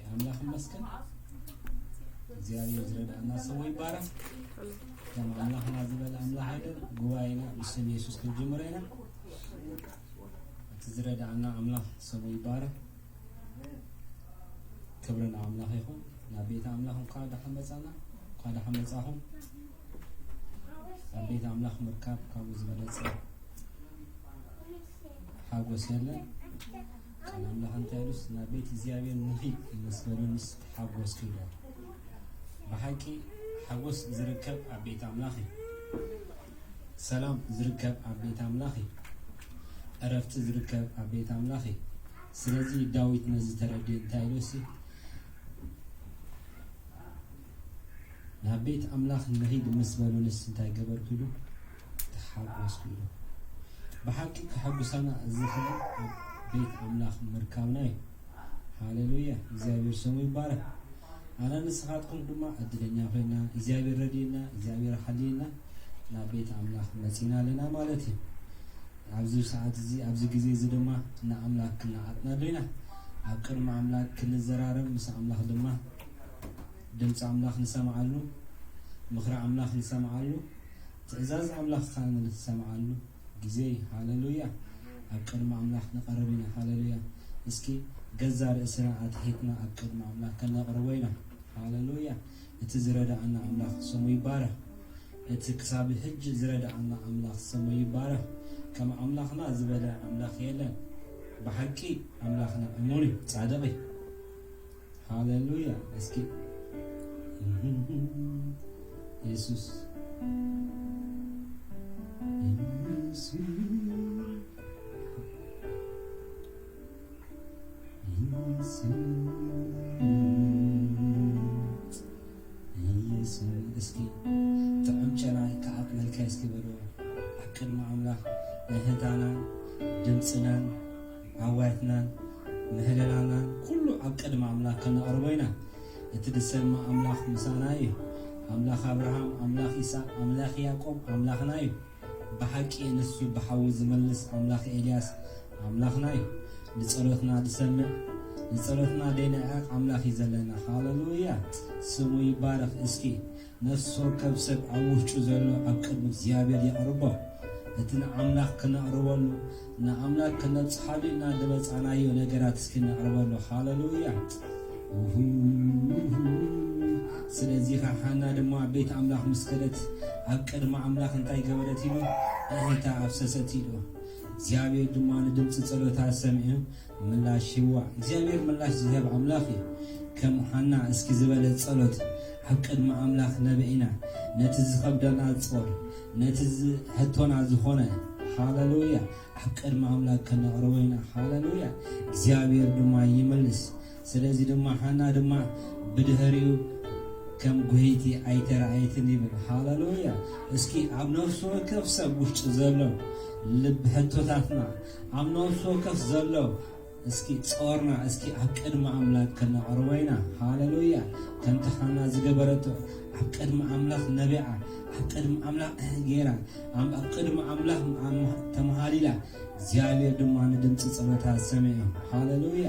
ኣምላኽ ይመስገን። እግዚኣብሔር ዝረዳእና ስሙ ይባረክ። ከም ኣምላኽና ዝበለ ኣምላኽ የለን። ጉባኤና ብስም የሱስ ክንጅምሮ ኢና። እቲ ዝረዳእና ኣምላኽ ስሙ ይባረክ። ክብሪ ንኣምላኽ ይኹን። ናብ ቤት ኣምላኽ እንኳ ደሓን መጻና፣ እንኳ ደሓን መጻኹም። ኣብ ቤት ኣምላኽ ምርካብ ካብኡ ዝበለጸ ሓጎስ የለን። ቃል ኣምላኽ እንታይ ኢሉስ፣ ናብ ቤት እግዚኣብሔር ንኺድ ምስ በሉንስ ተሓጎስኩ ይላል። ብሓቂ ሓጎስ ዝርከብ ኣብ ቤት ኣምላኽ እዩ። ሰላም ዝርከብ ኣብ ቤት ኣምላኽ እዩ። ዕረፍቲ ዝርከብ ኣብ ቤት ኣምላኽ እዩ። ስለዚ ዳዊት ነዚ ተረድዩ እንታይ ኢሉሲ፣ ናብ ቤት ኣምላኽ ንኺድ ምስ በሉንስ እንታይ ገበርኩ ኢሉ፣ ተሓጎስኩ ኢሉ። ብሓቂ ከሐጉሰና ዝኽእል ኣብ ቤት ኣምላኽ ምርካብና እዩ። ሃሌሉያ፣ እግዚኣብሔር ስሙ ይባረክ። ኣነ ንስኻትኩም ድማ ዕድለኛ ኮይና፣ እግዚኣብሔር ረድዩና፣ እግዚኣብሔር ሓልዩና ናብ ቤት ኣምላኽ መጺና ኣለና ማለት እዩ። ኣብዚ ሰዓት እዚ፣ ኣብዚ ግዜ እዚ ድማ ንኣምላኽ ክንዓጥነሉ ኢና። ኣብ ቅድሚ ኣምላኽ ክንዘራረብ፣ ምስ ኣምላኽ ድማ ድምፂ ኣምላኽ ንሰምዓሉ፣ ምኽሪ ኣምላኽ ንሰምዓሉ፣ ትእዛዝ ኣምላኽ ከዓ ንሰምዓሉ ግዜ እዩ። ሃሌሉያ! ኣብ ቅድሚ ኣምላኽ ንቐርብ ኢና። ሃሌሉያ! እስኪ ገዛ ርእስና ኣትሒትና ኣብ ቅድሚ ኣምላኽ ከነቕርቦ ኢና። ሃሌሉያ! እቲ ዝረዳእና ኣምላኽ ስሙ ይባረኽ። እቲ ክሳብ ሕጂ ዝረዳእና ኣምላኽ ስሙ ይባረኽ። ከም ኣምላኽና ዝበለ ኣምላኽ የለን። ብሓቂ ኣምላኽና እሙን እዩ፣ ጻድቕ እዩ። ሃሌሉያ! እስኪ የሱስ፣ የሱስ፣ የሱስ፣ የሱስ። እስኪ ጥዑም ጨና ከኣቕለልካ እስኪ በሎ። ኣብ ቅድሚ ኣምላኽ እህታናን ድምፅናን ኣዋይትናን ምህለላናን ኩሉ ኣብ ቅድሚ ኣምላኽ ከነቕርቦ ኢና። እቲ ዝሰምዕ ኣምላኽ ምሳና እዩ። ኣምላኽ ኣብርሃም፣ ኣምላኽ ይስሐቅ፣ ኣምላኽ ያዕቆብ ኣምላኽና እዩ። ብሓቂ ንሱ ብሓዊ ዝመልስ ኣምላኽ ኤልያስ ኣምላኽና እዩ። ንጸሎትና ዝሰምዕ፣ ንጸሎትና ዘይንዕቕ ኣምላኽ እዩ ዘለና። ሃሌሉያ! ስሙ ይባረኽ። እስኪ ነፍሲ ወከፍ ሰብ ኣብ ውሽጡ ዘሎ ኣብ ቅድሚ እግዚኣብሔር የቕርቦ። እቲ ንኣምላኽ ክነቕርበሉ፣ ንኣምላኽ ክነብጽሓሉ ኢና ዝመጻናዮ ነገራት እስኪ ነቕርበሉ። ሃሌሉያ! ውሁ። ስለዚ ኸዓ ሓና ድማ ኣብ ቤት ኣምላኽ ምስ ከደት፣ ኣብ ቅድሚ ኣምላኽ እንታይ ገበረት ኢሉ? እህታ ኣፍሰሰት ኢሉ። እግዚኣብሔር ድማ ንድምፂ ጸሎታ ሰሚዑ ምላሽ ይህባ። እግዚኣብሔር ምላሽ ዝህብ ኣምላኽ እዩ። ከም ሓና እስኪ ዝበለ ጸሎት ኣብ ቅድሚ ኣምላኽ ነብዒና፣ ነቲ ዝኸብደና ጾር፣ ነቲ ዝ-፣ ሕቶና ዝኾነ፣ ሃሌሉያ፣ ኣብ ቅድሚ ኣምላኽ ከነቕርቦ ኢና። ሃሌሉያ። እግዚኣብሔር ድማ ይመልስ። ስለዚ ድማ ሓና ድማ ብድህሪኡ ከም ጉህይቲ ኣይተረኣየትን ይብል። ሃሌሉያ። እስኪ ኣብ ነፍሲ ወከፍ ሰብ ውሽጢ ዘሎ ልቢ ሕቶታትና፣ ኣብ ነፍሲ ወከፍ ዘሎ እስኪ ጾርና እስኪ ኣብ ቅድሚ ኣምላኽ ከነቕርቦ ኢና። ሃሌሉያ። ከምቲ ሓና ዝገበረቶ ኣብ ቅድሚ ኣምላኽ ነቢዓ፣ ኣብ ቅድሚ ኣምላኽ እህ ገይራ፣ ኣብ፣ ኣብ ቅድሚ ኣምላኽ ኣም-፣ ተመሃሊላ፣ እግዚኣብሔር ድማ ንድምፂ ጸሎታ ሰሚዑ። ሃሌሉያ።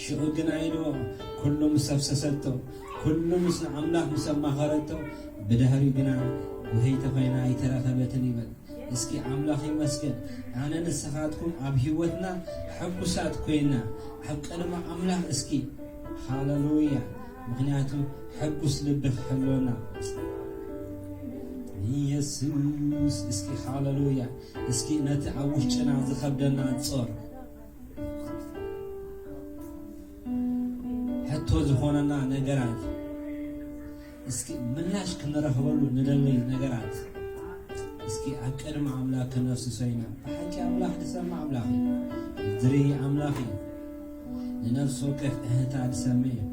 ሽዑ ግና ኢልዎ፣ ኩሉ ምስ ኣፍሰሰቶ፣ ኩሉ ምስ ንኣምላኽ ምስ ኣማኸረቶ፣ ብድሕሪኡ ግና ጉህይቲ ኮይና ኣይተረኸበትን ይብል። እስኪ ኣምላኽ ይመስገን። ኣነ ንስኻትኩም ኣብ ህይወትና ሕጉሳት ኮይና ኣብ ቅድሚ ኣምላኽ እስኪ፣ ሃሌሉያ። ምኽንያቱ ሕጉስ ልቢ ክሕልወና። ኢየሱስ፣ እስኪ ሃሌሉያ። እስኪ ነቲ ኣብ ውሽጥና ዝኸብደና ጾር፣ ሕቶ ዝኾነና ነገራት፣ እስኪ ምላሽ ክንረኽበሉ ንደሊ ነገራት፣ እስኪ ኣብ ቅድሚ ኣምላኽ ክነፍስሶ ኢና። ብሓቂ ኣምላኽ ዝሰምዕ ኣምላኽ እዩ። ዝርኢ ኣምላኽ እዩ። ንነፍሲ ወከፍ እህታ ዝሰምዕ እዩ።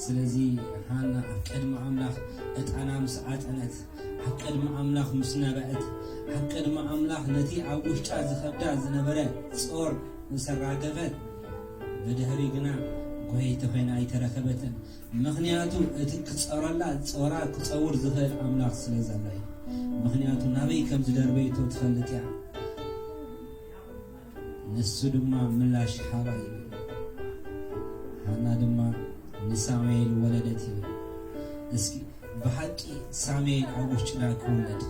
ስለዚ ሃና ኣብ ቅድሚ ኣምላኽ ዕጣና ምስ ዓጠነት፣ ኣብ ቅድሚ ኣምላኽ ምስ ነብዐት፣ ኣብ ቅድሚ ኣምላኽ ነቲ ኣብ ውሽጣ ዝኸብዳ ዝነበረ ጾር ምስ ኣራገፈት፣ ብድሕሪ ግና ጎየይቲ ኮይና ኣይተረኸበትን። ምኽንያቱ እቲ ክጸረላ ጾራ ክጸውር ዝኽእል ኣምላኽ ስለ ዘሎ እዩ። ምኽንያቱ ናበይ ከም ዝደርበይቶ ትፈልጥ እያ። ንሱ ድማ ምላሽ ሃባ እዩ። ሓና ድማ ንሳሙኤል ወለደት እዩ። እስኪ ብሓቂ ሳሙኤል ኣብ ውሽጥና ክውለድ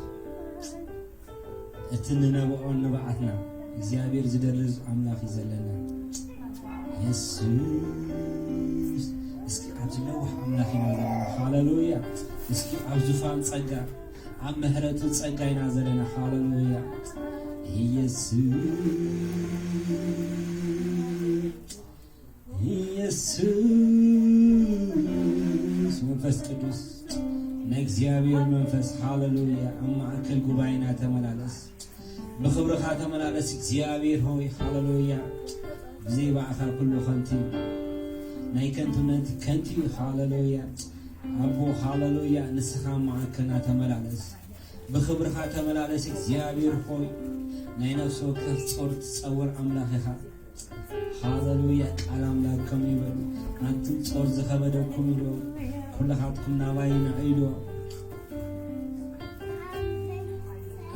እቲ ንነብዖ ንብዓትና እግዚኣብሔር ዝደርዝ ኣምላኽ እዩ ዘለና። የሱስ እስኪ ኣብዚ ነዋሕ ኣምላኽ ኢና ዘለና። ሃሌሉያ። እስኪ ኣብ ዙፋን ጸጋ ኣብ ምሕረቱ ጸጋ ኢና ዘለና። ሃሌሉያ። ኢየሱስ ኢየሱስ መንፈስ ቅዱስ ናይ እግዚኣብሔር መንፈስ ሃሌሉያ ኣብ ማእከል ጉባኤና ተመላለስ። ብኽብርኻ ተመላለስ እግዚኣብሔር ሆይ ሃሌሉያ። ብዘይ ባዕኻ ኩሉ ከንቲ ናይ ከንቱነት ከንቲ እዩ። ሃሌሉያ ኣቦ ሃሌሉያ ንስኻ ኣብ ማእከልና ተመላለስ። ብኽብርኻ ተመላለስ እግዚኣብሔር ሆይ። ናይ ነፍሲ ወከፍ ጾር ትጸውር ኣምላኽ ኢኻ። ሃሌሉያ ቃል ኣምላክ ከምኡ ይበል። ኣንቱም ጾር ዝኸበደኩም ኢሉ ኩልኻትኩም ናባይ ንዑ ኢሉ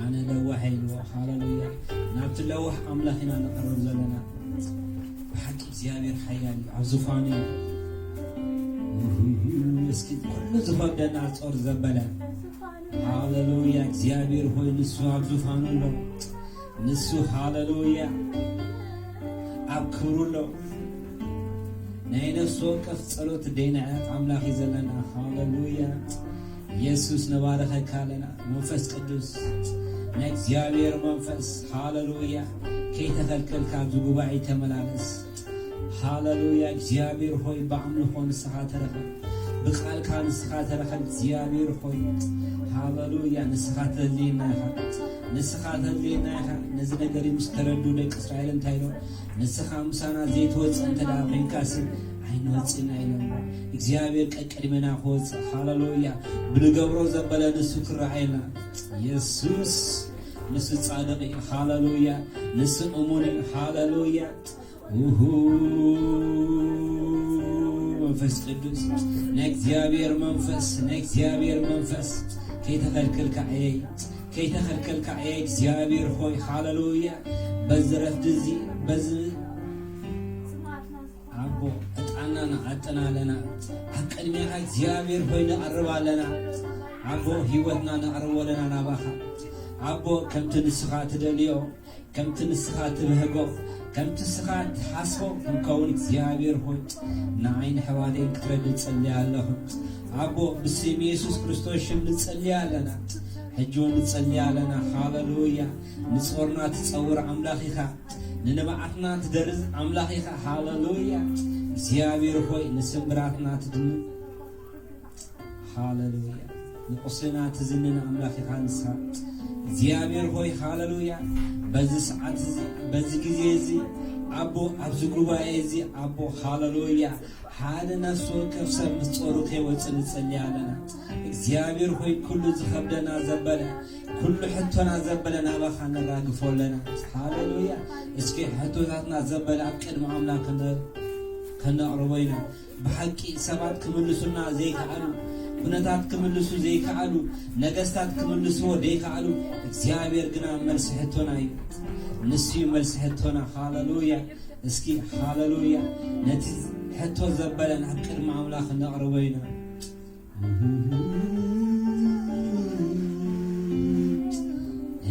ኣነ ለዋሕ ኢሉ። ሃሌሉያ ናብቲ ለዋሕ ኣምላኽ ኢና ንቐርብ ዘለና። ብሓቂ እግዚኣብሔር ሓያል እዩ ኣብ ዙፋኑ እዩ። እስኪ ኩሉ ዝኸብደና ጾር ዘበለ ሃሌሉያ እግዚኣብሔር ሆይ ንሱ ኣብ ዙፋኑ ኣሎ። ንሱ ሃሌሉያ ኣብ ክብሩ ኣሎ። ናይ ነፍሲ ወከፍ ጸሎት ደይንዕቕ ኣምላኽ እዩ ዘለና። ሃሌሉያ የሱስ ነባረኸካ ኣለና። መንፈስ ቅዱስ ናይ እግዚኣብሔር መንፈስ ሃሌሉያ ከይተኸልከልካ ኣብዚ ጉባኤ ተመላለስ። ሃሌሉያ እግዚኣብሔር ሆይ ብኣምልኾ ንስኻ ተረኸብ። ብቃልካ ንስኻ ተረኸብ እግዚኣብሔር ሆይ። ሃሌሉያ ንስኻ ተድልየና ኢኻ። ንስኻ ተድልየና ኢኻ። ነዚ ነገር እዩ ምስ ተረዱ ደቂ እስራኤል እንታይ ኢሎም ንስኻ ምሳና ዘይትወፅእ እንተ ደኣ ኮይንካሲ ኣይንወፅእና ኢሎም እግዚኣብሔር ቀቅድመና ክወፅእ ሃሌሉያ ብንገብሮ ዘበለ ንሱ ክረኣየና የሱስ ንሱ ጻድቕ እዩ ሃሌሉያ ንሱ እሙን እዩ ሃሌሉያ ውሁ መንፈስ ቅዱስ ናይ እግዚኣብሔር መንፈስ ናይ እግዚኣብሔር መንፈስ ከይተኸልከልካ እየ ከይተኸልከልካ እየ እግዚኣብሔር ሆይ ሃሌሉያ በዚ ረፍዲ እዚ በዚ ኣቦ ዕጣንና ንዓጥን ኣለና ኣብ ቅድሜኻ እግዚኣብሔር ሆይ ንቐርብ ኣለና ኣቦ ህይወትና ነቕርቦ ኣለና ናባኻ ኣቦ ከምቲ ንስኻ ትደልዮ ከምቲ ንስኻ ትብህጎ ከምቲ ንስኻ ትሓስቦ ክንከውን እግዚኣብሔር ሆይ ንዓይ ንሕዋተይን ክትረድእ ጸልየ ኣለኹ ኣቦ ብስም የሱስ ክርስቶስ ሽም ንጸልየ ኣለና ሕጂ እውን ንጸልየ ኣለና ሃሌሉያ ንጾርና ትጸውር ኣምላኽ ኢኻ ንንብዓትና ትደርዝ ኣምላኽ ኢኻ ሃሌሉያ እግዚኣብሔር ሆይ ንስምብራትና ትድምር ሃሌሉያ ንቁስልና ትዝንን ኣምላኽ ኢኻ ንስኻ እግዚኣብሔር ሆይ ሃሌሉያ በዚ ሰዓት እዚ በዚ ግዜ እዚ ኣቦ ኣብዚ ጉባኤ እዚ ኣቦ ሃሌሉያ ሓደ ነፍሲ ወከፍ ሰብ ምስ ጾሩ ከይወፅእ ንጸሊ ኣለና እግዚኣብሔር ሆይ ኩሉ ዝኸብደና ዘበለ ኩሉ ሕቶና ዘበለ ናባኻ ነራግፎ ኣለና ሃሌሉያ እስኪ ሕቶታትና ዘበለ ኣብ ቅድሚ ኣምላኽ ከነቕርቦ ኢና ብሓቂ ሰባት ክምልሱና ዘይከኣሉ ኩነታት ክምልሱ ዘይከኣሉ ነገስታት ክምልስዎ ዘይከኣሉ እግዚኣብሔር ግና መልሲ ሕቶና እዩ ንሱ እዩ መልሲ ሕቶና ሃሌሉያ እስኪ ሃሌሉያ ነቲ ሕቶ ዘበለ ናብ ቅድሚ ኣምላኽ ነቕርቦ ኢና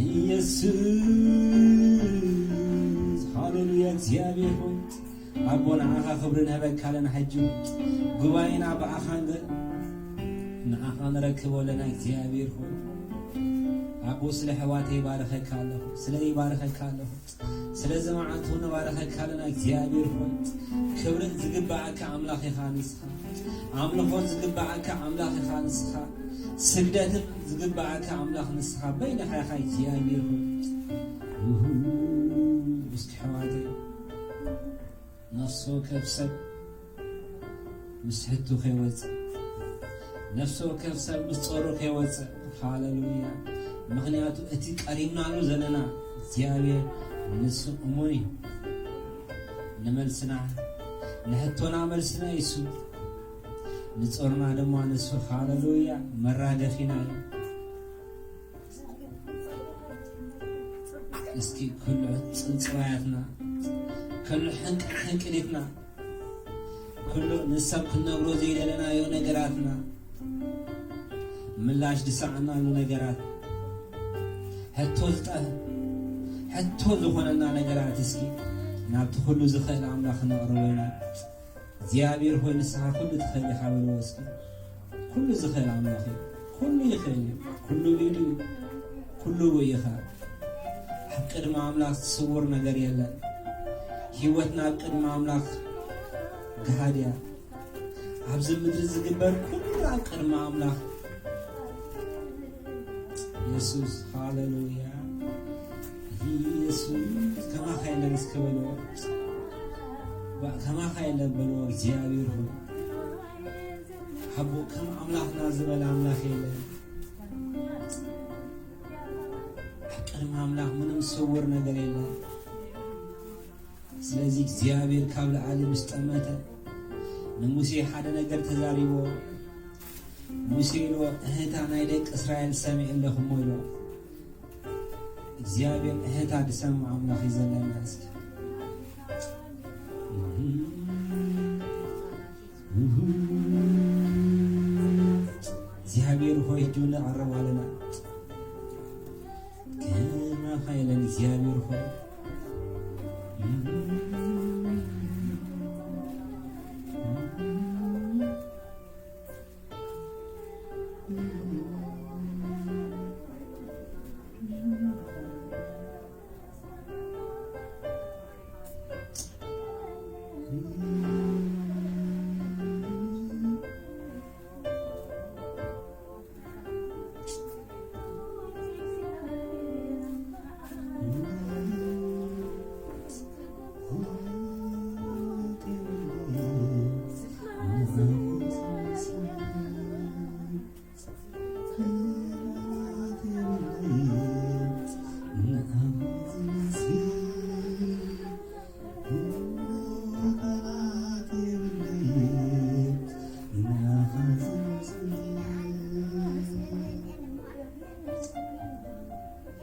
ኢየሱስ ሃሌሉያ እግዚኣብሔር ሆይ ኣቦ ንዓኻ ክብሪ ንህበካ ኣለና ሕጂ ጉባኤና ብኣኻ ንዓኻ ንረክቦ ኣለና እግዚኣብሔር ሆይ ኣቦ ስለ ሕዋተ ይባረኸካ ኣለኹ ስለ ይባረኸካ ኣለኹ ስለዚ መዓልቱ ንባረኸካ ኣለና እግዚኣብሔር ሆይ ክብርን ዝግባኣካ ኣምላኽ ኢኻ ንስኻ ኣምልኾን ዝግባኣካ ኣምላኽ ኢኻ ንስኻ ስግደትን ዝግባኣካ ኣምላኽ ንስኻ በይንኻ ኢኻ እግዚኣብሔር ሆይ እስኪ ሕዋተይ ነፍሲ ወከፍ ሰብ ምስ ሕቱ ከይወፅእ ነፍሲ ወከፍ ሰብ ምስ ፆሩ ከይወፅእ ሃሌሉያ ምኽንያቱ እቲ ቀሪብናሉ ዘለና እግዚኣብሔር ንሱ እሙን እዩ ንመልስና ንሕቶና መልስና ይሱ ንፆርና ድማ ንሱ ሃሌሉያ መራገፊና እዩ እስኪ ኩሉ ፅንፅዋያትና ኩሉ ሕንቅሊትና ኩሉ ንሰብ ክንነግሮ ዘይደለናዮ ነገራትና፣ ምላሽ ዝሰኣናሉ ነገራት፣ ሕቶ ዝጠ-፣ ሕቶ ዝኾነና ነገራት እስኪ ናብቲ ኩሉ ዝኽእል ኣምላኽ ክነቕርቦ ኢና። እግዚኣብሔር ሆይ ንስኻ ኩሉ ትኽእል ኢኻ በልዎ እስኪ። ኩሉ ዝኽእል ኣምላኽ እዩ። ኩሉ ይኽእል እዩ። ኩሉ ብኢዱ እዩ። ኩሉ ብኡ ኢኻ። ኣብ ቅድሚ ኣምላኽ ዝስውር ነገር የለን። ህይወትና ኣብ ቅድሚ ኣምላኽ ገሃድ እያ። ኣብዚ ምድሪ ዝግበር ኩሉ ኣብ ቅድሚ ኣምላኽ። የሱስ፣ ሃሌሉያ። የሱስ፣ ከማኻ የለን እስከ በልዎ። ባ-፣ ከማኻ የለን በልዎ፣ እግዚኣብሔር ሆይ። ኣቦ፣ ከም ኣምላኽና ዝበለ ኣምላኽ የለን። ኣብ ቅድሚ ኣምላኽ ምንም ስውር ነገር የለን። ስለዚ እግዚኣብሔር ካብ ላዕሊ ምስ ጠመተ ንሙሴ ሓደ ነገር ተዛሪቦ። ሙሴ ኢልዎ፣ "እህታ ናይ ደቂ እስራኤል ሰሚዐ ኣለኹ እሞ" ኢልዎ። እግዚኣብሔር እህታ ዝሰምዕ ኣምላኽ እዩ ዘለና። እስኪ እግዚኣብሔር ሆይ፣ እጁ ንቐርብ ኣለና። ከማኻ የለን እግዚኣብሔር ሆይ።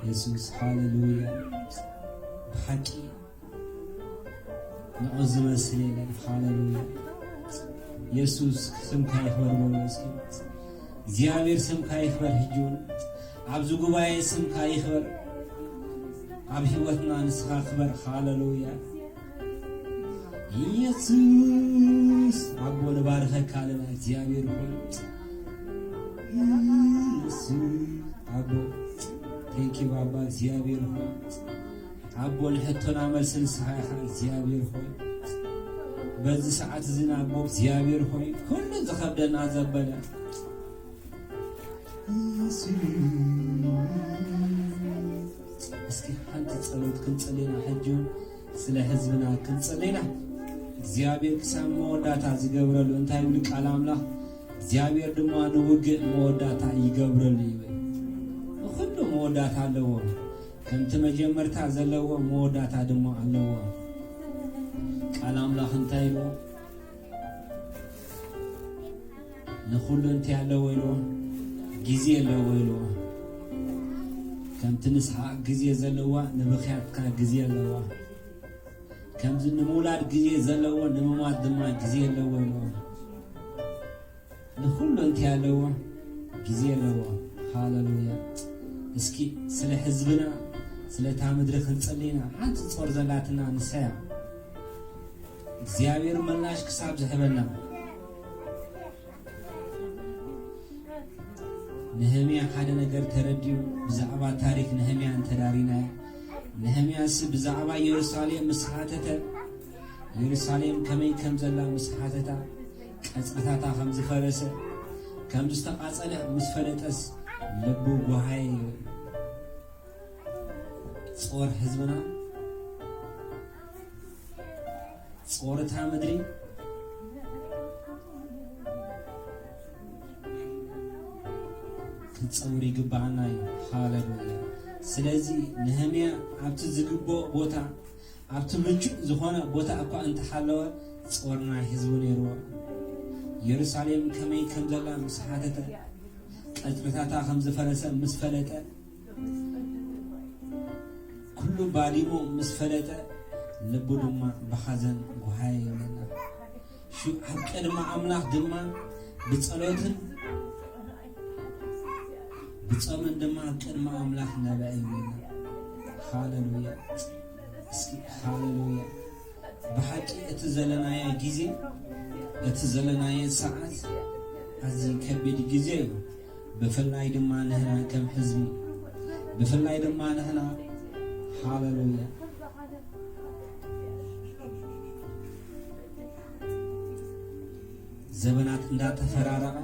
የሱስ፣ ሃሌሉያ። ብሓቂ ንዑ ዝመስል የለን። ሃሌሉያ። የሱስ፣ ስምካ ይኽበር በሉ እስኪ። እግዚኣብሔር ስምካ ይኽበር። ሕጂ እውን ኣብዚ ጉባኤ ስምካ ይኽበር። ኣብ ህይወትና ንስኻ ክበር። ሃሌሉያ። የሱስ፣ ኣቦ፣ ንባርኸካ ኣለና እግዚኣብሔር ሆይ። የሱስ፣ ኣቦ፣ ቴንኪ ባባ እግዚኣብሔር ሆይ። ኣቦ፣ ንሕቶና መልሲ ንስኻ ኢኻ እግዚኣብሔር ሆይ። በዚ ሰዓት እዚ ንኣቦ እግዚኣብሔር ሆይ፣ ኩሉ ዝኸብደና ዘበለ። እስኪ ሓንቲ ጸሎት ክንጽልይና፣ ሕጂ እውን ስለ ህዝብና ክንጽልይና። እግዚኣብሔር ክሳብ መወዳእታ ዝገብረሉ እንታይ ይብል ቃል ኣምላኽ? እግዚኣብሔር ድማ ንውግእ መወዳእታ ይገብረሉ ይብል። ንኹሉ መወዳእታ ኣለዎ። ከምቲ መጀመርታ ዘለዎ መወዳእታ ድማ ኣለዎ። ቃል ኣምላኽ እንታይ ኢሉ? ንኹሉ እንታይ ኣለዎ ኢልዎ? ግዜ ኣለዎ ኢልዎ። ከምቲ ንስሓቕ ግዜ ዘለዋ፣ ንብኽያትካ ግዜ ኣለዋ። ከምዚ ንምውላድ ግዜ ዘለዎ፣ ንምማት ድማ ግዜ ኣለዎ ኢልዎ። ንኹሉ እንታይ ኣለዎ? ግዜ ኣለዎ። ሃሌሉያ። እስኪ ስለ ህዝብና፣ ስለታ ምድሪ ክንጽልይና፣ ሓንቲ ጾር ዘላትና ንሳ እያ። እግዚኣብሔር ምላሽ ክሳብ ዝህበና። ነህምያ ሓደ ነገር ተረዲኡ፣ ብዛዕባ ታሪኽ ነህምያ እንተዳሪናዮ፣ ነህምያስ ብዛዕባ የሩሳሌም ምስ ሓተተ፣ የሩሳሌም ከመይ ከም ዘላ ምስ ሓተታ፣ ቀጽርታታ ከም ዝፈረሰ፣ ከም ዝተቓጸለ ምስ ፈለጠስ፣ ልቡ ጓሃየ። ጾር ህዝብና፣ ጾርታ ምድሪ ክንጸውር ይግብኣና እዩ። ሃሌሉያ። ስለዚ ነህምያ ኣብቲ ዝግብኦ ቦታ፣ ኣብቲ ምቹእ ዝኾነ ቦታ እኳ እንተሃለወ፣ ጾር ናይ ህዝቡ ነይርዎ። የሩሳሌም ከመይ ከም ዘላ ምስ ሓተተ፣ ቀጽርታታ ከም ዝፈረሰ ምስ ፈለጠ፣ ኩሉ ባዲሙ ምስ ፈለጠ፣ ልቡ ድማ ብሓዘን ጓሃየ ይብለና። ኣብ ቅድሚ ኣምላኽ ድማ ብጸሎትን ብጾምን ድማ ኣብ ቅድሚ ኣምላኽ ነብዕል። ሃለሉያ። እስኪ ሃለሉያ። ብሓቂ እቲ ዘለናዮ ግዜ፣ እቲ ዘለናዮ ሰዓት ኣዝዩ ከቢድ ግዜ እዩ። ብፍላይ ድማ ንሕና ከም ህዝቢ፣ ብፍላይ ድማ ንሕና፣ ሃለሉያ፣ ዘበናት እንዳተፈራረቐ፣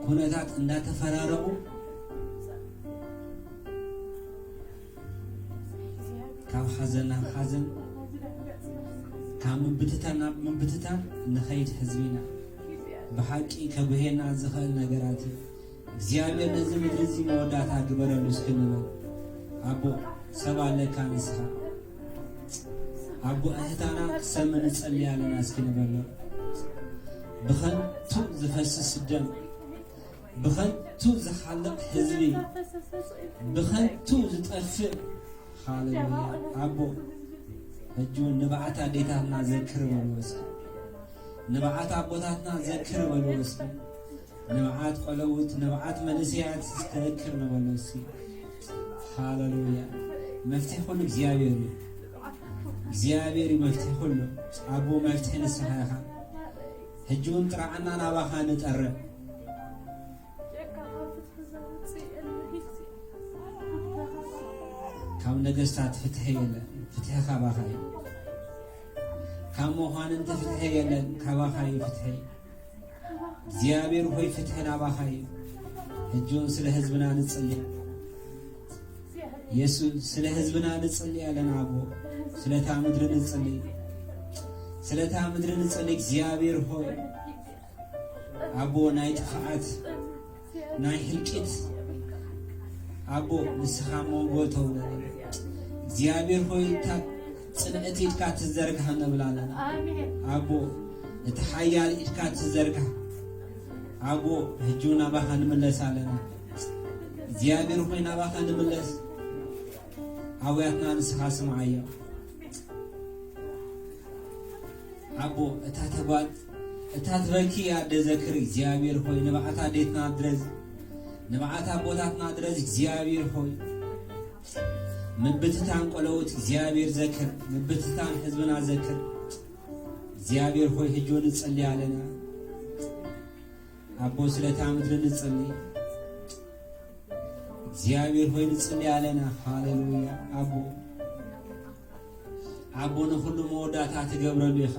ኩነታት እንዳተፈራረቑ፣ ካብ ሓዘን ናብ ሓዘን፣ ካብ ምብትታን ናብ ምብትታን ንኸይድ ህዝቢና። ብሓቂ ከጉሄና ዝኽእል ነገራት እዩ። እግዚኣብሔር ነዚ ምድሪ እዚ መወዳእታ ግበረሉ እስኪ ንበል። ኣቦ፣ ሰብ ኣለካ ንስኻ። ኣቦ፣ እህታና ክሰምን ንጸልይ ኣለና እስኪ ንበሎ። ብኸንቱ ዝፈስስ ደም፣ ብኸንቱ ዝሓልቕ ህዝቢ፣ ብኸንቱ ዝጠፍእ። ሃሌሉያ። ኣቦ፣ ሕጂ እውን ንብዓት ኣዴታትና ዘክር በልዎ እስኪ። ንብዓት ኣቦታትና ዘክር በልዎ እስኪ። ንብዓት ቆለውት፣ ንብዓት መንእሰያት ዘክር ንበሎ እስኪ። ሃሌሉያ። መፍትሒ ኩሉ እግዚኣብሔር እዩ። እግዚኣብሔር እዩ መፍትሒ ኩሉ። ኣቦ፣ መፍትሒ ንስኻ ኢኻ። ሕጂ እውን ጥራዓና ናባኻ ንጠርዕ። ካብ ነገስታት ፍትሒ የለን፣ ፍትሒ ካባኻ እዩ። ካብ መኳንንቲ ፍትሒ የለን፣ ካባኻ እዩ ፍትሒ። እግዚኣብሔር ሆይ፣ ፍትሒ ናባኻ እዩ። ሕጂ እውን ስለ ህዝብና ንጽሊ። የሱስ፣ ስለ ህዝብና ንጽሊ ኣለና ኣቦ። ስለታ ምድሪ ንጽሊ፣ ስለታ ምድሪ ንጽሊ እግዚኣብሔር ሆይ። ኣቦ፣ ናይ ጥፍኣት፣ ናይ ህልቂት ኣቦ፣ ንስኻ መንጎ ተውለኒ። እግዚኣብሔር ሆይ፣ እታ ጽንዕቲ ኢድካ ትዘርግሃ ንብል ኣለና። ኣቦ፣ እቲ ሓያል ኢድካ ትዘርግሃ ኣቦ፣ ሕጂ ናባኻ ንምለስ ኣለና። እግዚኣብሔር ሆይ፣ ናባኻ ንምለስ። ኣውያትና ንስኻ ስምዓዮ። ኣቦ፣ እታ ተጓል፣ እታ ትበኪ ኣደ ዘክር እግዚኣብሔር ሆይ፣ ንብዓት ኣዴትና ድረዝ፣ ንብዓት ኣቦታትና ድረዝ እግዚኣብሔር ሆይ። ምብትታን ቆለውት እግዚኣብሔር ዘክር፣ ምብትታን ህዝብና ዘክር። እግዚኣብሔር ሆይ፣ ሕጂ ንጸሊ ኣለና። ኣቦ፣ ስለታ ምድሪ ንጸሊ። እግዚኣብሔር ሆይ፣ ንጽሊ ኣለና። ሃሌሉያ። ኣቦ፣ ኣቦ፣ ንኹሉ መወዳእታ ትገብረሉ ኢኻ።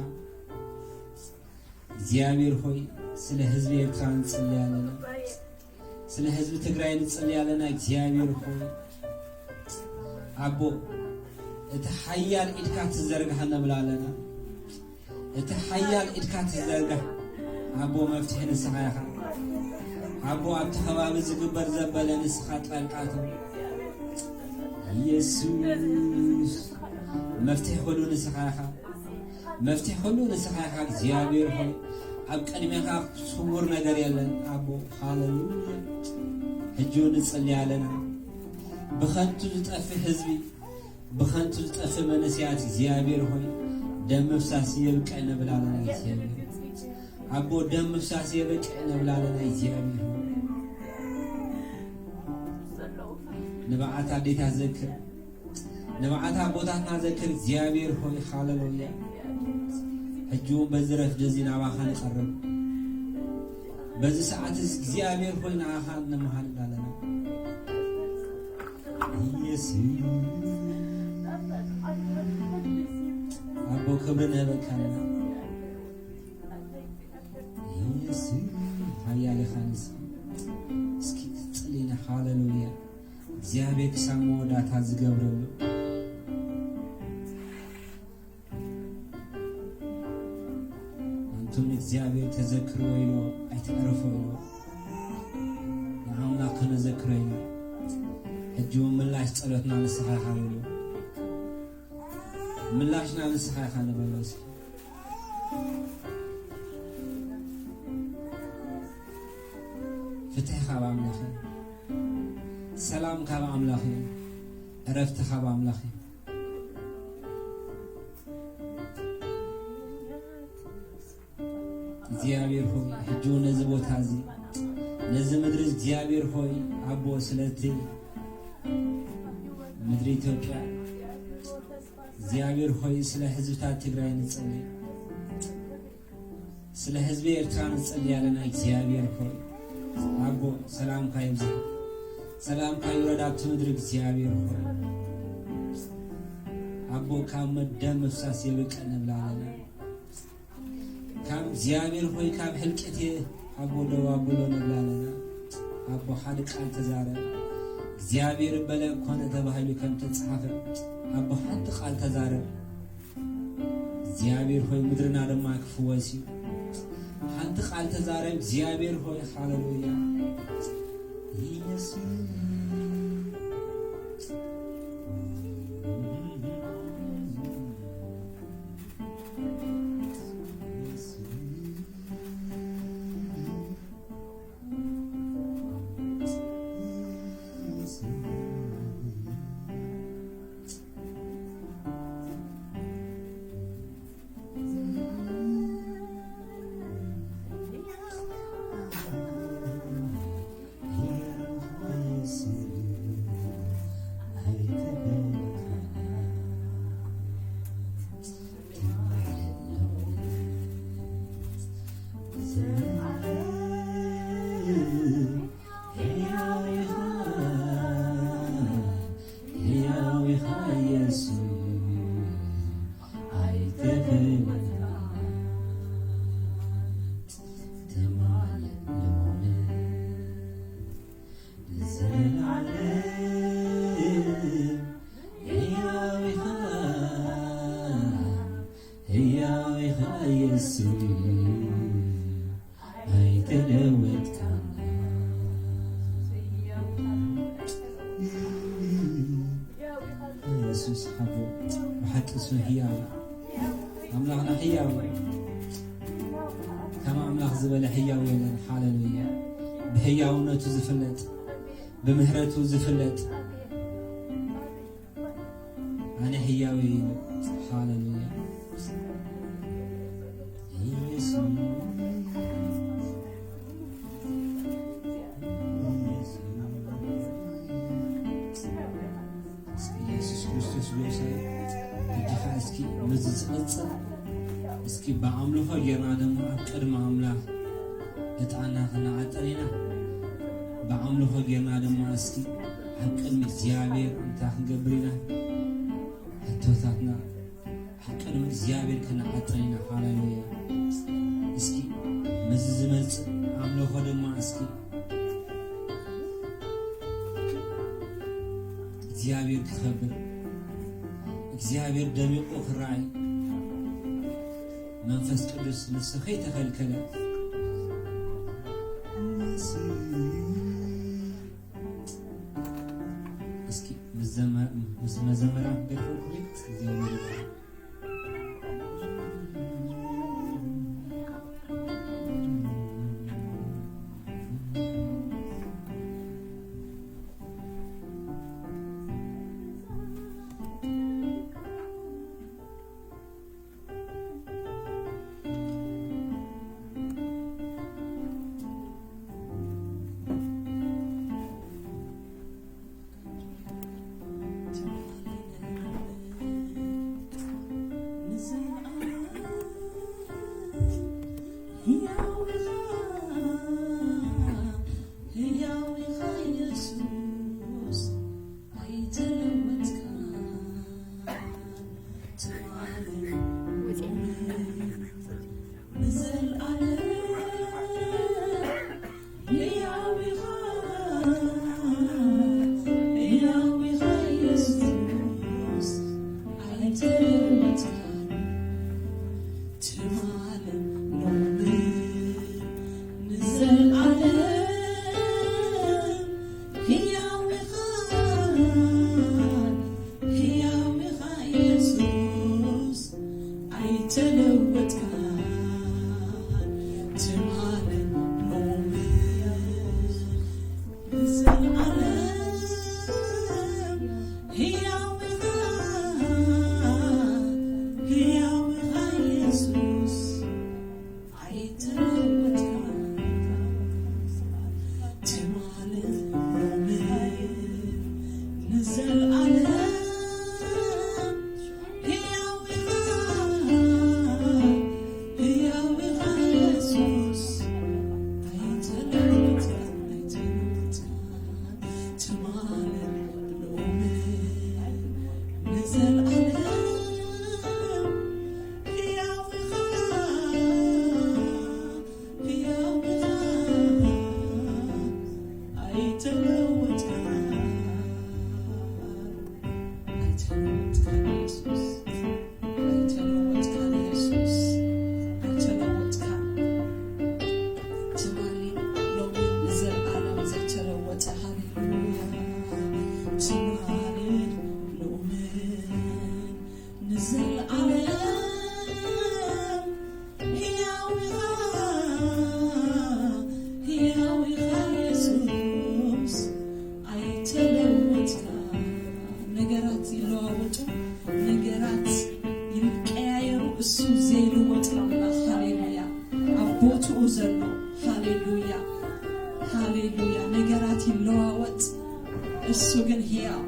እግዚኣብሔር ሆይ፣ ስለ ህዝቢ ኤርትራ ንጽሊ ኣለና። ስለ ህዝቢ ትግራይ ንጽሊ ኣለና። እግዚኣብሔር ሆይ፣ ኣቦ፣ እቲ ሓያል ኢድካ ትዘርግሓ ንብል ኣለና። እቲ ሓያል ኢድካ ትዘርግሕ ኣቦ፣ መፍትሒ ንስኻ ኢኻ። ኣቦ፣ ኣብቲ ከባቢ ዝግበር ዘበለ ንስኻ ጣልቃ ኣትው። ኢየሱስ፣ መፍትሒ ኩሉ ንስኻ ኢኻ። መፍትሒ ኩሉ ንስኻ ኢኻ እግዚኣብሔር ሆይ። ኣብ ቅድሜኻ ስውር ነገር የለን ኣቦ። ሃሌሉያ። ሕጂ እውን ንጽሊ ኣለና። ብኸንቱ ዝጠፍእ ህዝቢ፣ ብኸንቱ ዝጠፍእ መንእሰያት እግዚኣብሔር ሆይ፣ ደም ምፍሳስ የብቅዕ ንብል ኣለና እግዚኣብሔር። ኣቦ፣ ደም ምፍሳስ የብቅዕ ንብል ኣለና እግዚኣብሔር ሆይ። ንብዓት ኣዴታት ዘክር፣ ንብዓት ኣቦታትና ዘክር እግዚኣብሔር ሆይ። ሃሌሉያ። ሕጂ እውን በዚ ረፍዲ እዚ ናባኻ ንቐርብ። በዚ ሰዓት እዚ እግዚኣብሔር ሆይ ንዓኻ ንምሃለል ኣለና። ኢየሱስ ኣቦ ክብሪ ንህበካ ኣለና። ኢየሱስ ሓያል ኢኻ ንስኻ። እስኪ ክንጽሊ ኢና። ሃሌሉያ። እግዚኣብሔር ክሳብ መወዳእታ ዝገብረሉ። ኣንቱም ንእግዚኣብሔር ተዘክርዎ ኢልዎ ኣይትዕረፉ ኢልዎ። ንኣምላኽ ከነዘክሮ ኢና። ሕጂ እውን ምላሽ ጸሎትና ንስኻ ኢኻ ኢሉ። ምላሽና ንስኻ ኢኻ ንበሎ እስኪ። ፍትሒ ካብ ኣምላኽ እዩ። ሰላም ካብ ኣምላኽ እዩ። ዕረፍቲ ካብ ኣምላኽ እዩ። እግዚኣብሔር ሆይ፣ ሕጂ እውን ነዚ ቦታ እዚ፣ ነዚ ምድሪ፣ እግዚኣብሔር ሆይ፣ ኣቦ፣ ስለቲ ምድሪ ኢትዮጵያ፣ እግዚኣብሔር ሆይ፣ ስለ ህዝብታት ትግራይ ንጸሊ፣ ስለ ህዝቢ ኤርትራ ንጸሊ ኣለና። እግዚኣብሔር ሆይ፣ ኣቦ፣ ሰላምካ ይብዛሕ፣ ሰላምካ ይውረድ ኣብቲ ምድሪ። እግዚኣብሔር ሆይ፣ ኣቦ፣ ካብ መ-፣ ደም ምፍሳስ የብቀ ንብላ ኣለና። ካብ እግዚኣብሔር ሆይ፣ ካብ ሕልቂት ኣቦ፣ ደው ኣብሎ ንብላ ኣለና። ኣቦ፣ ሓደ ቃል ተዛረብ። እግዚኣብሔር በለ ኮነ ተባሂሉ ከም ተጻሓፈ፣ ኣቦ፣ ሓንቲ ቃል ተዛረብ። እግዚኣብሔር ሆይ፣ ምድርና ድማ ክፍወስ እዩ። ሓንቲ ቃል ተዛረብ እግዚኣብሔር ሆይ። ሃሌሉያ። ኢየሱስ። ኢየሱስ ሓቦ ብሓቂ እሱ ህያው ኣምላኽና ህያው ከም ኣምላኽ ዝበለ ህያው የለን። ሃሌሉያ። ብህያውነቱ ዝፍለጥ፣ ብምህረቱ ዝፍለጥ ኣነ ህያው እዩ። ሃሌሉያ። ኢየሱስ። ኢየሱስ ክርስቶስ ጎይታ፣ ሕጂ ኸዓ እስኪ ምስዚ ዝቕጽል እስኪ ብኣምልኾ ጌርና ድማ ኣብ ቅድሚ ኣምላኽ ዕጣንና ክንዓጥር ኢና። ብኣምልኾ ጌርና ድማ እስኪ ኣብ ቅድሚ እግዚኣብሔር እንታይ ክንገብር ኢና? ሕቶታትና ኣብ ቅድሚ እግዚኣብሔር ክንዓጥር ኢና። ሃሌሉያ። እስኪ ምስዚ ዝመጽእ ኣምልኾ ድማ እስኪ እግዚኣብሔር ክኸብር፣ እግዚኣብሔር ደሚቑ ክረኣይ፣ መንፈስ ቅዱስ ንሱ ከይተኸልከለ፣ እስኪ ምስ ዘመ-፣ ምስ መዘምራን ገርኩ እግዚኣብሔር ይባርክ። ትማልን ሎምን ንዘለኣለም ህያው ኢኻ፣ ህያው ኢኻ የሱስ፣ ኣይተለወጥካ። ነገራት ይለዋወጡ፣ ነገራት ይቀያየሩ፣ እሱ ዘይልወጥ ኣምላኽ። ሃሌሉያ። ኣብ ቦትኡ ዘሎ። ሃሌሉያ፣ ሃሌሉያ። ነገራት ይለዋወጥ፣ እሱ ግን ህያው፣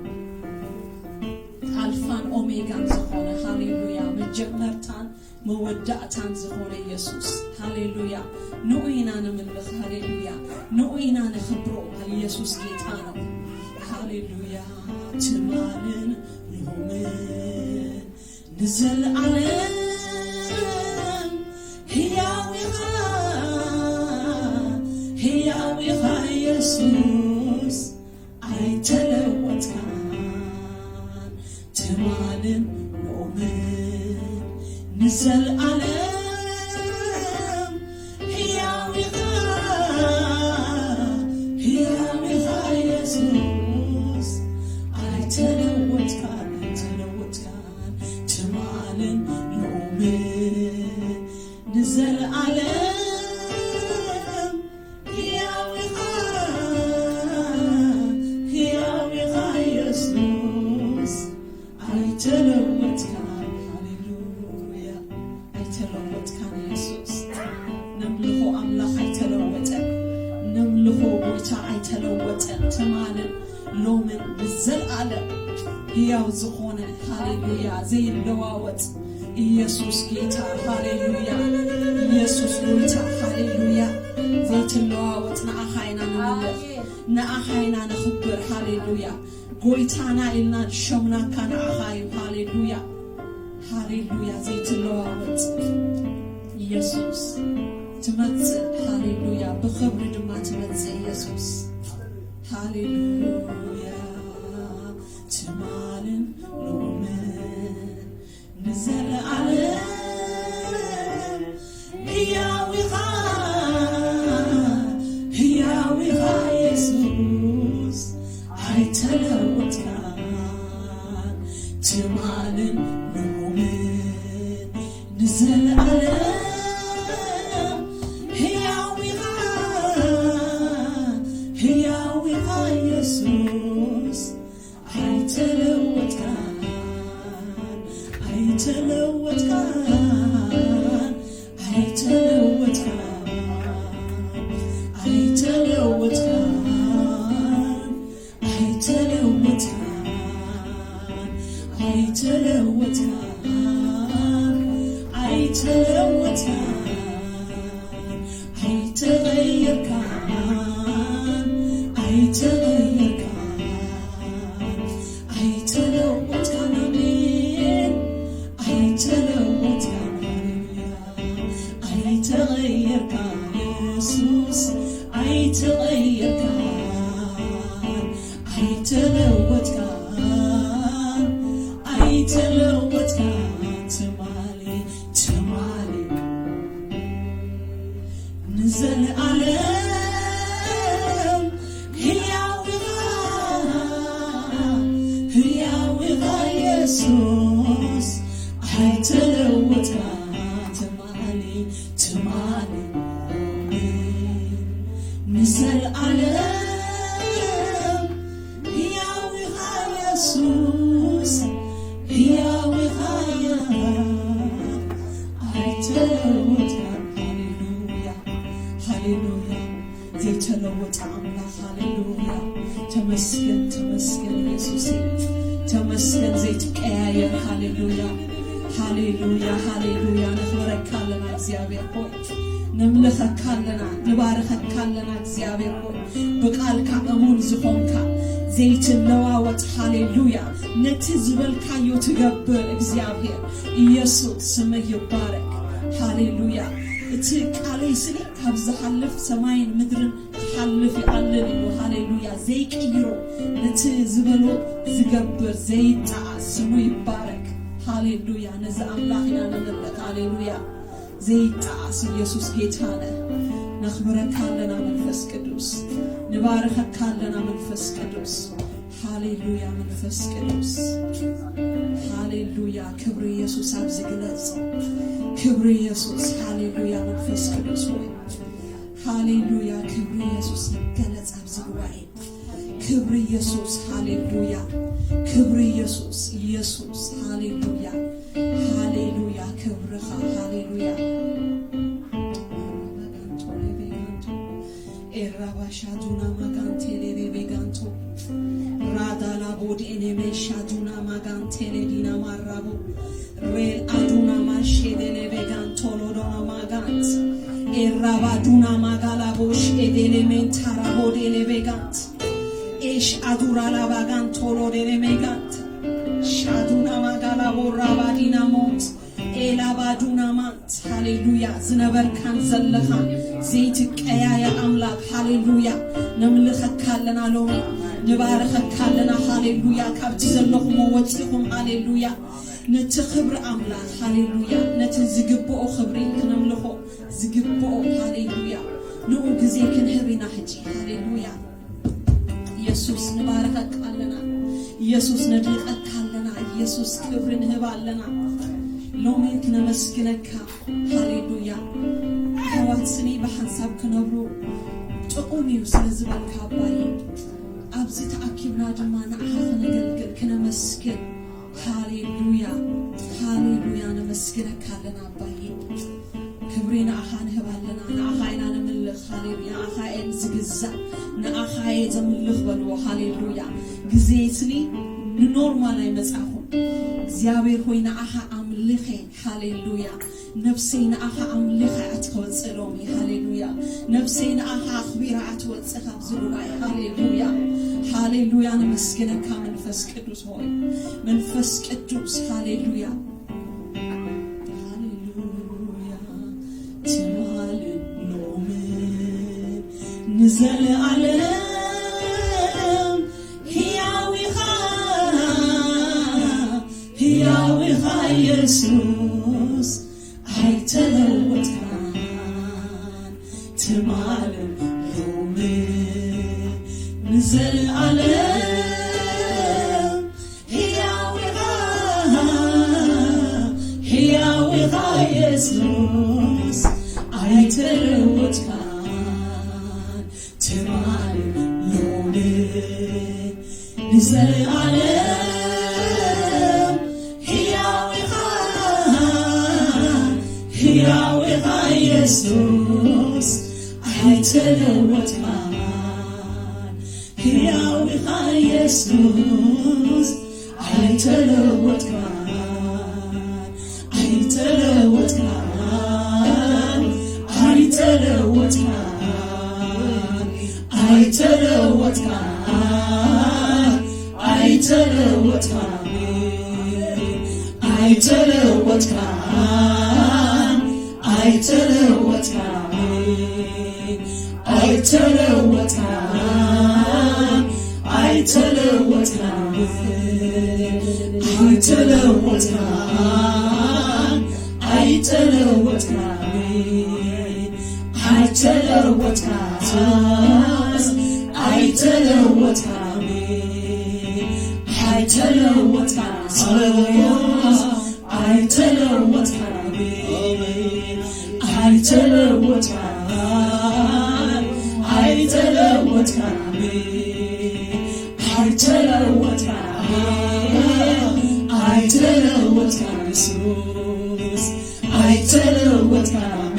ኣልፋን ኦሜጋን ዝኾነ፣ ሃሌሉያ፣ መጀመርታን መወዳእታን ዝኾነ ኢየሱስ። ሃሌሉያ። ንኡ ኢና ነምልኽ። ሃሌሉያ። ንኡ ኢና ነኽብሮ። ኢየሱስ ጌታ ነው። ሃሌሉያ። ትማልን ሎምን ንዘለኣለም ህያው ኢኻ፣ ህያው ኢኻ ኢየሱስ፣ ኣይተለወጥካን። ትማልን ሎምን ንዘለኣለም ህያው ኢኻ፣ ህያው ኢኻ ኢየሱስ፣ ኣይተለወጥካን፣ ኣይተለወጥካን። ትማልን ሎምን ንዘለኣለም ህያው ኢኻ፣ ህያው ኢኻ ኢየሱስ፣ ኣይተለወጥካን። ሃሌሉያ። ኣይተለወጥካን ኢየሱስ። ነምልኾ ኣምላኽ ኣይተለወጠን። ነምልኾ ጎይታ ኣይተለወጠን። ትማልን ሎምን ንዘለኣለም ህያው ዝኾነ፣ ሃሌሉያ፣ ዘይለዋወጥ ኢየሱስ ጌታ፣ ሃሌሉያ። ኢየሱስ ጎይታ፣ ሃሌሉያ። ዘይትለዋወጥ ንኣኻ ኢና ንምልኽ፣ ንኣኻ ኢና ነኽብር። ሃሌሉያ። ጎይታና ኢልና ንሸምናካ ንኣኻ እዩ። ሃሌሉያ፣ ሃሌሉያ። ዘይትለዋወጥ ኢየሱስ ትመጽእ። ሃሌሉያ። ብኽብሪ ድማ ትመጽእ ኢየሱስ። ሃሌሉያ። ትማልን ሎምን ንዘለኣለም ህያው ኢኻ፣ ህያው ኢኻ ኢየሱስ፣ ኣይተለወጥካን። ትማልን ሎምን ንዘለኣለም ህያው ኢኻ፣ ህያው ኢኻ ኢየሱስ፣ ኣይተለወጥካን፣ ኣይተለወጥካን፣ ኣይተለወጥካን፣ ኣይተለወጥካን፣ ኣይተለወጥካን፣ ኣይተለወጥካን፣ ኣይተለወጥካን። ኣይተቐየርካን፣ ኣይተቐየርካን፣ ኣይተለወጥካን፣ ኣሜን። ኣይተለወጥካን፣ ሃሌሉያ። ኣይተቐየርካን፣ ኢየሱስ፣ ኣይተቐየርካን፣ ኣይተለወጥካን፣ ኣይተለወጥካን፣ ትማሊ ትማሊ ንዘለኣለም ህያው ኢኻ፣ ህያው ኢኻ ኢየሱስ፣ ኣይተለወጥካን። ትማሊ ትማሊ ንዘለኣለም ህያው ኢኻ ኢየሱስ፣ ህያው ኢኻ፣ ኣይተለወጥካን። ሃሌሉያ፣ ሃሌሉያ። ዘይተለወጠ ኣምላኽ፣ ሃሌሉያ። ተመስገን፣ ተመስገን ኢየሱሴ፣ ተመስገን ዘይትቀያየር። ሃሌሉያ፣ ሃሌሉያ፣ ሃሌሉያ። ነኽብረካ ኣለና እግዚኣብሔር ሆይ፣ ነምልኸካ ኣለና፣ ንባርኸካ ኣለና እግዚኣብሔር ሆይ። ብቃልካ እሙን ዝኾንካ፣ ዘይትለዋወጥ፣ ሃሌሉያ፣ ነቲ ዝበልካዮ ትገብር እግዚኣብሔር ኢየሱስ፣ ስምህ ይባረክ። ሃሌሉያ። እቲ ቃለይ ስለ ካብ ዝሓልፍ ሰማይን ምድርን ክሓልፍ ይቐልል እዩ። ሃሌሉያ። ዘይቅይሮ፣ ነቲ ዝበሎ ዝገብር ዘይጠዓስ ስሙ ይባረክ። ሃሌሉያ። ነዚ ኣምላኽ ኢና ነምልኽ። ሃሌሉያ። ዘይጠዓስ ኢየሱስ ጌታነ። ነኽብረካ ኣለና መንፈስ ቅዱስ፣ ንባርኸካ ኣለና መንፈስ ቅዱስ። ሃሌሉያ መንፈስ ቅዱስ፣ ሃሌሉያ። ክብሪ ኢየሱስ ኣብዚ ግለጾ። ክብሪ ኢየሱስ፣ ሃሌሉያ መንፈስ ቅዱስ ሆይ፣ ሃሌሉያ። ክብሪ ኢየሱስ ይገለጽ ኣብዚ ጉባኤ። ክብሪ ኢየሱስ፣ ሃሌሉያ። ክብሪ ኢየሱስ፣ ኢየሱስ፣ ሃሌሉያ፣ ሃሌሉያ። ክብርኻ፣ ሃሌሉያ። ኤራባሻ ዱና ማጋንቴ ሌሌ ቤጋንቶ ራዳላ ቦዲ ኤኔሜሻ ዱና ማጋንቴ ሌዲና ማራቦ ሬል አዱና ማሼ ሌሌ ቤጋንቶ ሎዶና ማጋንት ኤራባ ዱና ማጋላ ቦሽ ኤዴሌ ሜንታራ ቦዴ ሌ ቤጋንት ኤሽ አዱራ ላባጋንቶ ሎዴ ሌ ሜጋንት ሻዱና ማጋላ ቦራባ ዲና ሞንት ኤላባዱናማንት። ሃሌሉያ። ዝነበርካን ዘለኻን ዘይትቀያየር ኣምላኽ፣ ሃሌሉያ። ነምልኸካ ኣለና ሎሚ፣ ንባርኸካ ኣለና፣ ሃሌሉያ። ካብቲ ዘለኹሞ ወፂኹም፣ ሃሌሉያ። ነቲ ክብሪ ኣምላኽ፣ ሃሌሉያ። ነቲ ዝግብኦ ክብሪ ክነምልኾ ዝግብኦ፣ ሃሌሉያ። ንኡ ግዜ ክንህብ ኢና ሕጂ፣ ሃሌሉያ። ኢየሱስ ንባርኸካ ኣለና። ኢየሱስ ነድንቐካ ኣለና። ኢየሱስ ክብሪ ንህብ ኣለና። ሎሚ ክነመስግነካ። ሃሌሉያ። ኣሕዋት ስኒ ብሓንሳብ ክነብሩ ጥዑም እዩ ስለ ዝበልካ ኣባይ፣ ኣብዚ ተኣኪብና ድማ ንዓኻ ክነገልግል ክነመስግን። ሃሌሉያ፣ ሃሌሉያ። ነመስግነካ ኣለና ኣባይ። ክብሪ ንኣኻ ንህብ ኣለና። ንኣኻ ኢና ነምልኽ። ሃሌሉያ። ንኣኻ እየ ዝግዛእ፣ ንኣኻ እየ ዘምልኽ በልዎ። ሃሌሉያ። ግዜ ስኒ ንኖርማል ኣይመጻኹም። እግዚኣብሔር ሆይ ንኣኻ ኣምልኸ። ሃሌሉያ። ነፍሰይ ንኣኻ ኣምልኻ እያ ትወፅእ ሎሚ። ሃሌሉያ። ነፍሰይ ንኣኻ ኣኽቢራ እያ ትወፅእ ካብዚ ጉባኤ። ሃሌሉያ፣ ሃሌሉያ። ነመስግነካ መንፈስ ቅዱስ ሆይ፣ መንፈስ ቅዱስ። ሃሌሉያ፣ ሃሌሉያ። ትማልን ሎምን ንዘለኣለም ህያው ኢኻ፣ ህያው ኢኻ ኢየሱስ ኣይተለወጥካን። ትማልን ሎምን ንዘለኣለም ህያው ኢኻ፣ ህያው ኢኻ ኢየሱስ ኣይተለወጥካን። ትማልን ሎምን ንዘለኣለም ህያው ኢኻ፣ ህያው ኢኻ ኢየሱስ ኣይተለወጥካን። ህያው ኢኻ ኢየሱስ ኣይተለወጥካን፣ ኣይተለወጥካን፣ ኣይተለወጥካን፣ ኣይተለወጥካን፣ ኣይተለወጥካን፣ ኣይተለወጥካን፣ ኣይተለወጥካን፣ ኣይተለወጥካን፣ ኣይተለወጥካን፣ ኣይተለወጥካን፣ ኣይተለወጥካን፣ ኣይተለወጥካን፣ ኣይተለወጥካን፣ ኣይተለወጥካን፣ ኣይተለወጥካን፣ ኣይተለወጥካን፣ ኣይተለወጥካን፣ ኣይተለወጥካን፣ ኣይተለወጥካን፣ ኢየሱስ ኣይተለወጥካን፣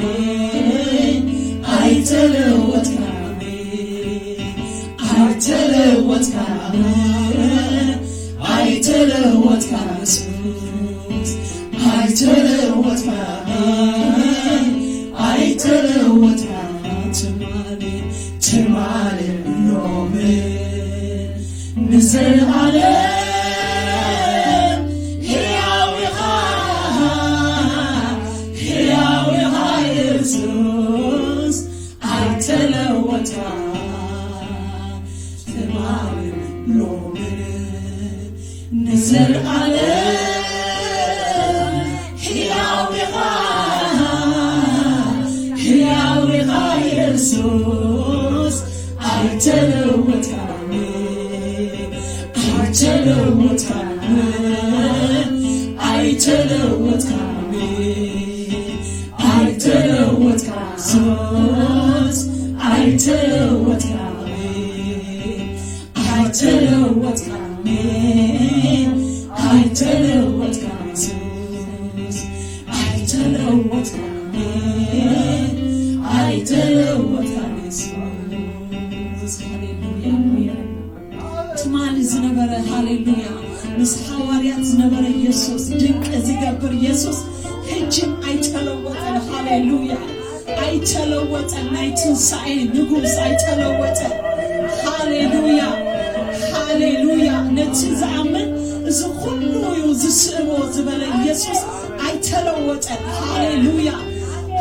ኣይተለወጥካን፣ ኣይተለወጥካን፣ ኣይተለወጥካን፣ ኢየሱስ ኣይተለወጥካን፣ ኣይተለወጥካን። ትማሊ፣ ትማሊ፣ ሎሚ፣ ንዘለኣለም ሕያው ኢኻ፣ ሕያው ኢኻ ኢየሱስ ኣይተለወጥካን። ትማሊ፣ ሎሚ፣ ንዘለኣለም ሕያው ኢኻ፣ ሕያው ኢኻ ኢየሱስ ኣይተለወጥካን፣ ተለወጥካኒ፣ ኣይተለወጥካኒ፣ ኣይተለወጥካኒ ኢየሱስ፣ ኣይተለወጥካኒ፣ ኣይተለወጥካኒ፣ ኣይተለወጥካኒ ኢየሱስ፣ ኣይተለወጥካኒ፣ ኣይተለወጥካኒ ኢየሱስ። ሃሌሉያ። ትማሊ ዝነበረ፣ ሃሌሉያ፣ ምስ ሓዋርያት ዝነበረ ኢየሱስ፣ ድንቅ ዝገብር ኢየሱስ፣ ሕጅም ኣይተለወጠን። ሃሌሉያ። ኣይተለወጠን። ናይ ትንሳኤ ንጉስ ኣይተለወጠን። ሃሌሉያ፣ ሃሌሉያ። ነቲ ዝኣምን እዚ ኩሉ እዩ ዝስእኖ ዝበለ ኢየሱስ ኣይተለወጠን። ሃሌሉያ፣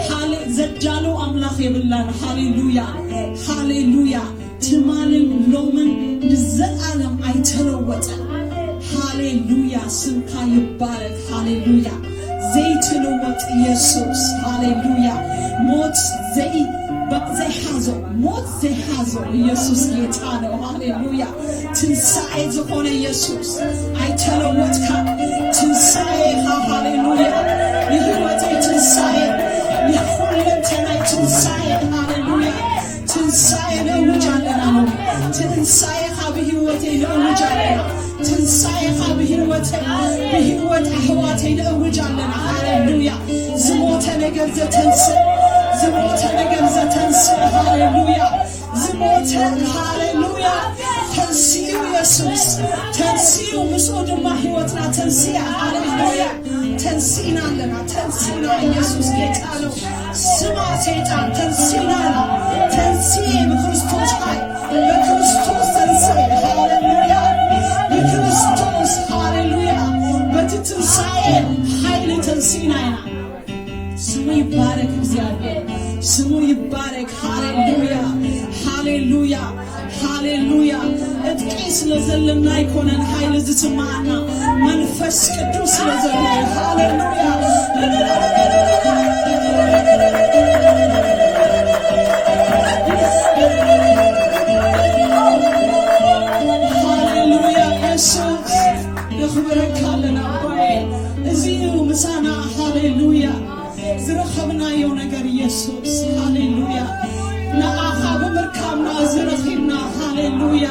ሃሌ-፣ ዘዳሉ ኣምላኽ የብላን። ሃሌሉያ፣ ሃሌሉያ። ትማልን ሎምን ንዘለኣለም ኣይተለወጠን። ሃሌሉያ፣ ስምካ ይባረክ። ሃሌሉያ፣ ዘይትልወጥ ኢየሱስ። ሃሌሉያ፣ ሞት ዘይ-፣ በ-፣ ዘይሓዞ፣ ሞት ዘይሓዞ ኢየሱስ ጌታ ነው። ሃሌሉያ፣ ትንሳኤ ዝኾነ ኢየሱስ፣ ኣይተለወጥካ። ትንሳኤ ኢኻ። ሃሌሉያ፣ የህይወተይ ትንሳኤ፣ የሁለንተናይ ትንሳኤ። ሃሌሉያ፣ ትንሳኤ ነእውጅ ኣለና ሎሚ። ትንሳኤኻ ብህይወተይ ነእውጅ ኣለና። ትንሳኤኻ ብህይወተይ፣ ብህይወት ኣሕዋተይ ነእውጅ ኣለና። ሃሌሉያ፣ ዝሞተ ነገር ዘተንስእ፣ ዝሞተ ነገር ዘተንስእ። ሃሌሉያ፣ ዝሞተ፣ ሃሌሉያ፣ ተንሲኡ ኢየሱስ፣ ተንሲኡ፣ ምስኡ ድማ ህይወትና ተንሲኣ። ሃሌሉያ፣ ተንሲእና ኣለና፣ ተንሲእና። ኢየሱስ ጌታ ነው። ስማ ሰይጣን፣ ተንሲእና ኣለና። ተንስኤ ብክርስቶስ ኃይል፣ በክርስቶስ ተንስኤ። ሃሌሉያ፣ ብክርስቶስ፣ ሃሌሉያ፣ በቲ ትንሳኤ ኃይል ተንሲእና ኢና። ስሙ ይባረክ፣ እግዚኣብሔር ስሙ ይባረክ። ሃሌሉያ፣ ሃሌሉያ፣ ሃሌሉያ። እጥቂ ስለ ዘለና ኣይኮነን ኃይል ዝስማዓና፣ መንፈስ ቅዱስ ስለ ዘሎ። ሃሌሉያ፣ ሃሌሉያ። ኢየሱስ፣ ነኽብረካ ኣለና ኣባዬ። እዚ እዩ ምሳና። ሃሌሉያ። ዝረኸብናዮ ነገር ኢየሱስ፣ ሃሌሉያ። ንኣኻ ብምርካብና እዚ ረኺብና። ሃሌሉያ።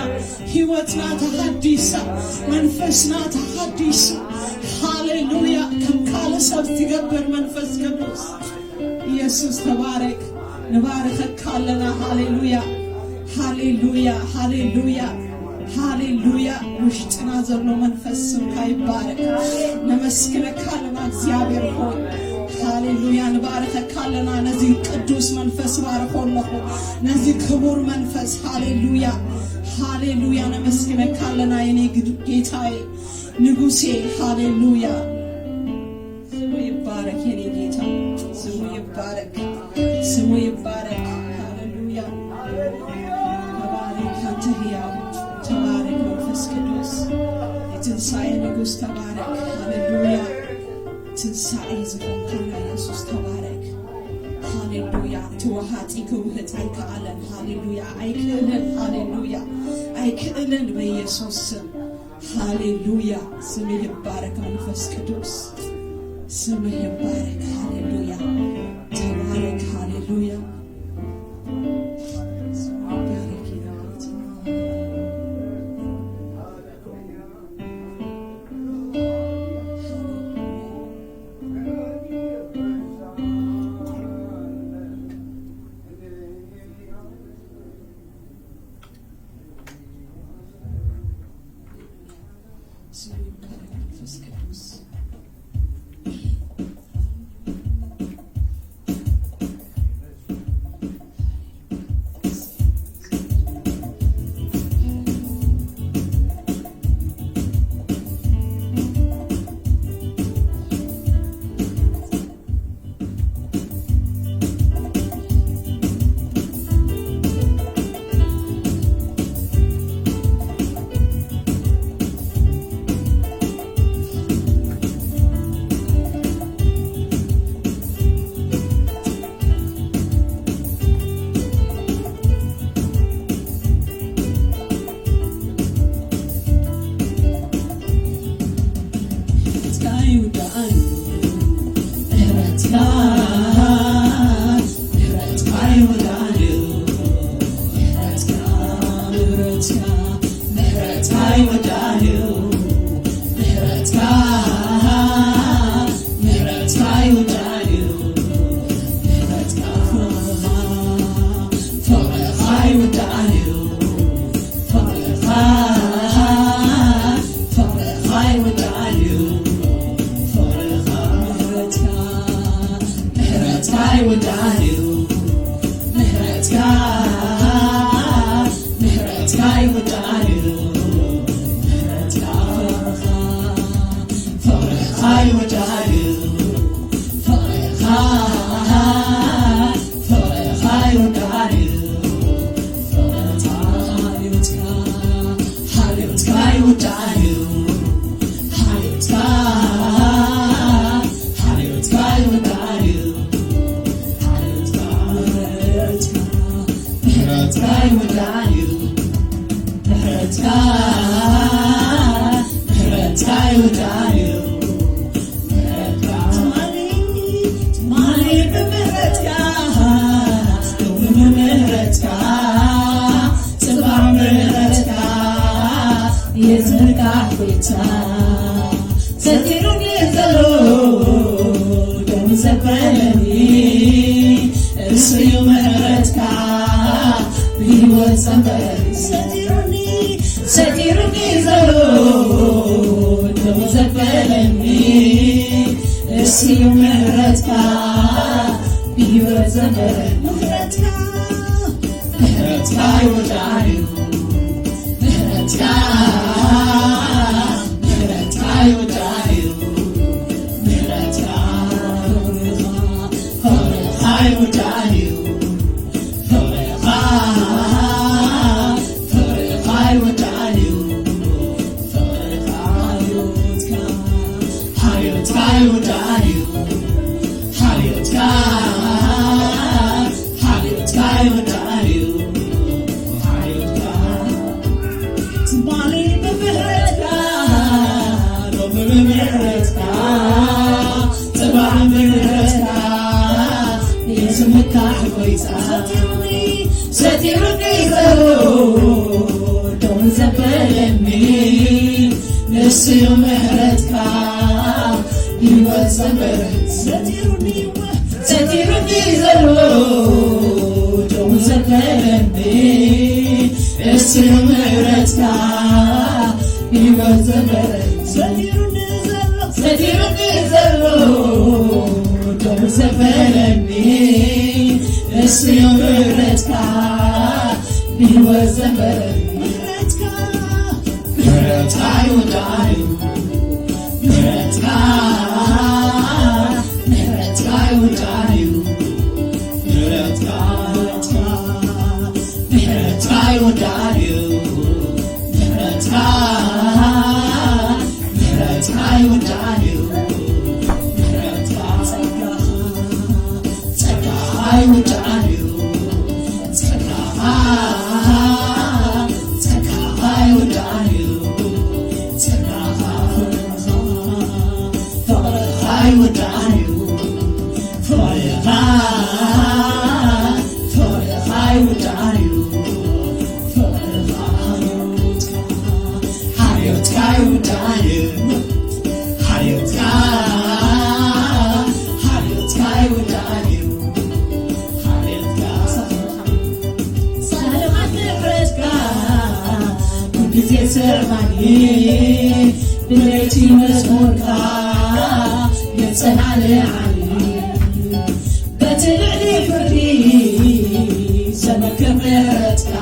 ህይወትና ተሃዲሳ፣ መንፈስና ተሃዲሱ። ሃሌሉያ። ከም ካልእ ሰብ ዝገብር መንፈስ ቅዱስ ኢየሱስ ተባረክ። ንባርኸካ ኣለና። ሃሌሉያ፣ ሃሌሉያ፣ ሃሌሉያ፣ ሃሌሉያ። ውሽጥና ዘሎ መንፈስ ስምካ ይባረክ። ነመስግነካ ኣለና እግዚኣብሔር ሆይ። ሃሌሉያ። ንባርኸካ ኣለና። ነዚ ቅዱስ መንፈስ ባርኾ ኣለኹ። ነዚ ክቡር መንፈስ፣ ሃሌሉያ፣ ሃሌሉያ። ነመስግነካ ኣለና የኔ ግድ-፣ ጌታዬ፣ ንጉሴ። ሃሌሉያ። ስሙ ይባረክ የኔ ጌታ፣ ስሙ ይባረክ፣ ስሙ ይባረክ። ሃሌሉያ። ተባረክ አንተ ሕያው፣ ተባረክ መንፈስ ቅዱስ፣ የትንሳኤ ንጉስ ተባረክ። ሃሌሉያ። ትንሳኤ ዝኾንካና ኢየሱስ ተባረክ። ሃሌሉያ። እቲ ወሃጢ ክውህጥ ኣይከኣለን። ሃሌሉያ። ኣይክእልን። ሃሌሉያ። ኣይክእልን በኢየሱስ ስም። ሃሌሉያ። ስምህ ይባረክ መንፈስ ቅዱስ፣ ስምህ ይባረክ። ሃሌሉያ። ተባረክ። ሃሌሉያ። ይባረክ ጌታ። ስሙ ይባረክ መንፈስ ቅዱስ። ይወዳዩ ምሕረትካ፣ ምሕረትካ ይወዳዩ ምሕረትካ፣ ፍቕርኻ ይወዳዩ፣ ፍቕርኻ፣ ፍቕርኻ ይወዳዩ፣ ፍቕርኻ፣ ምሕረትካ፣ ምሕረትካ ይወዳዩ፣ ምሕረትካ፣ ምሕረትካ ይወዳዩ፣ ምሕረትካ፣ ፍቕርኻ፣ ፍቕርኻ ይወዳዩ፣ ፍቕርኻ፣ ፍቕርኻ ይወዳዩ፣ ፍቕርኻ፣ ሓልዮትካ፣ ሓልዮትካ ይወዳዩ፣ ሓልዮትካ፣ ሓልዮትካ ይወዳዩ፣ ሓልዮትካ፣ ምሕረትካ፣ ምሕረትካ ይወዳዩ፣ ምሕረትካ፣ ምሕረትካ ይወዳዩ፣ ምሕረትካ፣ ትማሊ፣ ትማሊ ብምሕረትካ፣ ሎሚ ብምሕረትካ፣ ጽባሕ ምሕረትካ፣ የዝንካ ጎይታ፣ ሰቲሩኒ ዘሎ ደም ዘበለኒ፣ እሱ እዩ ምሕረትካ፣ ብህይወት ዘንበረኒ፣ ሰቲሩኒ፣ ሰቲሩኒ ዘሎ ደም ዘበለኒ፣ እሱ እዩ ምሕረትካ፣ ብህይወት ዘንበረኒ፣ ምሕረትካ፣ ምሕረትካ ይወዳዩ፣ ምሕረትካ፣ ምሕረትካ ይወዳዩ፣ ምሕረትካ፣ ፍቕርኻ፣ ፍቕርኻ ይወዳዩ፣ ፍቕርኻ፣ ፍቕርኻ ይወዳዩ፣ ፍቕርኻ፣ ሓልዮትካ፣ ሓልዮትካ ይወዳዩ፣ ሓልዮትካ፣ ሓልዮትካ ይወዳዩ፣ ሓልዮትካ፣ ትማሊ ብምሕረትካ፣ ሎሚ ብምሕረትካ፣ ጽባሕ ብምሕረትካ፣ የዝንካ ጎይታ፣ ሰቲሩኒ፣ ሰቲሩኒ ዘሎ ደም ዘበለኒ፣ ንሱ እዩ ምሕረትካ፣ ህይወት ዘንበረ፣ ሰቲሩኒ፣ ሰቲሩኒ ዘሎ ደም ዘበለኒ፣ እሱ እዩ ምሕረትካ፣ ህይወት ዘንበረ፣ ሰቲሩኒ ዘሎ፣ ሰቲሩኒ ዘሎ ደም ዘበለኒ፣ እሱ እዩ ምሕረትካ፣ ህይወት ዘንበረ፣ ምሕረትካ፣ ምሕረትካ ይወዳዩ፣ ምሕረትካ፣ ምሕረትካ ይወዳዩ፣ ምሕረትካ፣ ምሕረትካ ይወዳዩ፣ ምሕረትካ፣ ምሕረትካ ይወዳዩ፣ ምሕረትካ፣ ጸጋኻ፣ ጸጋኻ ይወዳዩ፣ ጸጋኻ፣ ጸጋኻ ይወዳዩ፣ ጸጋኻ፣ ፍቕርኻ ይወዳዩ፣ ፍቕርኻ፣ ፍቕርኻ ይወዳዩ፣ ፍቕርኻ፣ ሓልዮትካ ይወዳዩ፣ ሓልዮትካ፣ ሓልዮትካ ይወዳዩ፣ ሓልዮትካ፣ ሳልኻት ምሕረትካ፣ ኩልግዜ ስርዓኒ፣ ብለይቲ መዝሙርካ፣ የጸላልዓኒ። በቲ ልዕሊ ፍርዲ ዘመክር ምሕረትካ፣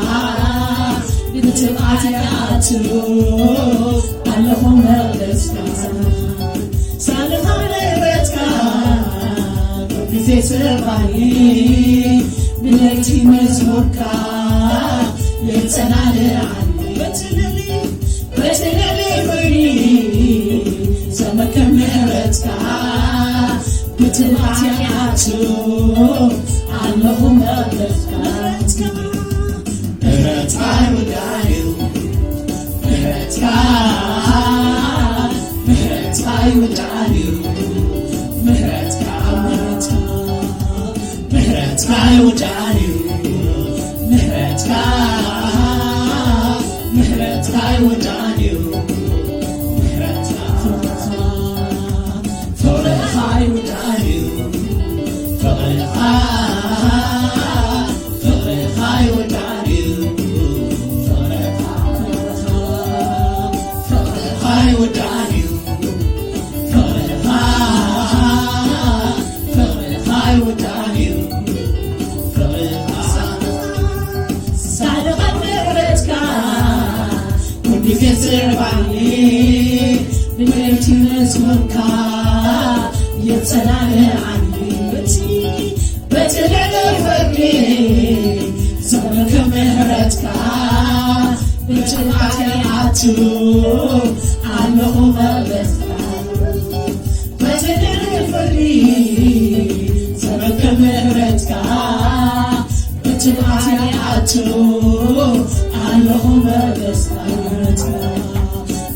ብትብዓት ይኣቱ ኣለኹ መቕደስካ። ሳልኻ ምሕረትካ፣ ኩልግዜ ስርዓኒ፣ ብለይቲ መዝሙርካ፣ የጸላልዓኒ። በቲ ልዕሊ፣ በቲ ልዕሊ ፍርዲ ዘመክር ምሕረትካ፣ ብትብዓት ይኣቱ ኣለኹ መቕደስካ። ምሕረትካ ይወዳዩ፣ ምሕረትካ፣ ምሕረትካ ይወዳዩ፣ ምሕረትካ፣ ምሕረትካ፣ ምሕረትካ ይወዳዩ፣ ምሕረትካ፣ ምሕረትካ ይወዳዩ፣ ኣይውዳእን እዩ ፍቕርኻ፣ ፍቕርኻ ኣይውዳእን እዩ ፍቕርኻ። ሳልኻ ምሕረትካ ኩሉ ግዜ ዝርባኒ፣ ብለይቲ መዝሙርካ የጸናንዓኒ። በቲ ልዕሊ ፍርዲ ዘመንከ ምሕረትካ ብጭንቀት ይኣቱ ኣለኹ መበስታ። በቲ ልዕሊ ፍርዲ ዘመንከ ምሕረትካ ብጭንቀት ይኣቱ ኣለኹ መበስታ።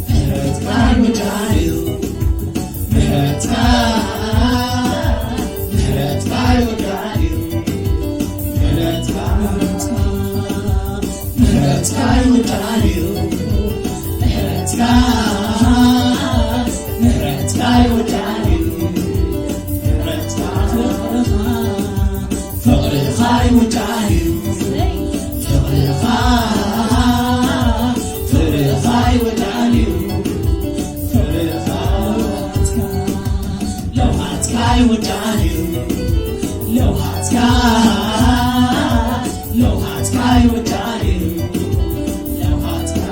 ምሕረትካ ይውዳእን እዩ ምሕረትካ፣ ምሕረትካ ይውዳእን እዩ ምሕረትካ፣ ምሕረትካ ይውዳእን እዩ ምሕረትካ፣ ምሕረትካ ይውዳእን እዩ ምሕረትካ፣ ፍቕርኻ፣ ፍቕርኻ ይውዳእን እዩ ፍቕርኻ፣ ፍቕርኻ ይውዳእን እዩ ፍቕርኻ፣ ለውሃትካ ይውዳእን እዩ ለውሃትካ፣ ለውሃትካ ይውዳእን እዩ ለውሃትካ፣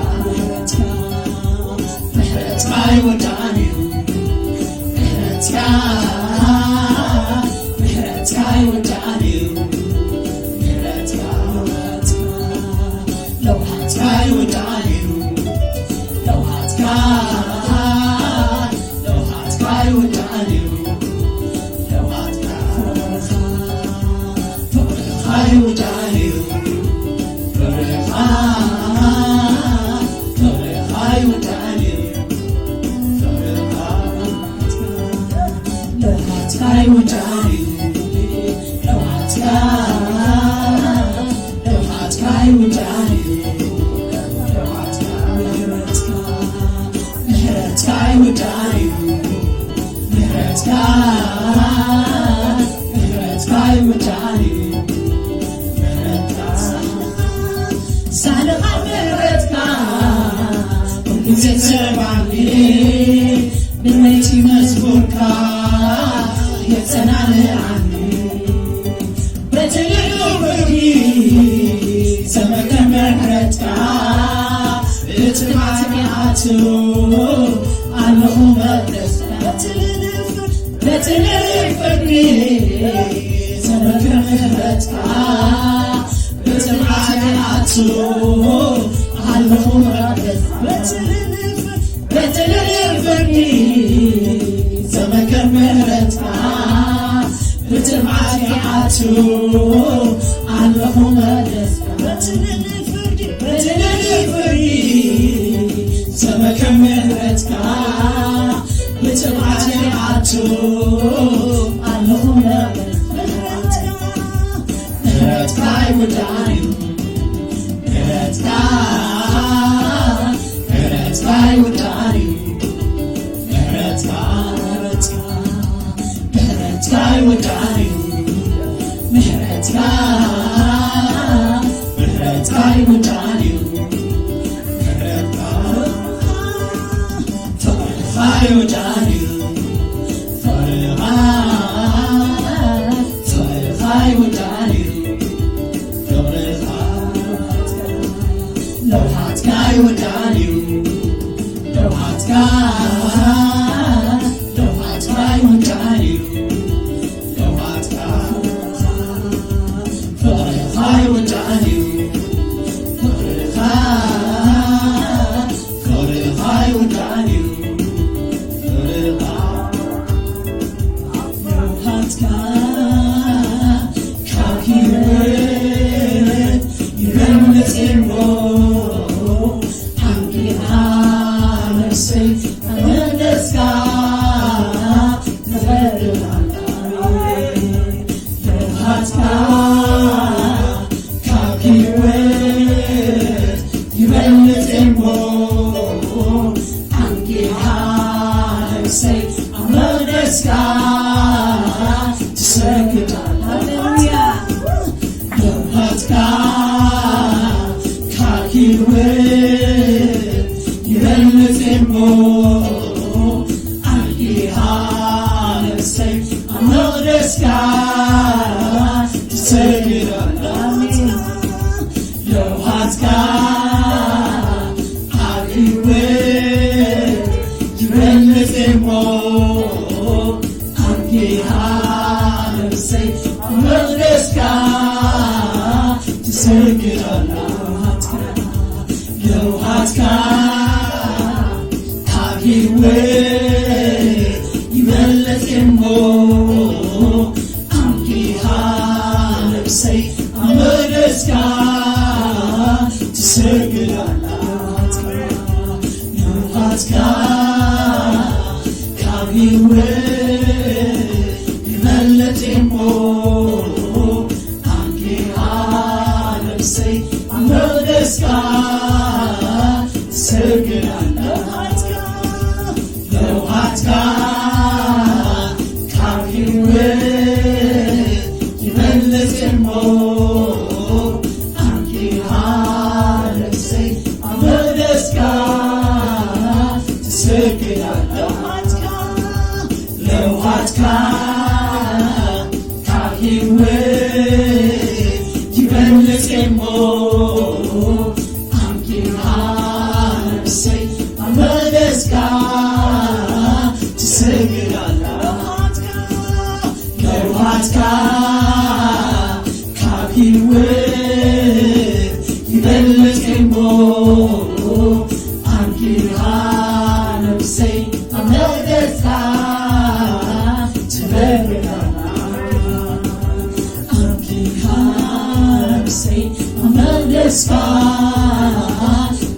ምሕረትካ ይውዳእን እዩ ምሕረትካ፣ ምሕረትካ ይውዳእን እዩ ምሕረትካ፣ ለውሃትካ ይውዳእን እዩ ለውሃትካ፣ ለውሃትካ ይውዳእን እዩ ለውሃትካ፣ ፍቕርኻ ይውዳእን እዩ ፍቕርኻ፣ ፍቕርኻ ይውዳእን እዩ ፍቕርኻ፣ ለውሃትካ ይውዳእን እዩ ለውሃትካ፣ ለውሃትካ ይውዳእን እዩ ለውሃትካ፣ ምሕረትካ፣ ምሕረትካ ይውዳእን እዩ ምሕረትካ፣ ምሕረትካ ይውዳእን እዩ ምሕረትካ፣ ሳልኻ ምሕረትካ ኩሉ ግዜ ዝርባኒ፣ ብለይቲ መዝሙርካ የጸናንዓኒ። በቲ ልዑል ፍርዲ ዘመንከ ምሕረትካ ብትብዓት ይኣቱ ኣለኹ መበስታ። በቲ ልዑል ፍርዲ ዘመንከ ምሕረትካ ብትብዓት ይኣቱ ኣለኹ መበስታ። በቲ ልዑል ፍርዲ በትልል ፍርዲ ዘመከር ምሕረትካ ብትብዓት ይኣቱ ኣለኹ መለስካ። በትልል ፍርዲ፣ በትልል ፍርዲ ዘመከር ምሕረትካ ብትብዓት ይኣቱ ኣለኹ መለስካ። ምሕረትካ፣ ምሕረትካ ይውዳእን እዩ። ምሕረትካ፣ ምሕረትካ ይውዳእን እዩ። ምሕረትካ፣ ምሕረትካ፣ ምሕረትካ ይውዳእን እዩ። ምሕረትካ፣ ምሕረትካ ይውዳእን እዩ። ምሕረትካ፣ ፍቕርኻ ይውዳእን እዩ። ፍቕርኻ፣ ፍቕርኻ ይውዳእን እዩ። ፍቕርኻ፣ ለውሃትካ ይውዳእን እዩ። ለውሃትካ፣ ለውሃትካ ይውዳእን እዩ። ለውሃትካ፣ ፍቕርኻ ይውዳእን እዩ። ፍቕርኻ፣ ፍቕርኻ ይውዳእን እዩ። ፍቕርኻ፣ ለውሃትካ ካብ ህይወት ይበልጽ እሞ፣ ኣንቂኻ ነፍሰይ ኣብ መቕደስካ ተፈርዳ። ለውሃትካ ካብ ህይወት ይበልጽ እሞ፣ ኣንቂኻ ነፍሰይ ኣብ መቕደስካ ትሰግድ ኣላ። ሃሌሉያ። ለውሃትካ ካብ ህይወት ይበልጽ እሞ ኣንኪ ሃለሰይ ኣብ መቕደስካ ትሰግድ ኣላ። ለውሃትካ ኣብ ህይወት ይበልጽ እሞ ኣንኪ ሃለሰይ ኣብ መቕደስካ ትሰግድ ኣላ። ለውሃትካ ካብ ህይወት ይበልጽ እሞ ኣንኪ ሃለሰይ ኣብ መቕደስካ ትሰግድ ኣላ። ለውሃትካ ካብ ህይወት ይበልጽ እሞ ኣንኪ ሃለሰይ ኣብ መቕደስካ ትሰግድ ኣላ። ለውሃትካ ካብ ህይወት ይበልጽ እሞ ኣንኪ ሃለሰይ ኣብ መቕደስካ ትሰግድ ኣላ። ለውሃትካ ካብ ህይወት ይበልጽ እሞ ኣንኪ ሃለሰይ ኣብ መቕደስካ ትሰግድ ኣላ። ለውሃትካ ካብ ህይወት ይበልጽ እሞ ኣንኪ ሃለሰይ ኣብ መቕደስካ ትበልጽ ኣላ። ኣንኪ ሃለሰይ ኣብ መቕደስካ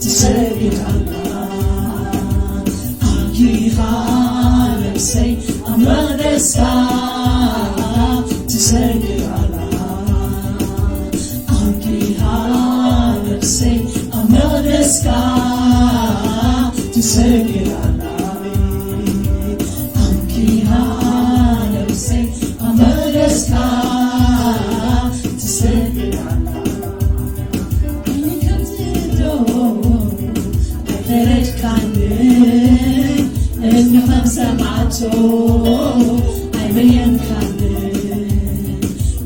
ትሰግድ ኣላ። ኣንኪ ሃለሰይ ኣብ መቕደስካ ትሰግድ ኣላ። ኣንኪ ሃለሰይ ኣብ መቕደስካ ትሰግድ ኣላ። ኣንኪ ሃለሰይ ኣብ መቕደስካ ትሰግድ ኣላ። ከምቲ ዶ ኣይፈረድካንን፣ እዝኒ ከም ሰምዓቶ ኣይበየንካንን።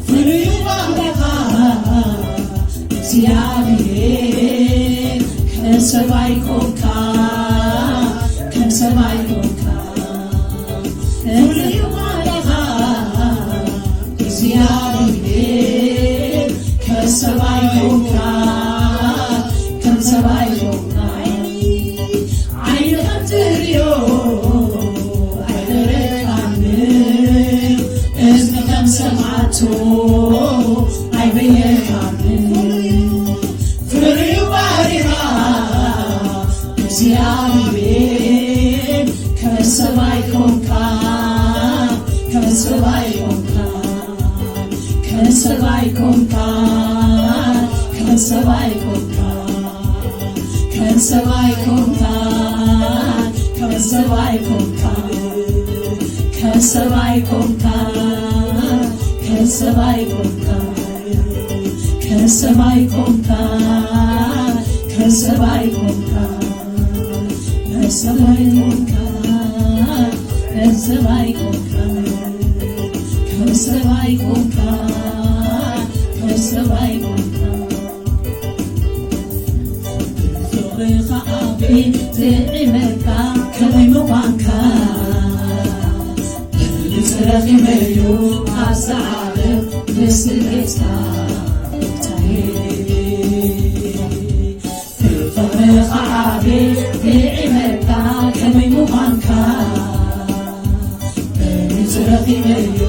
ፍሉይ ባህርኻ እግዚኣብሔር ከም ሰብ ኣይኮንካ፣ ከም ሰብ ኣይኮንካ። ፍሉይ ባህርኻ እግዚኣብሔር ከም ሰብ ኣይኮንካ፣ ከም ሰብ ኣይኮንካ። ዓይኒ ከም ትርእዮ ኣይፈረድካንን፣ እዝኒ ከም ሰምዓቶ ኣይበየንካንን። ፍሉይ ባህርኻ እግዚኣብሔር ከም ሰብ ኣይኮንካ፣ ከም ሰብ ኣይኮንካ። ከም ሰብ ኣይኮንካ፣ ከም ሰብ ኣይኮንካ። ከም ሰብ ኣይኮንካ፣ ከም ሰብ ኣይኮንካ። ከም ሰብ ኣይኮንካ፣ ከም ሰብ ኣይኮንካ። ከም ሰብ ኣይኮንካ፣ ከም ሰብ ኣይኮንካ። ከም ሰብ ኣይኮንካ፣ ከም ሰብ ኣይኮንካ። ከም ሰብ ኣይኮንካ፣ ከም ሰብ ኣይኮንካ። ብፍቕርኻ ኣቤት ጥዒመካ ከመይ ምዃንካ። ብልጽ ረኺበዮ ኣብዛ ዓለም ምስቲ ቤትካ። ብፍቕርኻ ኣቤት ጥዒመካ ከመይ ምዃንካ። ብልጽ ረኺበዮ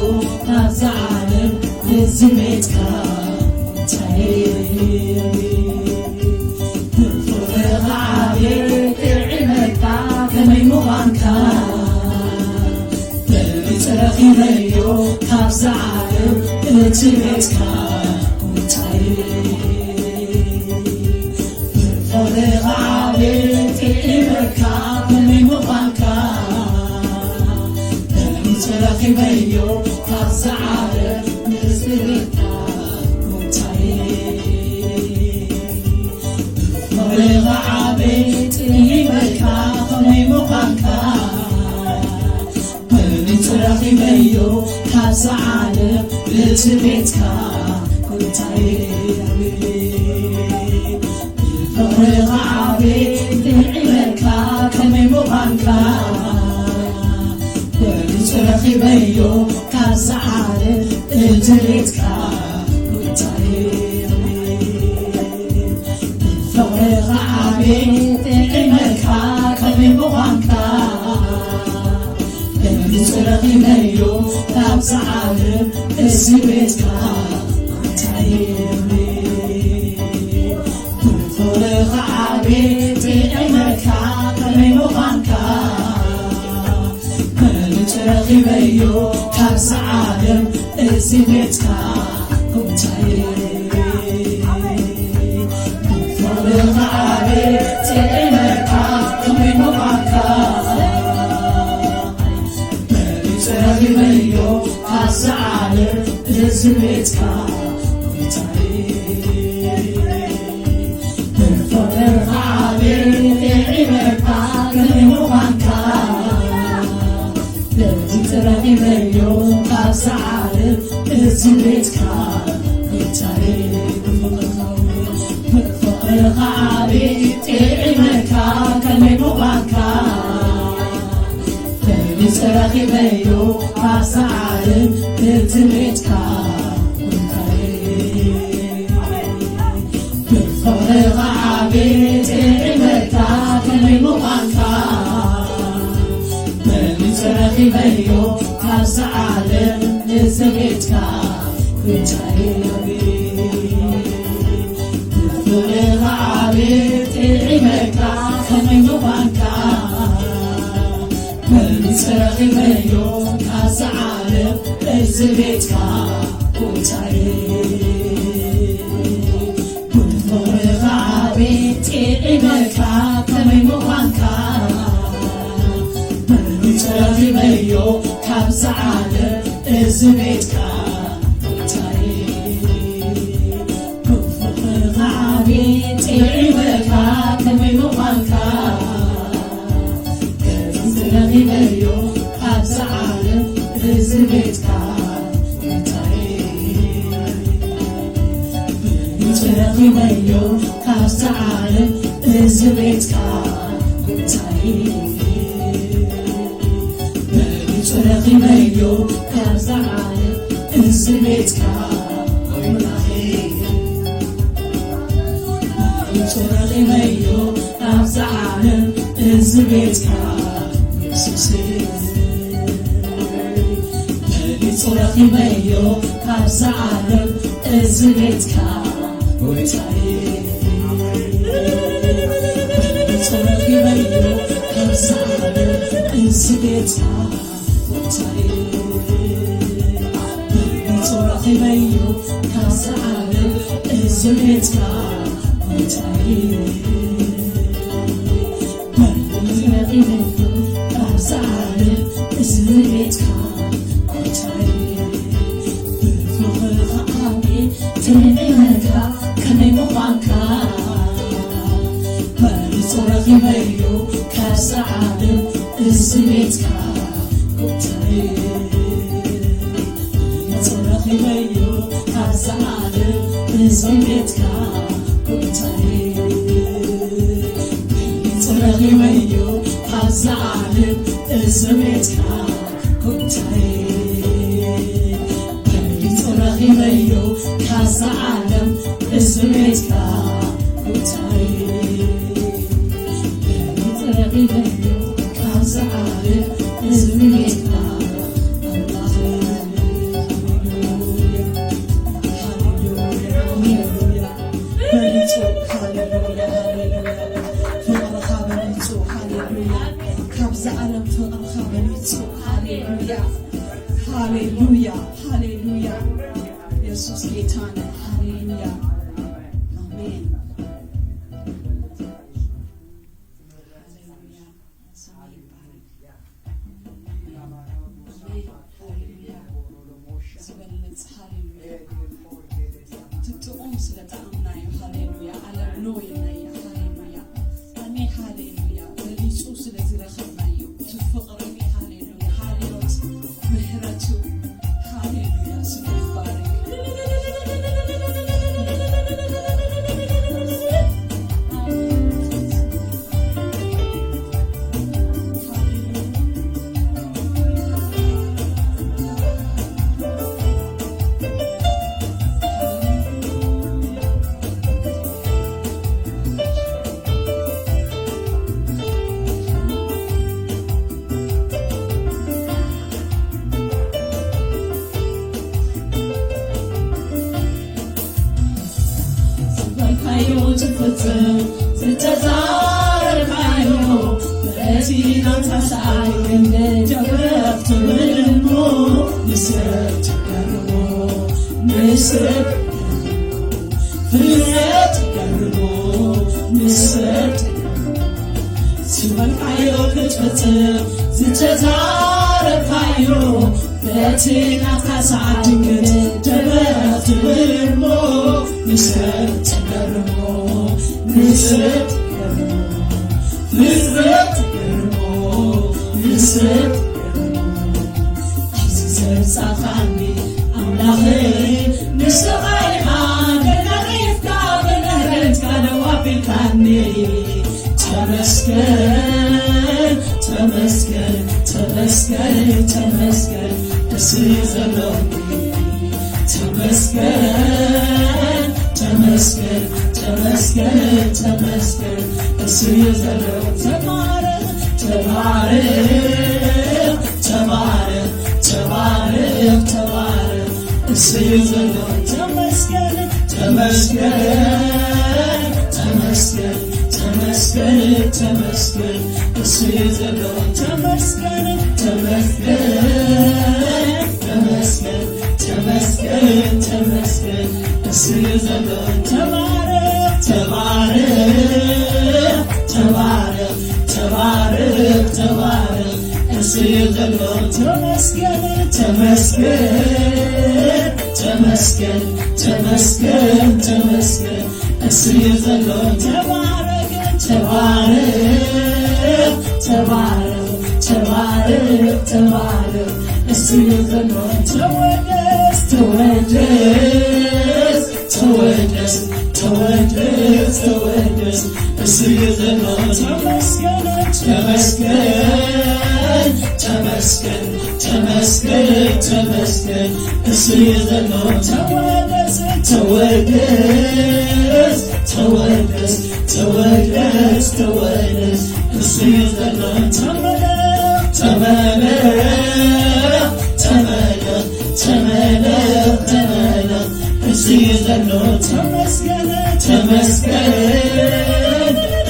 ኣብዛ ዓለም ምስቲ ቤትካ። ብፍቕርኻ ኣቤት ጥዒመካ ከመይ ምዃንካ። በሊጽ ረኺበዮ ካብዛ ዓለም እቲ ቤትካ። ብፍቕርኻ ኣቤት ጥዒመካ ከመይ ምዃንካ። በሊጽ ረኺበዮ ካብዛ ዓለም እቲ ቤትካ። ፍቕርኻ ዓቢ ጥዒመካ ከመይ ኳንካ ብንጹር ረኺበዮ ካብዛ ዓለም እቲ ቤትካ ጎይታየ። ፍቕርኻ ዓቢ ጥዒመካ ከመይ ምዃንካ ብንጹር ረኺበዮ ካብዛ ዓለም እቲ ቤትካ ጎይታየ። ፍቕርኻ ዓቢ ጥዒመካ ከመይ ምዃንካ ብንጹር ረኺበዮ ካብዛ ዓለም እዚ ቤትካ ጎይታየ። ፍቕርኻ ዓቢ ጥዒመካ ከመይ ምዃንካ ብንጹር ረኺበዮ ካብዛ ዓለም እዚ ቤትካ ጎይታየ። ፍቕርኻ ዓቢ ጥዒመካ ከመይ ምዃንካ ብንጹር ረኺበዮ ካብዛ ዓለም እዚ ቤትካ ጎይታየ። ብፍቕርኻ ዓቢ ጥዒመካ ከመይ ምዃንካ ብንጹር ረኺበዮ ካብዛ ዓለም እዚ ቤትካ ጎይታየ። ብፍቕርኻ ዓቢ ጥዒመካ ከመይ ምዃንካ ብንጹር ረኺበዮ ካብዛ ዓለም እዚ ቤትካ ጎይታየ። ብፍቕርኻ ዓቢ ጥዒመካ ከመይ ምዃንካ ብንጹር ረኺበዮ ካብዛ ዓለም እዚ ቤትካ ጎይታየ። ብፍቕርኻ ዓቢ ጥዒመካ ከመይ ምዃንካ ብንጹር ረኺበዮ ካብዛ ዓለም እዚ ቤትካ ጎይታየ። ብፍቕርኻ ዓቢ ጥዒመካ ከመይ ምዃንካ ብንጹር ረኺበዮ ካብዛ ዓለም እዚ ቤትካ ጎይታየ። ብፍቕርኻ ዓቢ ጥዒመካ ከመይ ምዃንካ ብንጹር ረኺበዮ ካብዛ ዓለም እዚ ቤትካ ጎይታየ። ብንጹር ረኺበዮ ካብዛ ዓለም እዚ ቤትካ ጎይታየ። ብንጹር ረኺበዮ ካብዛ ዓለም እዚ ቤትካ ኣምላኸይ። ብንጹር ረኺበዮ ካብዛ ዓለም እዚ ቤትካ የሱሰይ። ብንጹር ረኺበዮ ካብዛ ዓለም እዚ ቤትካ ጎይታየ። ብንጹር ረኺበዮ ካብዛ ዓለም እዚ ቤትካ ጎይታየ። ብንጹር ረኺበዮ ካብዛ ዓለም እዚ ቤትካ ጎይታየ። ብንጹር ረኺበዮ ካብዛ ዓለም እዚ ቤትካ ጎይታየ። ብፍቕርኻ ዓቢ ጥዒመካ ከመይ ምዃንካ ብንጹር ረኺበዮ ካብዛ ዓለም እዚ ቤትካ ጎይታየ። ብንጹር ረኺበዮ ካብዛ ዓለም እዚ ቤትካ ጎይታየ። ብንጹር ረኺበዮ ካብዛ ዓለም እዚ ቤትካ ጎይታየ። ብንጹር ረኺበዮ ካብዛ ዓለም እዚ ቤትካ ጎይታየ። ብንጹር ረኺበዮ ካብዛ ዓለም እዚ ቤትካ ኣምላኸይ። ሃሌሉያ፣ ሃሌሉያ፣ ሃሌሉያ። በሊጹ፣ ሃሌሉያ፣ ሃሌሉያ። ፍቕርኻ በሊጹ፣ ሃሌሉያ። ካብዛ ዓለም ፍቕርኻ በሊጹ፣ ሃሌሉያ፣ ሃሌሉያ፣ ሃሌሉያ። የሱስ ጌታ ነው። ሃሌሉያ፣ ኣሜን። ሃሌሉያ፣ ስሙ ይባረክ። ኣሜን፣ ሃሌሉያ። ዝበልጽ፣ ሃሌሉያ። ትጥዑም ስለ ጠዓምና እዩ፣ ሃሌሉያ። ዓለም ኖ ኢልና እያ፣ ሃሌሉያ። ኣሜን፣ ሃሌሉያ። በሊጹ ስለ ዝረኸብና ናታ ሰዓል ክንዲ ደረፍ ትብል እሞ ንሰብ ትገርሞ ንሰብ ፍልሰት ገርሞ ንሰብ ዝበልካዮ ክትፍጽም ዝተዛረብካዮ በቲ ናትካ ሰዓት ድንገት ደበኽ ትብል እሞ ንሰብ ትገርሞ ንሰብ ትገርሞ ንሰብ ትገርሞ ንሰብ ትገርሞ ዘብጻኻኒ ኣምላኸይ ንስኻ ኢኻ ተናቒፍካ ብምህረትካ ደው ኣቢልካኒ ተመስገን ተመስገን ተመስገን ተመስገን እስዩ ዘለኒ ተመስገን ተመስገን ተመስገን ተመስገን እስዩ ዘለኒ ተባረኽ ተባረኽ ተባረኽ ተባረኽ ተባረኽ እስዩ ዘሎ ተመስገን ተመስገን ተመስገን ተመስገን ተመስገን እስዩ ዘሎ ተመስገን ተመስገን ተመስገን ተመስገን ተመስገን እስዩ ዘሎ ተባረኽ ተባረኽ ተባረኽ ተባረኽ ተባረኽ እስዩ ዘሎ ተመስገን ተመስገን ተመስገን ተመስገን ተመስገን እስዩ ዘሎ ተባረኽ ተባረኽ ተባረኽ ተባረኽ ተባረኽ እስዩ ዘሎ ተወደስ ተወደስ ተወደስ ተወደስ ተወደስ እስዩ ዘሎ ተመስገን ተመስገን ተመስገን ተመስገን ተመስገን እስዩ ዘሎ ተወደስ ተወደስ ተወደስ ተወደስ ተወደስ ተወደስ እስዩ ዘሎ ተመለኽ ተመለኽ ተመለኽ ተመለኽ ተመለኽ እስዩ ዘሎ ተመስገን ተመስገን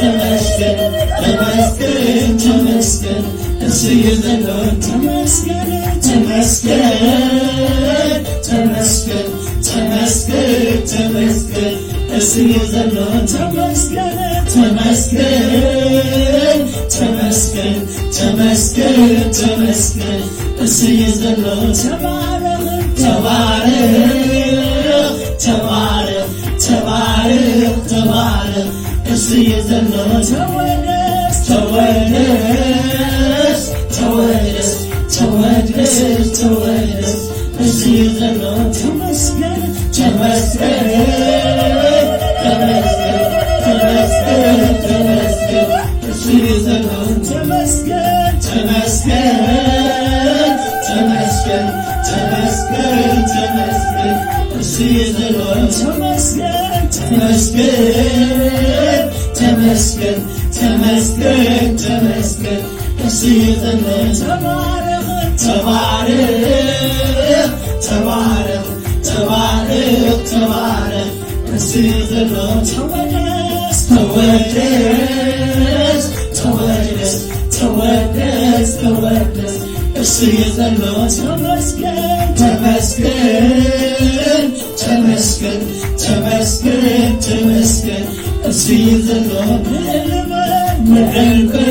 ተመስገን ተመስገን ተመስገን እስዩ ዘሎ ተመስገን ተመስገን ተመስገን ተመስገን ተመስገን እስዩ ዘሎ ተመስገን ተመስገን ተመስገን ተመስገን ተመስገን እስዩ ዘሎ ተባረኽ ተባረኽ ተባረኽ ተባረኽ ተባረኽ እስዩ ዘሎ ተወደስ ተወደስ ተወደስ ተወደስ ተወደስ እስዩ ዘሎ ተመስገን ተመስገን ተመስገን ተመስገን ተመስገን እስዩ ዘሎ ተመስገን ተመስገን ተመስገን ተመስገን ተመስገን እስዩ ዘሎ ተመስገን ተመስገን ተመስገን ተመስገን ተመስገን እስዩ ዘሎ ተባረኽ ተባረኽ ተባረኽ ተባረኽ ተባረኽ እስዩ ዘሎ ተወደስ ተወደስ ተወደስ ተወደስ ተወደስ እስዩ ዘሎ ተመስገን ተመስገን ተመስገን ተመስገን ተመስገን እስዩ ዘሎ ንዕል በል ንዕል በል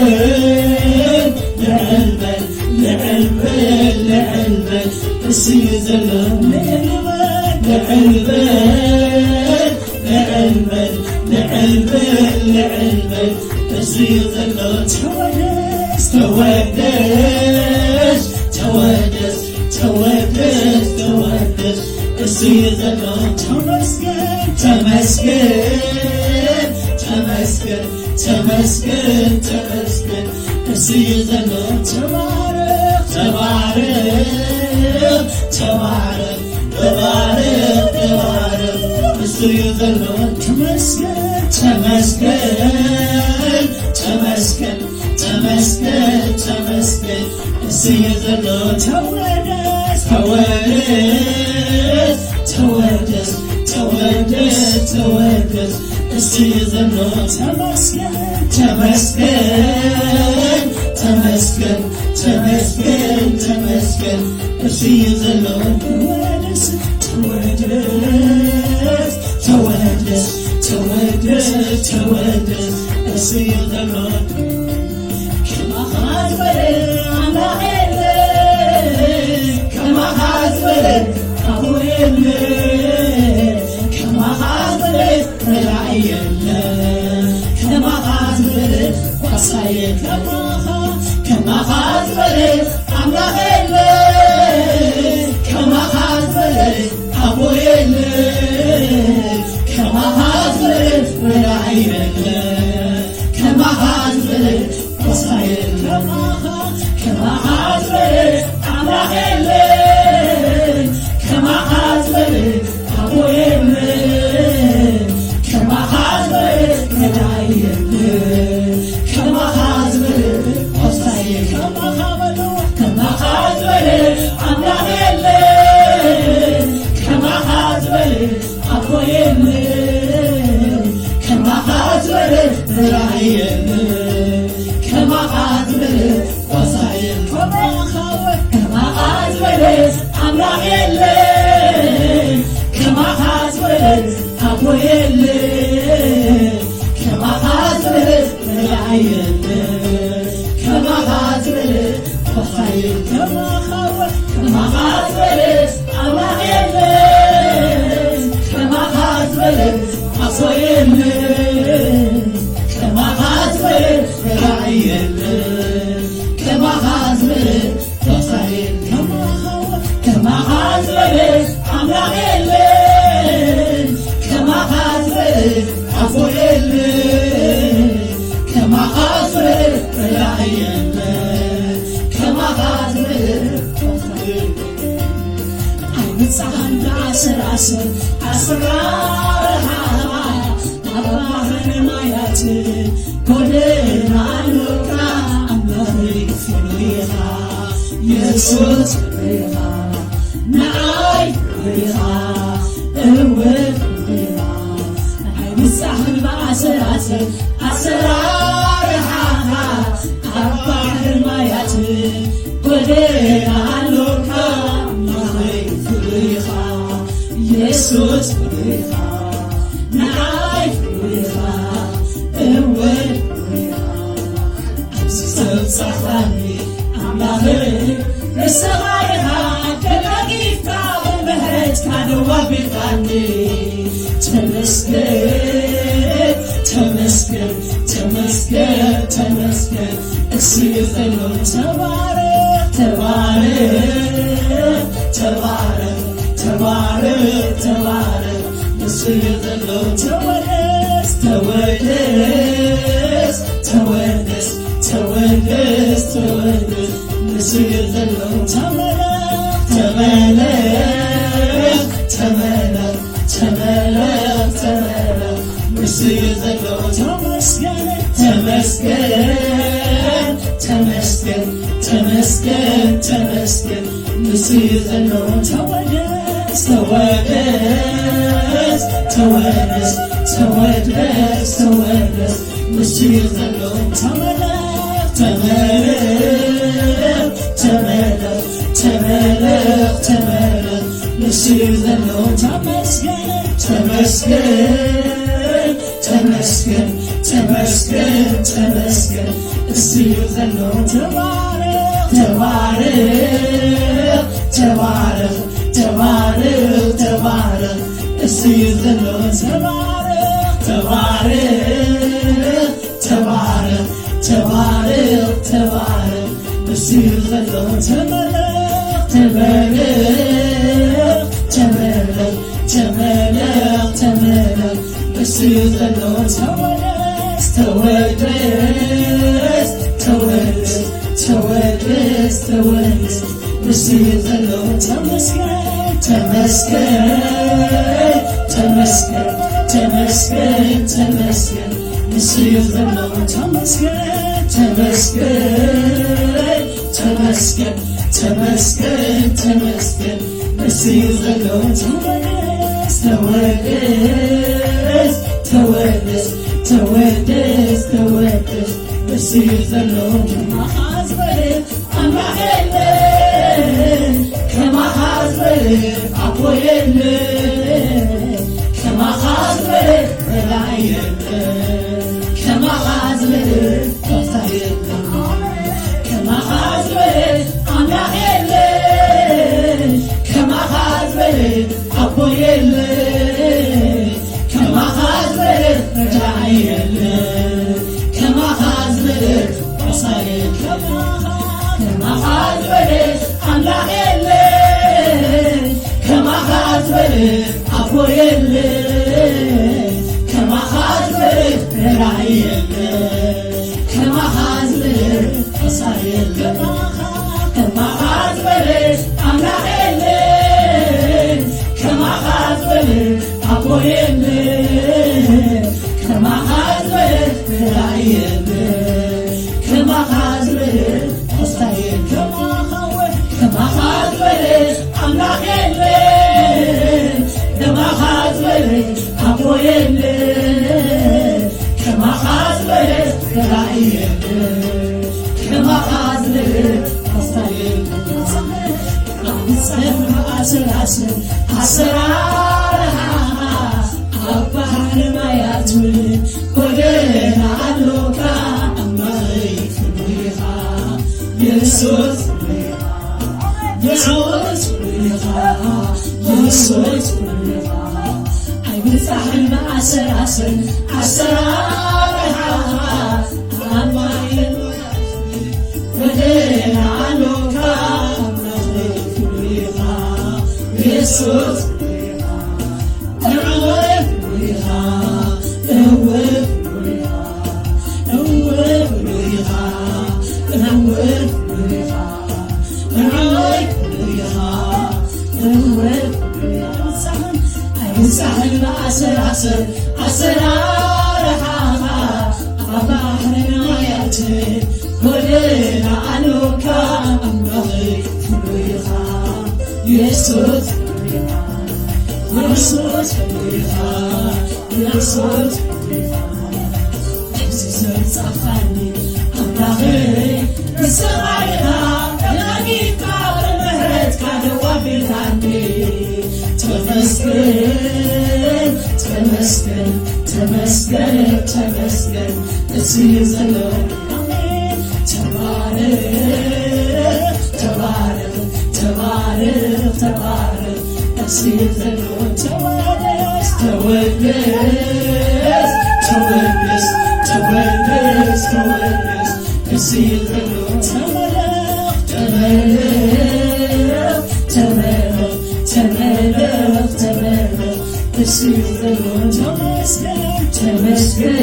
ንዕል በል ንዕል በል ንዕል በል እስዩ ዘሎ ንዕል በል ንዕል በል ንዕል በል ንዕል በል ንዕል በል እስዩ ዘሎ ተወደስ ተወደስ ተወደስ ተወደስ ተወደስ እስዩ ዘሎ ተመስገን ተመስገን ተመስገን ተመስገን ተመስገን እስዩ ዘሎ ተባረኽ ተባረኽ ተባረኽ ተባረኽ ተባረኽ እስዩ ዘሎ ተመስገን ተመስገን ተመስገን ተመስገን ተመስገን እስዩ ዘሎ ተወደስ ተወደስ ተወደስ ተወደስ ተወደስ እስዩ ዘሎ ተመስገን ተመስገን ተመስገን፣ ተመስገን፣ እሱ እዩ ዘሎ። ተወደስ፣ ተወደስ፣ ተወደስ፣ ተወደስ፣ ተወደስ፣ እሱ እዩ ዘሎ። ከማኻ ዝበለ ኣምላኽ የለ፣ ከማኻ ዝበለ ኣቦ የለ፣ ከማኻ ዝበለ ረዳኢ የለ፣ ከማኻ ዝበለ ጓሳ የለ፣ ከማኻ፣ ከማኻ ዝበለ ኣምላኽ የለ፣ ከማኻ ዝበለ ኣቦ የለ፣ ከማኻ ዝበለ ረዳኢ የለ፣ ከማኻ ዝበለ ጓሳ የለ፣ ከማኻ፣ ከማኻ ዝበለ ኣምላኽ የለ፣ ከማኻ ዝበለ ኣቦ የለ፣ ከማኻ ዝበለ ረዳኢ የለ፣ ከማኻ ዝበለ ጓሳ የለ፣ ከማኻ በሉ፣ ከማኻ ዝበለ ኣምላኽ የለ፣ ከማኻ ዝበለ ኣቦ የለ፣ ከማኻ ዝበለ ረዳኢ የለ፣ ከማኻ ዝበለ ጓሳ የለ፣ ከማኻ፣ ከማኻ ዝበለ ኣምላኽ የለ፣ ከማኻ ዝበለ ኣቦ የለ፣ ከማኻ ዝበለ ረዳኢ የለ፣ ከማኻ ዝበለ ጓሳ የለ፣ ከማኻ፣ ከማኻ ዝበለ ኣምላኽ የለ፣ ከማኻ ዝበለ ኣቦ የለ፣ ከማኻ ዝበለ ረዳኢ የለ፣ ከማኻ ዝበለ ጓሳ የለ፣ ከማኻ፣ ከማኻ ዝበለ ኣምላኽ የለ፣ ከማኻ ዝበለ ኣቦ የለ፣ ከማኻ ዝበለ ረዳኢ የለ፣ ከማኻ ዝበለ ጓሳ የለ። ኣይምጻኻን ብኣሰር ኣሰር ኣስራርኻ ኣብ ባሕርን ማያትን ጎደና ኣሎካ ኣምላኸይ ፍሉይ ኢኻ የሱስ ፍሉይ ኢኻ ንዓይ ፍሉይ ኢኻ እወ ፍሉይ ኢኻ ኣይምጻኽን ብኣሰር ኣሰር ኣስራርኻ ኣብ ባሕርን ማያትን ጎደና ኣሎካ ኣምላኸይ ፍሉይ ኢኻ የሱስ ፍሉይ ኢኻ ንዓይ ፍሉይ ኢኻ እወ ፍሉይ ኢኻ ኣብዚ ዘብጻሕካኒ ኣምላኸይ ንስኻ ኢኻ ተደጊፍካ ብምሕረትካ ደው ኣቢልካኒ ተመስገን ተመስገን ተመስገን ተመስገን እሱ እዩ ዘሎ ተባረኽ ተባረኽ ተባረኽ ተባረኽ ተባረኽ እሱ እዩ ዘሎ ተወደስ ተወደስ ተወደስ ተወደስ ተወደስ እሱ እዩ ዘሎ ተመለኽ ተመለኽ ተመለኽ ተመለኽ ተመለኽ እሱ እዩ ዘሎ ተመስገን ተመስገን ተመስገን ተመስገን ተመስገን እሱ እዩ ዘሎ ተወደስ ተወደስ ተወደስ ተወደስ ተወደስ እሱ እዩ ዘሎ ተመለኽ ተመለኽ ተመለኽ ተመለኽ ተመለኽ እሱ እዩ ዘሎ ተመስገን ተመስገን ተመስገን ተመስገን ተመስገን እሱ እዩ ዘሎ ተባረኽ ተባረኽ ተባረኽ ተባረኽ ተባረኽ እሱ እዩ ዘሎ ተባረኽ ተባረኽ ተባረኽ ተባረኽ ተባረኽ እሱ እዩ ዘሎ ተመለኽ ተመለኽ ተመለኽ ተመለኽ ተመለኽ እሱ እዩ ዘሎ ተወደስ ተወደስ ተወደስ ተወደስ ተወደስ እሱ እዩ ዘሎ ተመስገን ተመስገን ተመስገን ተመስገን ተመስገን እሱ እዩ ዘሎ ተመስገን ተመስገን ተመስገን ተመስገን ተመስገን እሱ እዩ ዘሎ ተወደስ ተወደስ ተወደስ ተወደስ ተወደስ እሱ እዩ ዘሎ ከማኻ ዝበለ ኣቦ የለ ከማኻ ዝበለ ረዳኢ የለ፣ ከማኻ ዝበለ ተስፋ የለ፣ ከማኻ ዝበለ ኣምላኽ የለ፣ ከማኻ ዝበለ ኣቦ የለ፣ ከማኻ ዝበለ ረዳኢ የለ፣ ከማኻ ዝበለ ተስፋ የለ፣ ከማኻ ዝበለ ኣምላኽ የለ፣ ከማኻ ዝበለ ኣቦ የለ፣ ከማኻ ዝበለ ረዳኢ የለ፣ ከማኻ ዝበለ ተስፋ የለ፣ ከማኻ ዝበለ ኣምላኽ የለ፣ ከማኻ ዝበለ ኣቦ የለ፣ ከማኻ ዝበለ ረዳኢ የለ፣ ከማኻ ዝበለ ተስፋ የለ፣ ከማኻ ዝበለ ኣምላኽ የለ፣ ከማኻ ዝበለ ኣቦ የለ፣ ከማኻ ዝበለ ረዳኢ የለ፣ ከማኻ ዝበለ ተስፋ የለ። ኣብ ጸልማት ኣሰራስር ኣሰራርሓኻ ኣብ ባሕሪ ማያት እውን ጎደና ኣሎካ። ኣምላኸይ ፍሉይ ኢኻ፣ የሱስ ፍሉይ ኢኻ፣ የሱስ ፍሉይ ኢኻ፣ የሱስ ፍሉይ ኢኻ። ኣይብጻሕን ብኣሰራስር ኣሰራርሓኻ ኣብ ባሕሪ ጎደና ኣሎካ። ኣምላኸይ ፍሉይ ኢኻ፣ የሱስ ፍሉይ ኢኻ፣ ንዕወት ፍሉይ ኢኻ፣ እወ ፍሉይ ኢኻ፣ እወ ፍሉይ ኢኻ፣ እወ ፍሉይ ኢኻ፣ ንዕወት ፍሉይ ኢኻ፣ እወ ፍሉይ ኢኻ። ኣይብጻሕን ብኣሰራስር ኣሰራርሓኻ ኣብ ባሕሪ ማያት ጎደና ኣሎካ። ኣምላኸይ ፍሉይ ኢኻ፣ የሱስ ፍሉይ ኢኻ፣ የሱስ ፍሉይ ኢኻ፣ የሱስ ፍሉይ ኢኻ። ነፍሲ ዘንጻፋኒ ኣምላኸይ ንስኻ ኢኻ፣ ደጋጊምካ ብምሕረትካ ደው ኣቢልካኒ። ተመስገን፣ ተመስገን፣ ተመስገን፣ ተመስገን፣ እሱ እዩ ዘሎ። ኣሜን። ተባረኽ፣ ተባረኽ፣ ተባረኽ፣ ተባረኽ፣ እሱ እዩ ዘሎ። ተወደስ፣ ተወደስ፣ ተወደስ፣ ተወደስ፣ ተወደስ፣ እሱ እዩ ዘሎ። ተባረኽ፣ ተባረኽ፣ ተባረኽ፣ ተባረኽ፣ ተባረኽ፣ እሱ እዩ ዘሎ። ተመስገን፣ ተመስገን፣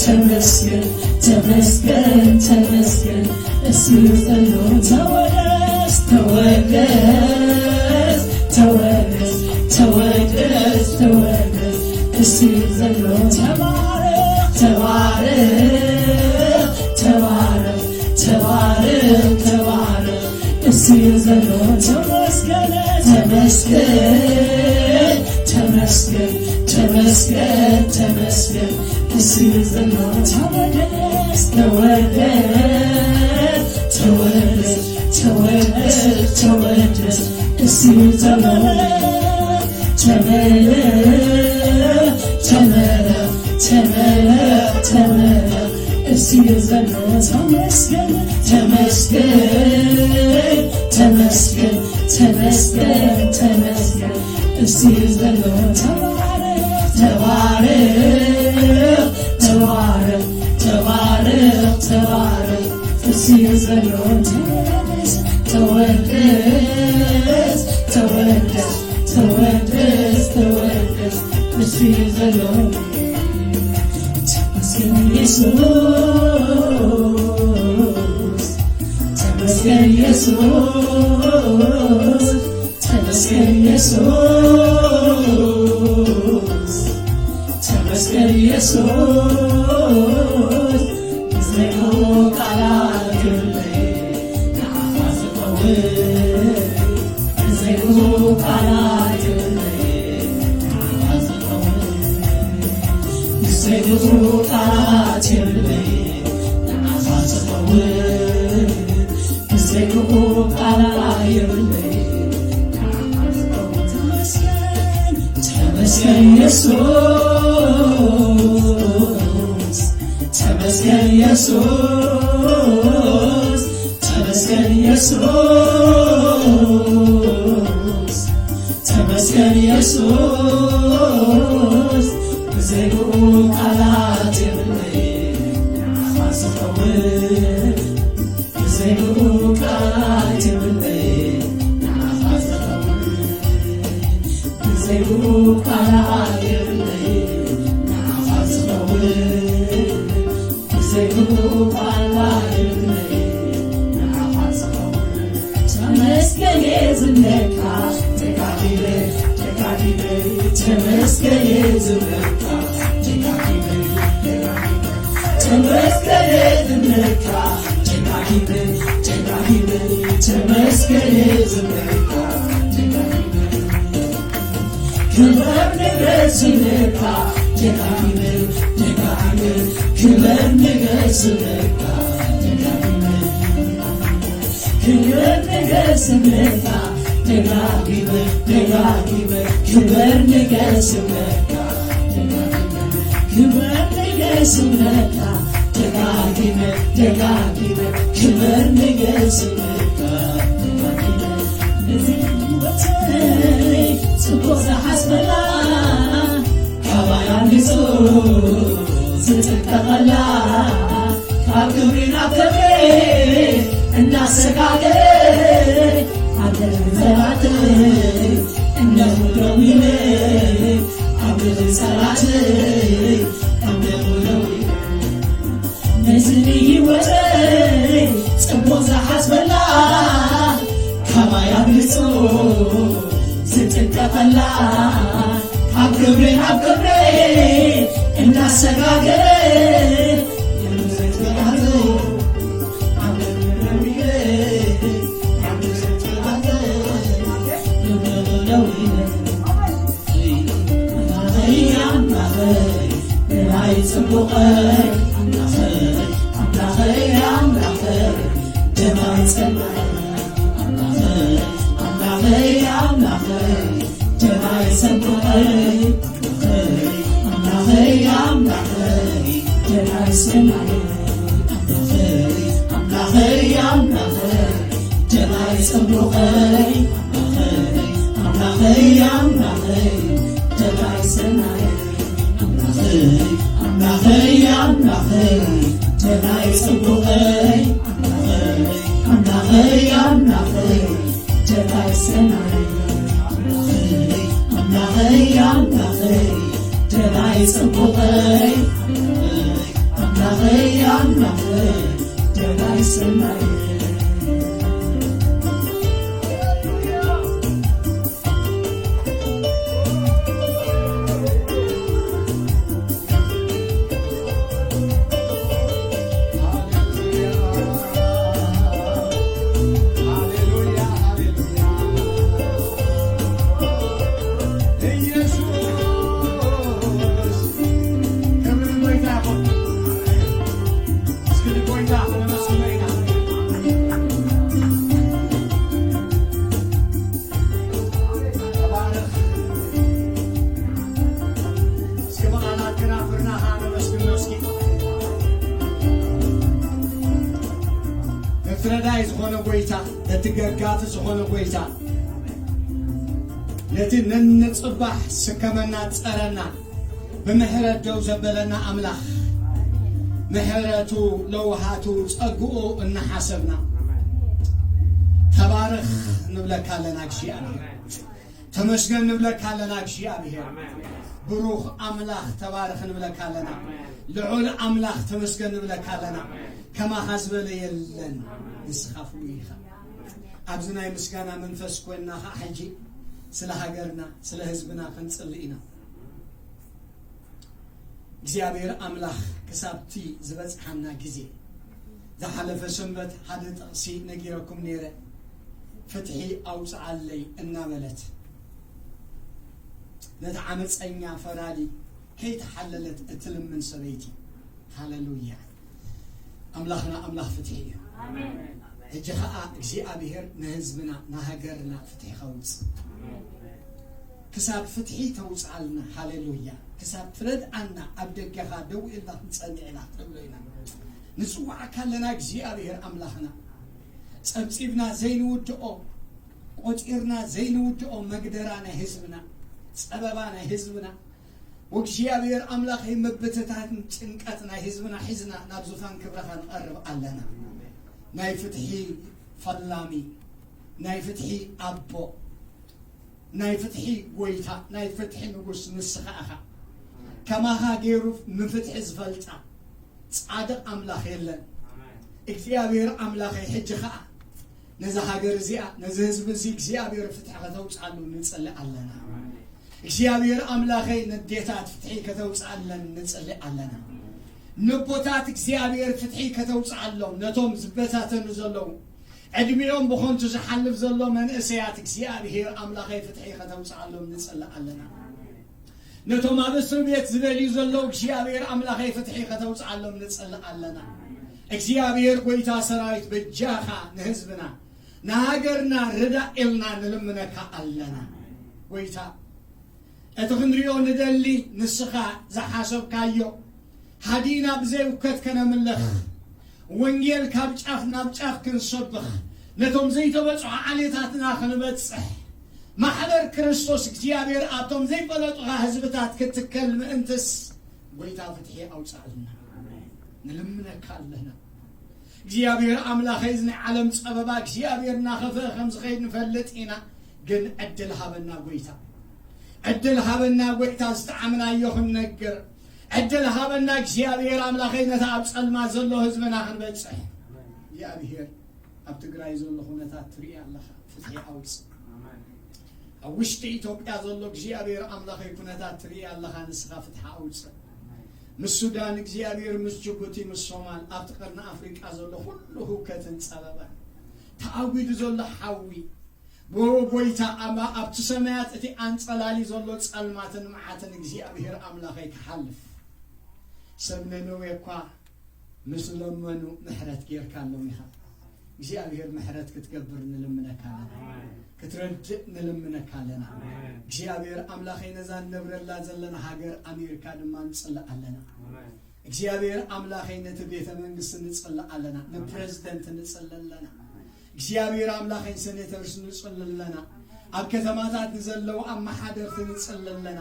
ተመስገን፣ ተመስገን፣ ተመስገን፣ እሱ እዩ ዘሎ። ተወደስ፣ ተወደስ፣ ተወደስ፣ ተወደስ፣ ተወደስ፣ እሱ እዩ ዘሎ። ተባረኽ፣ ተባረኽ፣ ተባረኽ፣ ተባረኽ፣ ተባረኽ፣ እሱ እዩ ዘሎ። ተመስገን፣ ተመስገን፣ ተመስገን፣ ተመስገን፣ ተመስገን፣ እሱ እዩ ዘሎ። ተወደስ፣ ተወደስ፣ ተወደስ፣ ተወደስ፣ ተወደስ፣ እሱ እዩ ዘሎ። ተመለኽ፣ ተመለኽ፣ ተመለኽ፣ ተመለኽ፣ እሱ እዩ ዘሎ። ተመስገን፣ ተመስገን፣ ተመስገን፣ ተመስገን፣ ተመስገን፣ እሱ እዩ ዘሎ። ተባረኽ፣ ተባረኽ፣ ተባረኽ፣ ተባረኽ፣ ተባረኽ፣ እሱ እዩ ዘሎ። ተወደስ፣ ተወደስ፣ ተወደስ፣ ተወደስ፣ ተወደስ፣ እሱ እዩ ዘሎ። ተመስገን ኢየሱስ፣ ተመስገን ኢየሱስ፣ ተመስገን ኢየሱስ፣ ተመስገን ኢየሱስ፣ ብዘይብሉ ቃላት የብለይ ንዓኻ ዝኸውን፣ ብዘይብሉ ቃላት የብለይ ንዓኻ ዝኸውን፣ ብዘይብሉ ቃላት የብለይ ንዓኻ ዝኸውን፣ ብዘይብሉ ቃላት የብለይ የሱስ፣ ተመስገን የሱስ፣ ብዘይ ብኡ ቃላት የብለይ ንዓኻ ዝኸውን፣ ብዘይ ብኡ ቃላት የብለይ ንዓኻ ዝኸውን፣ ብዘይ ብኡ ቃላት የብለይ ንዓኻ ዝኸውን። ተመስገን ዝብለካ ደጋጊመ፣ ደጋጊመ፣ ተመስገን ዝብለካ ደጋጊመ፣ ደጋጊመ፣ ተመስገን ዝብለካ ደጋጊመ፣ ደጋጊመ፣ ተመስገን ዝብለካ ደጋጊመ። ክብር ንገስልካ ደጋጊመ፣ ደጋጊመ፣ ክብር ንገስልካ ደጋጊመ፣ ክብር ንገስልካ ደጋጊመ፣ ደጋጊመ፣ ክብር ንገስልካ ደጋጊመ፣ ክብር ንገስልካ ደጋጊመ፣ ደጋጊመ፣ ክብር ንገስልካ ደጋጊመ። እዚ ህይወተይ ጽቡቕ ዝሓስበላ፣ ካባይ ኣምሊጹ ዝጥንቀቐላ፣ ካብ ክብሪ ናብ ክብሪ እናሰጋገረ፣ ኣብ ልዕሊ ጸላእተይ እነሆ ደው ኢለ፣ ኣብ ልዕሊ ጸላእተይ እነሆ ደው ኢለ። ነዚ ንህይወተይ ጽቡቕ ዝሓስበላ፣ ካባይ ኣብልጹ ዝጥቀቐላ፣ ካብ ክብሪ ናብ ክብሪ እናሰጋገረ፣ ናይ ጽቡቐይ ኣምላኸይ፣ ኣምላኸይ ኣምላኸይ፣ ደማይ ጸናይ ኣምላኸይ፣ ኣምላኸይ ኣምላኸይ፣ ደማይ ጽቡቐይ ኣምላኸይ፣ ኣምላኸይ ኣምላኸይ፣ ደማይ ጸናይ ኣምላኸይ፣ ኣምላኸይ ኣምላኸይ፣ ደማይ ጽቡቐይ ኣምላኸይ፣ ኣምላኸይ ኣምላኸይ፣ ደማይ ጸናይ ኣምላኸይ፣ ኣምላኸይ ኣምላኸይ፣ ደላይ ጽቡቐይ ኣምላኸይ፣ ኣምላኸይ ኣምላኸይ፣ ደላይ ሰናይ ኣምላኸይ፣ ኣምላኸይ ኣምላኸይ፣ ደላይ ጽቡቐይ ኣምላኸይ፣ ኣምላኸይ ኣምላኸይ፣ ደላይ ሰናይ። ተባረኽ። እስኪ ብቓላት ከናፍርና ኸዓ ነመስግኖ እስኪ። እቲ ረዳኢ ዝኾነ ጐይታ፣ እቲ ገጋፊ ዝኾነ ጐይታ፣ ነቲ ነንጽባሕ ስከመና፣ ጸረና፣ ብምሕረት ደው ዘበለና ኣምላኽ፣ ምሕረቱ፣ ለውሃቱ፣ ጸግኡ እናሓሰብና ተባረኽ ንብለካ ኣለና እግዚኣብሔር። ተመስገን ንብለካ ኣለና እግዚኣብሔር። ብሩኽ ኣምላኽ ተባረኽ ንብለካ ኣለና። ልዑል ኣምላኽ ተመስገን ንብለካ ኣለና። ከማኻ ዝበለ የለን። ንስኻ ፍሉይ ኢኻ። ኣብዚ ናይ ምስጋና መንፈስ ኮይንና ኸዓ ሕጂ ስለ ሃገርና፣ ስለ ህዝብና ክንጽሊ ኢና። እግዚኣብሔር ኣምላኽ ክሳብቲ ዝበጽሓና ግዜ፣ ዝሓለፈ ሰንበት ሓደ ጥቕሲ ነጊረኩም ነይረ፣ "ፍትሒ ኣውጽኣለይ" እናበለት ነቲ ዓመፀኛ ፈራዲ ከይተሓለለት እትልምን ሰበይቲ። ሃለሉያ። ኣምላኽና ኣምላኽ ፍትሒ እዩ። ኣሜን። ሕጂ ኸዓ እግዚኣብሔር ንህዝብና ንሃገርና ፍትሒ ከውፅእ፣ ክሳብ ፍትሒ ተውፅኣልና። ሃሌሉያ። ክሳብ ትረድኣና ኣብ ደገኻ ደው ኢልና ክንጸንዕ ኢና ክትብሎ ኢና ንጽውዓካ ኣለና እግዚኣብሔር ኣምላኽና። ጸብጺብና ዘይንውድኦ፣ ቆጺርና ዘይንውድኦ መግደራ ናይ ህዝብና፣ ጸበባ ናይ ህዝብና፣ ወእግዚኣብሔር ኣምላኸይ ምብትታትን ጭንቀት ናይ ህዝብና ሒዝና ናብ ዙፋን ክብረኻ ንቐርብ ኣለና። ናይ ፍትሒ ፈላሚ፣ ናይ ፍትሒ ኣቦ፣ ናይ ፍትሒ ጎይታ፣ ናይ ፍትሒ ንጉስ ንስኻ ኢኻ። ከማኻ ገይሩ ንፍትሒ ዝፈልጣ ጻድቕ ኣምላኽ የለን። እግዚኣብሔር ኣምላኸይ፣ ሕጂ ኸኣ ነዛ ሃገር እዚኣ፣ ነዚ ህዝቢ እዚ እግዚኣብሔር ፍትሒ ከተውጽኣሉ ንጽሊ ኣለና። እግዚኣብሔር ኣምላኸይ፣ ነዴታት ፍትሒ ከተውጽኣለን ንጽሊ ኣለና። ነቦታት እግዚኣብሔር ፍትሒ ከተውጽኣሎም፣ ነቶም ዝበታተኑ ዘለዉ፣ ዕድሚኦም ብኸንቱ ዝሓልፍ ዘሎ መንእሰያት እግዚኣብሔር ኣምላኸይ ፍትሒ ከተውጽኣሎም ንጽሊ ኣለና። ነቶም ኣብ እስር ቤት ዝበልዩ ዘለዉ እግዚኣብሔር ኣምላኸይ ፍትሒ ከተውጽኣሎም ንጽሊ ኣለና። እግዚኣብሔር ጎይታ ሰራዊት በጃኻ ንህዝብና ንሃገርና ርዳእ ኢልና ንልምነካ ኣለና። ጎይታ እቲ ክንሪኦ ንደሊ ንስኻ ዝሓሰብካዮ ሃዲና ብዘይ ውከት ከነምልኽ፣ ወንጌል ካብ ጫፍ ናብ ጫፍ ክንሰብኽ፣ ነቶም ዘይተበጽሑ ዓሌታትና ክንበጽሕ፣ ማሕበር ክርስቶስ እግዚኣብሔር ኣብቶም ዘይፈለጡኻ ህዝብታት ክትከል ምእንትስ፣ ጎይታ ፍትሒ ኣውጽኣልና። ንልምነካ ኣለና። እግዚኣብሔር ኣምላኸይ፣ እዚ ናይ ዓለም ጸበባ እግዚኣብሔር እናኸፍአ ከም ዝኸይድ ንፈልጥ ኢና። ግን ዕድል ሃበና ጎይታ፣ ዕድል ሃበና ጎይታ፣ ዝጠዓምናዮ ክንነግር ዕድል ሃበና እግዚኣብሔር ኣምላኸይ፣ ነታ ኣብ ጸልማ ዘሎ ህዝብና ክንበጽሕ። እግዚኣብሔር ኣብ ትግራይ ዘሎ ኩነታት ትርኢ ኣለኻ፣ ፍትሒ ኣውጽእ። ኣብ ውሽጢ ኢትዮጵያ ዘሎ እግዚኣብሔር ኣምላኸይ ኩነታት ትርኢ ኣለኻ፣ ንስኻ ፍትሒ ኣውጽእ። ምስ ሱዳን እግዚኣብሔር፣ ምስ ጅቡቲ፣ ምስ ሶማል፣ ኣብቲ ቀርኒ ኣፍሪቃ ዘሎ ኩሉ ህውከትን ጸበባን፣ ተኣጒዱ ዘሎ ሓዊ፣ ብጎይታ ኣማ ኣብቲ ሰማያት እቲ ኣንጸላሊ ዘሎ ጸልማትን መዓትን እግዚኣብሔር ኣምላኸይ ክሓልፍ። ሰብ ነነዌ እኳ ምስ ለመኑ ምሕረት ጌርካሎም ኢኻ። እግዚኣብሔር ምሕረት ክትገብር ንልምነካ ኣለና። ክትረድእ ንልምነካ ኣለና። እግዚኣብሔር ኣምላኸይ ነዛ ንነብረላ ዘለና ሃገር ኣሜሪካ ድማ ንጽልእ ኣለና። እግዚኣብሔር ኣምላኸይ ነቲ ቤተ መንግስቲ ንጽልእ ኣለና። ንፕረዚደንት ንጽልእ ኣለና። እግዚኣብሔር ኣምላኸይ ንሰኔተርስ ንጽልእ ኣለና። ኣብ ከተማታት ንዘለዉ ኣመሓደርቲ ንጽልእ ኣለና።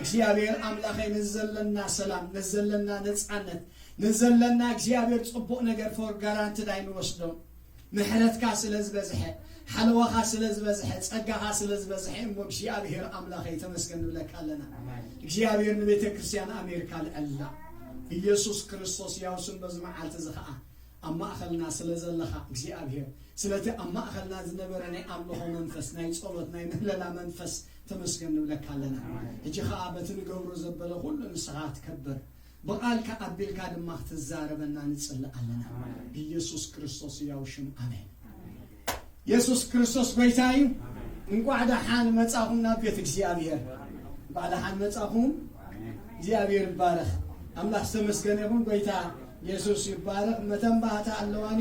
እግዚኣብሔር ኣምላኸይ ነዚ ዘለና ሰላም፣ ነዚ ዘለና ነጻነት፣ ነዚ ዘለና እግዚኣብሔር ጽቡቕ ነገር for granted ኣይንወስዶን። ምሕረትካ ስለ ዝበዝሐ፣ ሓለዋኻ ስለ ዝበዝሐ፣ ጸጋኻ ስለ ዝበዝሐ እሞ እግዚኣብሔር ኣምላኸይ ተመስገን ንብለካ ኣለና። እግዚኣብሔር ንቤተ ክርስቲያን ኣሜሪካ ልዕላ ኢየሱስ ክርስቶስ ያው ስም በዚ መዓልቲ እዚ ኸኣ ኣብ ማእኸልና ስለ ዘለኻ እግዚኣብሔር፣ ስለቲ ኣብ ማእኸልና ዝነበረ ናይ ኣምልኾ መንፈስ፣ ናይ ጸሎት፣ ናይ ምህለላ መንፈስ ተመስገን ንብለካ ኣለና። ሕጂ ኸኣ በቲ ንገብሮ ዘበለ ኩሉ ንስኻ ትከብር። ብቓልካ ኣቢልካ ድማ ክትዛረበና ንጽልእ ኣለና። ብኢየሱስ ክርስቶስ ያው ሽም ኣሜን። የሱስ ክርስቶስ ጎይታ እዩ። እንቋዕ ደሓን መጻኹም ናብ ቤት እግዚኣብሔር። እንቋዕ ደሓን መጻኹም። እግዚኣብሔር ይባረኽ። ኣምላኽ ዝተመስገነ ይኹን። ጎይታ የሱስ ይባረኽ። መተንባህታ ኣለዋኒ።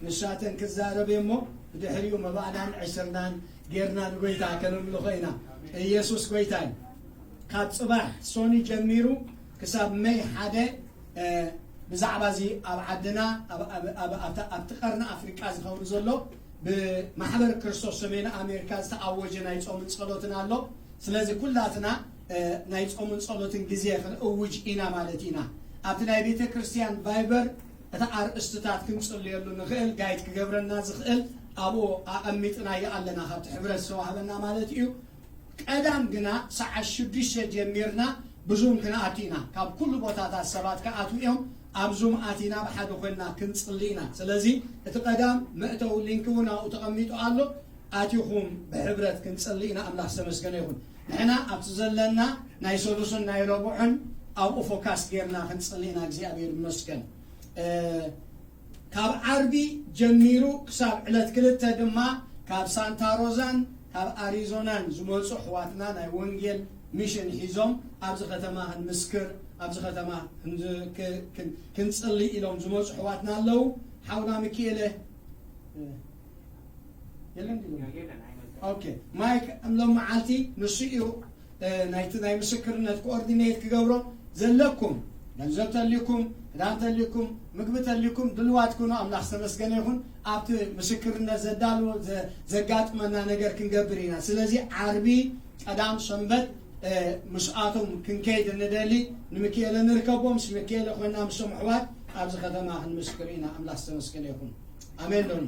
ንሳተን ክዛረብ እሞ ብድሕሪኡ መባእናን ዕስርናን ጌርና ንጎይታ ከነምልኾ ኢና። ኢየሱስ ጎይታ እዩ። ካብ ጽባሕ ሶኒ ጀሚሩ ክሳብ መይ ሓደ፣ እ፣ ብዛዕባ እዚ ኣብ ዓድና፣ ኣብ፣ ኣብ፣ ኣብ፣ ኣብታ፣ ኣብቲ ቀርኒ ኣፍሪቃ ዝኸውን ዘሎ ብማሕበር ክርስቶስ ሰሜን ኣሜሪካ ዝተኣወጀ ናይ ጾምን ጸሎትን ኣሎ። ስለዚ ኩላትና፣ እ፣ ናይ ጾምን ጸሎትን ግዜ ክንእውጅ ኢና ማለት ኢና። ኣብቲ ናይ ቤተ ክርስቲያን ቫይበር እቲ ኣርእስትታት ክንጽልየሉ ንኽእል፣ ጋይድ ክገብረና ዝኽእል ኣብኡ ኣቐሚጥናዮ ኣለና፣ ካብቲ ሕብረት ዝተዋህበና ማለት እዩ። ቀዳም ግና ሰዓት ሽዱሽተ ጀሚርና ብዙም ክንኣቱ ኢና። ካብ ኩሉ ቦታታት ሰባት ክኣትዉ እዮም። ኣብ ዙም ኣቲና ብሓደ ኮይንና ክንጽሊ ኢና። ስለዚ እቲ ቀዳም መእተዊ ሊንክ እውን ኣብኡ ተቐሚጡ ኣሎ። ኣቲኹም ብሕብረት ክንጽሊ ኢና። ኣምላኽ ዝተመስገነ ይኹን። ንሕና ኣብቲ ዘለና ናይ ሰሉስን ናይ ረቡዕን ኣብኡ ፎካስ ጌርና ክንጽሊ ኢና። እግዚኣብሔር ይመስገን። እ፣ ካብ ዓርቢ ጀሚሩ ክሳብ ዕለት ክልተ ድማ ካብ ሳንታ ሮዛን ካብ ኣሪዞናን ዝመጹ ኣሕዋትና ናይ ወንጌል ሚሽን ሒዞም ኣብዚ ከተማ ክንምስክር፣ ኣብዚ ከተማ ክንዝ-፣ ክ-፣ ክን-፣ ክንጽሊ ኢሎም ዝመጹ ኣሕዋትና ኣለዉ። ሓውና ሚኪኤለ፣ እ፣ የለን ድዩ? ኦኬ፣ ማይክ እምሎም መዓልቲ ንሱ እዩ፣ እ፣ ናይቲ ናይ ምስክርነት ኮኦርዲኔት ክገብሮ። ዘለኩም ገንዘብ ተልዩኩም፣ ክዳን ተልዩኩም፣ ምግቢ ተልዩኩም፣ ድልዋት ኩኑ። ኣምላኽ ዝተመስገነ ይኹን። ኣብቲ ምስክርነት ዘዳልዎ ዘ-፣ ዘጋጥመና ነገር ክንገብር ኢና። ስለዚ ዓርቢ፣ ቀዳም፣ ሰንበት፣ እ፣ ምስኣቶም ክንከይድ እንደሊ፣ ንምክኤለ ንርከቦ። ምስ ምክኤለ ኮይና ምስቶም ኣሕዋት ኣብዚ ከተማ ክንምስክር ኢና። ኣምላኽ ዝተመስገነ ይኹን። ኣሜን ዶኒ።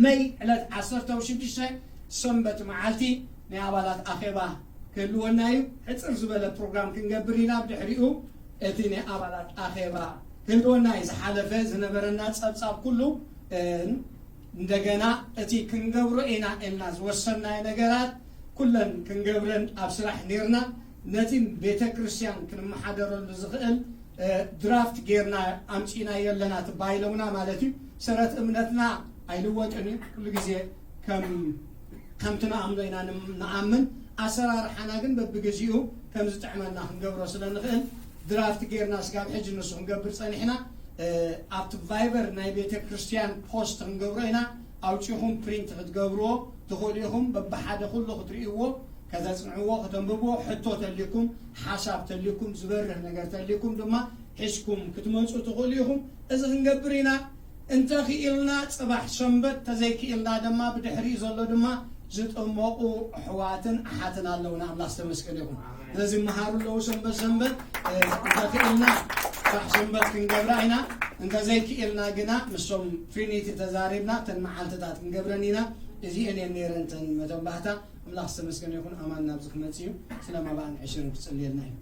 መይ ዕለት ዓሰርተ ሽዱሽተ ሰንበት መዓልቲ ናይ ኣባላት ኣኼባ ክህልወና እዩ። ሕጽር ዝበለ ፕሮግራም ክንገብር ኢና። ብድሕሪኡ እቲ ናይ ኣባላት ኣኼባ ክህልወና እዩ። ዝሓለፈ ዝነበረና ጸብጻብ ኩሉ፣ እ፣ እንደገና እቲ ክንገብሮ ኢና ኢልና ዝወሰናዮ ነገራት ኩለን ክንገብረን ኣብ ስራሕ ኔርና። ነቲ ቤተ ክርስቲያን ክንመሓደረሉ ዝኽእል፣ እ፣ ድራፍት ጌርና ኣምጺእናዮ ኣለና ትባይለውና ማለት እዩ። ሰረት እምነትና ኣይልወጥን እዩ። ኩሉ ግዜ ከም፣ ከምቲ ንኣምኖ ኢና ንም-፣ ንኣምን። ኣሰራርሓና ግን በብግዚኡ ከም ዝጥዕመና ክንገብሮ ስለ ንኽእል ድራፍት ጌርና ስጋብ ሕጂ ንሱ ክንገብር ጸኒሕና። እ፣ ኣብቲ ቫይበር ናይ ቤተ ክርስቲያን ፖስት ክንገብሮ ኢና። ኣውጺኹም ፕሪንት ክትገብርዎ ትኽእሉ ኢኹም። በብሓደ ኩሉ ክትርእይዎ፣ ከተጽንዕዎ፣ ከተንብብዎ፣ ሕቶ ተልዩኩም፣ ሓሳብ ተልዩኩም፣ ዝበርህ ነገር ተልዩኩም ድማ ሒዝኩም ክትመጹ ትኽእሉ ኢኹም። እዚ ክንገብር ኢና። እንተኽኢልና ጽባሕ ሰንበት፣ ተዘይክኢልና ድማ ብድሕሪኡ ዘሎ ድማ ዝጥመቑ ኣሕዋትን ኣሓትን ኣለውና። ኣምላኽ ዝተመስገነ ይኹን። ስለዚ መሃሩ ኣለዉ ሰንበት ሰንበት፣ እ፣ እንተኽኢልና ጽባሕ ሰንበት ክንገብራ ኢና። እንተዘይክኢልና ግና ምስቶም ትሪኒቲ ተዛሪብና እተን መዓልትታት ክንገብረን ኢና። እዚአን እየን ነይረን እተን መተንባህታ። ኣምላኽ ዝተመስገነ ይኹን። ኣማን ናብዚ ክመጽእ እዩ። ስለ መባእን ዕሽርን ክጽልየልና እዩ።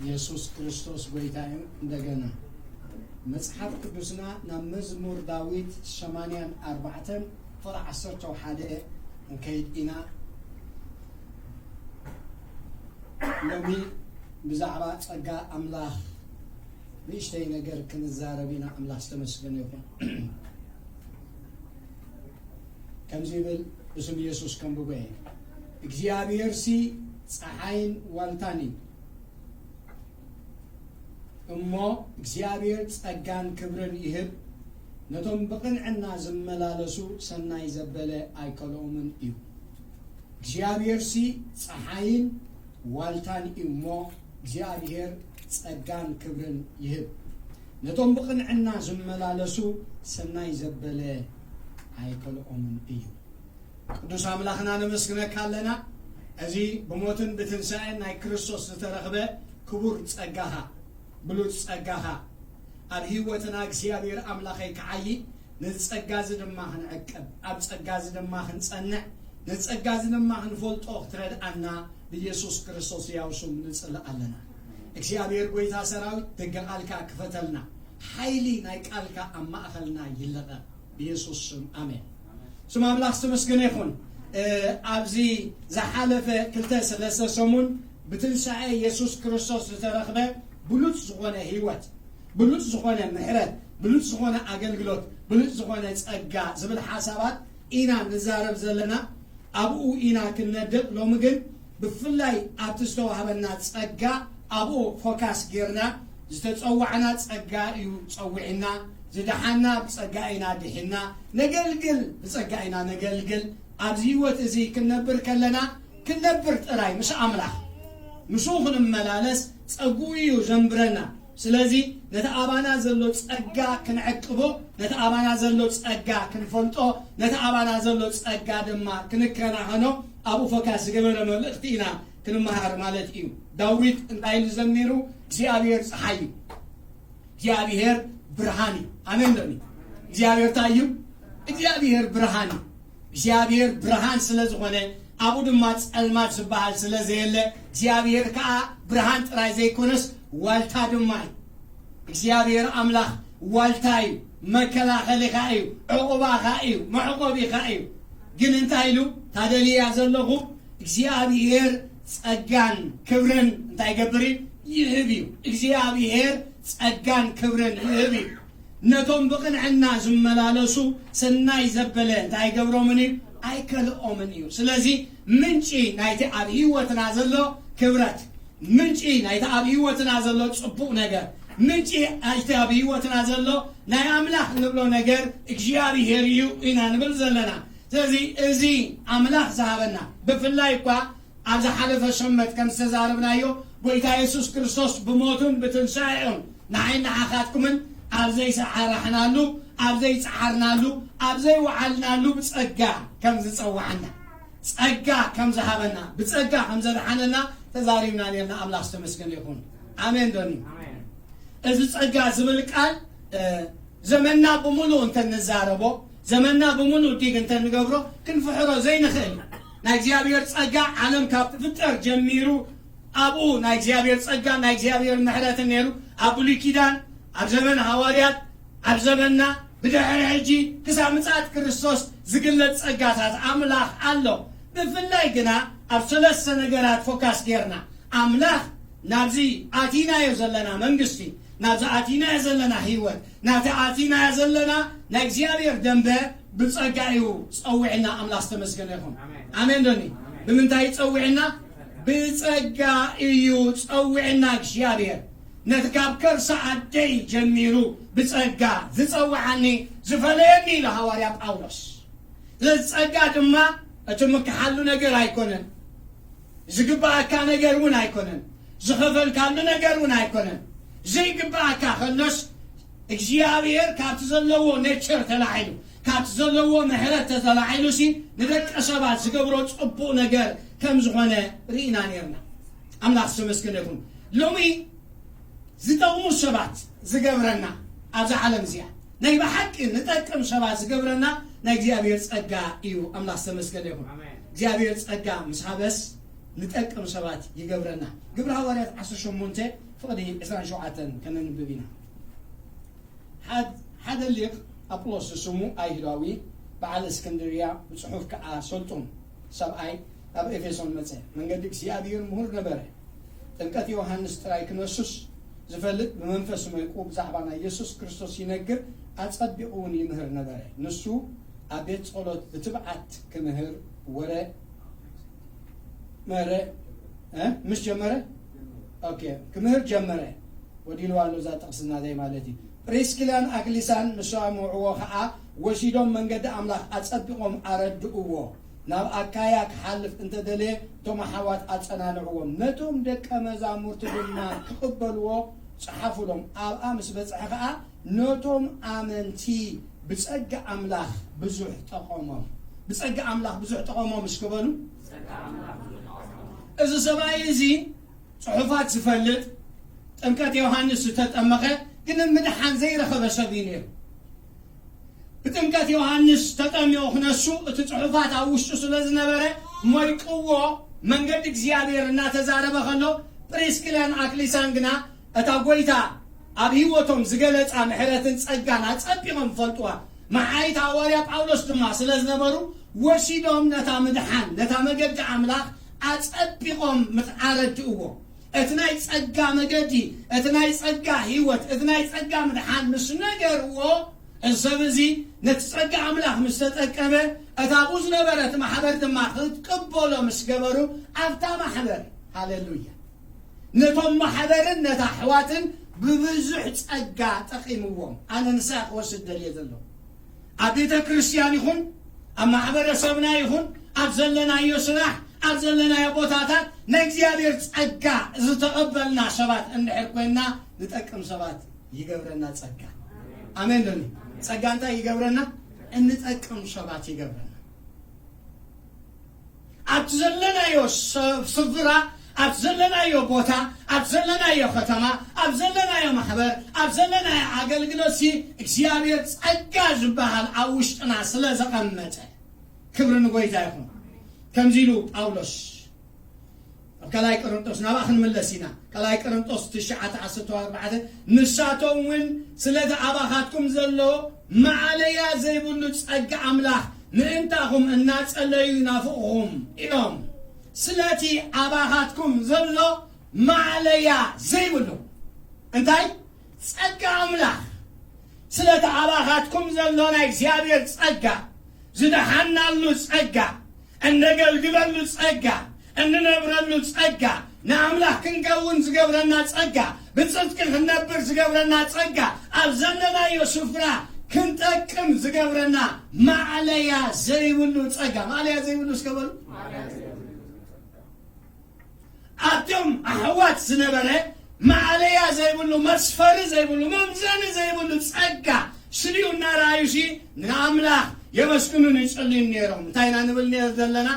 የሱስ ክርስቶስ ጎይታ እዩ። እንደገና መጽሓፍ ቅዱስና ናብ መዝሙር ዳዊት ሰማንያን ኣርባዕተን ፍቕዲ ዓሰርተ ሓደ ክንከይድ ኢና። ሎሚ ብዛዕባ ጸጋ ኣምላኽ ንእሽተይ ነገር ክንዛረብ ኢና። ኣምላኽ ዝተመስገነ ይኹን። ከምዚ ይብል፣ ብስም ኢየሱስ ከንብቦ እየ። እግዚኣብሔርሲ ጸሓይን ዋልታን እዩ። እሞ እግዚኣብሔር ጸጋን ክብርን ይህብ፣ ነቶም ብቕንዕና ዝመላለሱ ሰናይ ዘበለ ኣይከልኦምን እዩ። እግዚኣብሔርሲ ጸሓይን ዋልታን እዩ እሞ፣ እግዚኣብሔር ጸጋን ክብርን ይህብ፣ ነቶም ብቕንዕና ዝመላለሱ ሰናይ ዘበለ ኣይከልኦምን እዩ። ቅዱስ ኣምላኽና ነመስግነካ ኣለና። እዚ ብሞትን ብትንሳኤን ናይ ክርስቶስ ዝተረኽበ ክቡር ጸጋኻ፣ ብሉጽ ጸጋኻ ኣብ ህይወትና እግዚኣብሔር ኣምላኸይ ክዓዪ፣ ነዚ ጸጋ እዚ ድማ ክንዕቅብ፣ ኣብ ጸጋ እዚ ድማ ክንጸንዕ፣ ነዚ ጸጋ እዚ ድማ ክንፈልጦ ክትረድኣና ብኢየሱስ ክርስቶስ ሕያው ስም ንጽልእ ኣለና። እግዚኣብሔር ጐይታ ሰራዊት ደገ ቃልካ ክፈተልና፣ ሓይሊ ናይ ቃልካ ኣብ ማእኸልና ይለቐቕ። ብየሱስ ስም ኣሜን። ስም ኣምላኽ ዝተመስገነ ይኹን። እ፣ ኣብዚ ዝሓለፈ ክልተ ሰለስተ ሰሙን ብትንሳኤ የሱስ ክርስቶስ ዝተረኽበ ብሉጽ ዝኾነ ህይወት፣ ብሉጽ ዝኾነ ምሕረት፣ ብሉጽ ዝኾነ ኣገልግሎት፣ ብሉጽ ዝኾነ ጸጋ ዝብል ሓሳባት ኢና ንዛረብ ዘለና። ኣብኡ ኢና ክንነድቕ። ሎሚ ግን ብፍላይ ኣብቲ ዝተዋህበና ጸጋ ኣብኡ ፎካስ ጌርና ዝተጸዋዕና ጸጋ እዩ ጸዊዕና፣ ዝደሓና ብጸጋ ኢና ድሒና፣ ነገልግል ብጸጋ ኢና ነገልግል። ኣብዚ ህይወት እዚ ክንነብር ከለና ክንነብር ጥራይ ምስ ኣምላኽ ምስኡ ክንመላለስ ጸግኡ እዩ ዘንብረና። ስለዚ ነቲ ኣባና ዘሎ ጸጋ ክንዕቅቦ፣ ነቲ ኣባና ዘሎ ጸጋ ክንፈልጦ፣ ነቲ ኣባና ዘሎ ጸጋ ድማ ክንከናኸኖ ኣብኡ ፎካስ ዝገበረ መልእኽቲ ኢና ክንመሃር ማለት እዩ። ዳዊት እንታይ ኢሉ ዘሚሩ? እግዚኣብሔር ፀሓይ እዩ፣ እግዚኣብሔር ብርሃን እዩ። ኣሜን ዶ? እግዚኣብሔር እንታይ እዩ? እግዚኣብሔር ብርሃን እዩ። እግዚኣብሔር ብርሃን ስለ ዝኾነ ኣብኡ ድማ ጸልማት ዝበሃል ስለ ዘየለ እግዚኣብሔር ከዓ ብርሃን ጥራይ ዘይኮነስ ዋልታ ድማ እዩ። እግዚኣብሔር ኣምላኽ ዋልታ እዩ፣ መከላኸሊኻ እዩ፣ ዕቑባኻ እዩ፣ መዕቆቢኻ እዩ። ግን እንታይ ኢሉ? ታደልያ ዘለኹ እግዚኣብሔር ጸጋን ክብርን እንታይ ይገብር እዩ? ይህብ እዩ። እግዚኣብሔር ጸጋን ክብርን ይህብ እዩ። ነቶም ብቕንዕና ዝመላለሱ ሰናይ ዘበለ እንታይ ይገብሮምን እዩ? ኣይከልኦምን እዩ። ስለዚ ምንጪ ናይቲ ኣብ ህይወትና ዘሎ ክብረት፣ ምንጪ ናይቲ ኣብ ህይወትና ዘሎ ጽቡቕ ነገር፣ ምንጪ ናይቲ ኣብ ህይወትና ዘሎ ናይ ኣምላኽ ንብሎ ነገር እግዚኣብሔር እዩ ኢና ንብል ዘለና። ስለዚ እዚ ኣምላኽ ዝሃበና ብፍላይ እኳ ኣብ ዝሓለፈ ሰንበት ከም ዝተዛረብናዮ፣ ጎይታ የሱስ ክርስቶስ ብሞቱን ብትንሳኤኡን ንዓይ ንዓኻትኩምን ኣብ ዘይሰራሕናሉ፣ ኣብ ዘይጸዓርናሉ፣ ኣብ ዘይወዓልናሉ ብጸጋ ከም ዝጸዋዓና፣ ጸጋ ከም ዝሃበና፣ ብጸጋ ከም ዘድሓነና ተዛሪብና ነርና። ኣምላኽ ዝተመስገነ ይኹን። ኣሜን ዶኒ? እዚ ጸጋ ዝብል ቃል ዘመንና ብምሉእ እንተንዛረቦ፣ ዘመንና ብምሉእ ዲግ እንተንገብሮ ክንፍሕሮ ዘይንኽእል። ናይ እግዚኣብሔር ጸጋ ዓለም ካብ ትፍጠር ጀሚሩ ኣብኡ ናይ እግዚኣብሔር ጸጋ ናይ እግዚኣብሔር ምሕረትን ነይሩ። ኣብ ብሉይ ኪዳን፣ ኣብ ዘመን ሃዋርያት፣ ኣብ ዘመንና፣ ብድሕሪ ሕጂ ክሳብ ምጽኣት ክርስቶስ ዝግለጽ ጸጋታት ኣምላኽ ኣሎ። ብፍላይ ግና ኣብ ሰለስተ ነገራት ፎካስ ጌርና ኣምላኽ ናብዚ ኣቲናዮ ዘለና መንግስቲ፣ ናብዚ ኣቲናዮ ዘለና ህይወት፣ ናብቲ ኣቲናዮ ዘለና ናይ እግዚኣብሔር ደንበ ብጸጋ እዩ ጸዊዕና። ኣምላኽ ዝተመስገነ ይኹን። ኣሜን። ኣሜን ዶኒ? ኣሜን። ብምንታይ ጸዊዕና? ብጸጋ እዩ ጸዊዕና እግዚኣብሔር። ነቲ ካብ ከርሳ ኣደይ ጀሚሩ ብጸጋ ዝጸውዓኒ ዝፈለየኒ ኢሉ ሃዋርያ ጳውሎስ። ስለዚ ጸጋ ድማ እትምክሓሉ ነገር ኣይኮነን። ዝግባኣካ ነገር እውን ኣይኮነን። ዝኸፈልካሉ ነገር እውን ኣይኮነን። ዘይግባኣካ ከሎስ እግዚኣብሔር ካብቲ ዘለዎ ኔቸር ተላዒሉ፣ ካብቲ ዘለዎ ምሕረት ተላዒሉ ሲ ንደቂ ሰባት ዝገብሮ ጽቡቕ ነገር ከም ዝኾነ ርኢና ነርና። ኣምላኽ ዝተመስገነ ይኹን። ሎሚ ዝጠቕሙ ሰባት ዝገብረና፣ ኣብዛ ዓለም እዚኣ ናይ ብሓቂ ንጠቅም ሰባት ዝገብረና ናይ እግዚኣብሔር ጸጋ እዩ። ኣምላኽ ዝተመስገነ ይኹን። ኣሜን። እግዚኣብሔር ጸጋ ምስ ሃበስ ንጠቅም ሰባት ይገብረና። ግብሪ ሃዋርያት ዓሰርተ ሸሞንተ ፍቕዲ ዕስራን ሸውዓተን ከነንብብ ኢና። ሓድ-፣ ሓደ ሊቕ ኣጵሎስ ስሙ ኣይሁዳዊ፣ በዓል እስክንድርያ፣ ብጽሑፍ ከኣ ሰልጡን ሰብኣይ ናብ ኤፌሶን መጸ። መንገዲ እግዚኣብሔር ምሁር ነበረ። ጥምቀት ዮሃንስ ጥራይ ክነሱስ ዝፈልጥ ብመንፈስ መይቁ ብዛዕባ ናይ የሱስ ክርስቶስ ይነግር፣ ኣጸቢቑ እውን ይምህር ነበረ። ንሱ ኣብ ቤት ጸሎት ብትብዓት ክምህር ወረ መረ-፣ እ? ምስ ጀመረ? ኦኬ፣ ክምህር ጀመረ። ወዲልዋ ኣሎ እዛ ጥቕሲ ናተይ ማለት እዩ። ፕሪስኪላን ኣክሊሳን ምስ ሰምዕዎ ኸዓ ወሲዶም መንገዲ ኣምላኽ ኣጸቢቖም ኣረድእዎ። ናብ ኣካያ ክሓልፍ እንተደለየ እቶም ኣሓዋት ኣጸናንዕዎም። ነቶም ደቀ መዛሙርቲ ድማ ክቕበልዎ ጸሓፉሎም። ኣብኣ ምስ በጽሐ ኸዓ ነቶም ኣመንቲ ብጸጋ ኣምላኽ ብዙሕ ጠቐሞም። ብጸጋ ኣምላኽ ብዙሕ ጠቐሞም እስኪ በሉ። እዚ ሰብኣይ እዚ ጽሑፋት ዝፈልጥ፣ ጥምቀት ዮሃንስ ዝተጠመቐ ግን ምድሓን ዘይረኸበ ሰብ እዩ ነይሩ። ብጥምቀት ዮሃንስ ተጠሚቑ ክነሱ እቲ ጽሑፋት ኣብ ውሽጡ ስለ ዝነበረ ሞይቅዎ መንገዲ እግዚኣብሔር እናተዛረበ ከሎ ፕሪስኪላን ኣክሊሳን ግና እታ ጐይታ ኣብ ህይወቶም ዝገለጻ ምሕረትን ጸጋን ኣጸቢቖም ፈልጥዋ። መሓይት ሃዋርያ ጳውሎስ ድማ ስለ ዝነበሩ ወሲዶም ነታ ምድሓን፣ ነታ መገዲ ኣምላኽ ኣጸቢቖም ምስ ኣረድእዎ፣ እቲ ናይ ጸጋ መገዲ፣ እቲ ናይ ጸጋ ህይወት፣ እቲ ናይ ጸጋ ምድሓን ምስ ነገርዎ፣ እዚ ሰብ እዚ ነቲ ጸጋ ኣምላኽ ምስ ተጠቀመ፣ እታ ኣብኡ ዝነበረት ማሕበር ድማ ክትቅበሎ ምስ ገበሩ፣ ኣብታ ማሕበር፣ ሃሌሉያ፣ ነቶም ማሕበርን ነታ ኣሕዋትን ብብዙሕ ጸጋ ጠቒምዎም። ኣነ ንሳ ክወስድ ደልየ ዘለኹ። ኣብ ቤተ ክርስቲያን ይኹን፣ ኣብ ማሕበረሰብና ይኹን፣ ኣብ ዘለናዮ ስራሕ፣ ኣብ ዘለናዮ ቦታታት ናይ እግዚኣብሔር ጸጋ ዝተቐበልና ሰባት እንድሕር ኮይንና፣ ንጠቅም ሰባት ይገብረና ጸጋ። ኣሜን ዶ? ጸጋ እንታይ ይገብረና? እንጠቅም ሰባት ይገብረና። ኣብቲ ዘለናዮ ስ-፣ ስፍራ፣ ኣብቲ ዘለናዮ ቦታ፣ ኣብቲ ዘለናዮ ከተማ፣ ኣብ ዘለናዮ ማሕበር፣ ኣብ ዘለናዮ ኣገልግሎት ሲ እግዚኣብሔር ጸጋ ዝበሃል ኣብ ውሽጥና ስለ ዘቐመጠ፣ ክብሪ ንጎይታ ይኹን። ከምዚ ኢሉ ጳውሎስ ኣብ ካልኣይ ቆሮንጦስ፣ ናብኣ ክንምለስ ኢና። ካልኣይ ቆሮንጦስ ትሽዓተ ዓሰርተ ኣርባዕተ፣ ንሳቶም እውን ስለቲ ኣባኻትኩም ዘሎ ማዕለያ ዘይብሉ ጸጋ ኣምላኽ ምእንታኹም እናጸለዩ ይናፍቕኹም እዮም። ስለቲ ኣባኻትኩም ዘሎ ማዕለያ ዘይብሉ እንታይ? ጸጋ ኣምላኽ። ስለቲ ኣባኻትኩም ዘሎ ናይ እግዚኣብሔር ጸጋ፣ ዝደሓናሉ ጸጋ፣ እነገልግለሉ ጸጋ፣ እንነብረሉ ጸጋ፣ ንኣምላኽ ክንከውን ዝገብረና ጸጋ፣ ብጽድቂ ክንነብር ዝገብረና ጸጋ፣ ኣብ ዘለናዮ ስፍራ ክንጠቅም ዝገብረና ማዕለያ ዘይብሉ ጸጋ። ማዕለያ ዘይብሉ እስከ በሉ። ኣብቶም ኣሕዋት ዝነበረ ማዕለያ ዘይብሉ፣ መስፈሪ ዘይብሉ፣ መምዘኒ ዘይብሉ ጸጋ ስሊኡ እናረኣዩ ሲ ንኣምላኽ የመስግኑን ይጽልዩን ነይሮም። እንታይ ኢና ንብል ነይር ዘለና?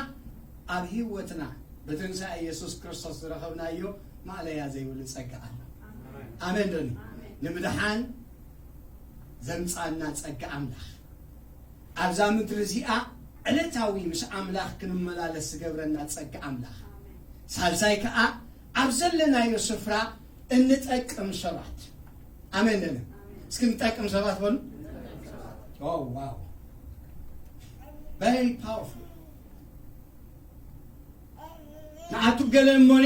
ኣብ ህይወትና ብትንሳኤ የሱስ ክርስቶስ ዝረኸብናዮ ማዕለያ ዘይብሉ ጸጋ ኣሎ። ኣሜን ዶ? ንምድሓን ዘምጻና ጸጋ ኣምላኽ፣ ኣብዛ ምድሪ እዚኣ ዕለታዊ ምስ ኣምላኽ ክንመላለስ ዝገብረና ጸጋ ኣምላኽ፣ ሳልሳይ ከኣ ኣብ ዘለናዮ ስፍራ እንጠቅም ሰባት። ኣሜን ዶ? እስኪ ንጠቅም ሰባት በሉ። ኦ፣ ዋው። Very powerful። ንኣቱ ገለ እሞኒ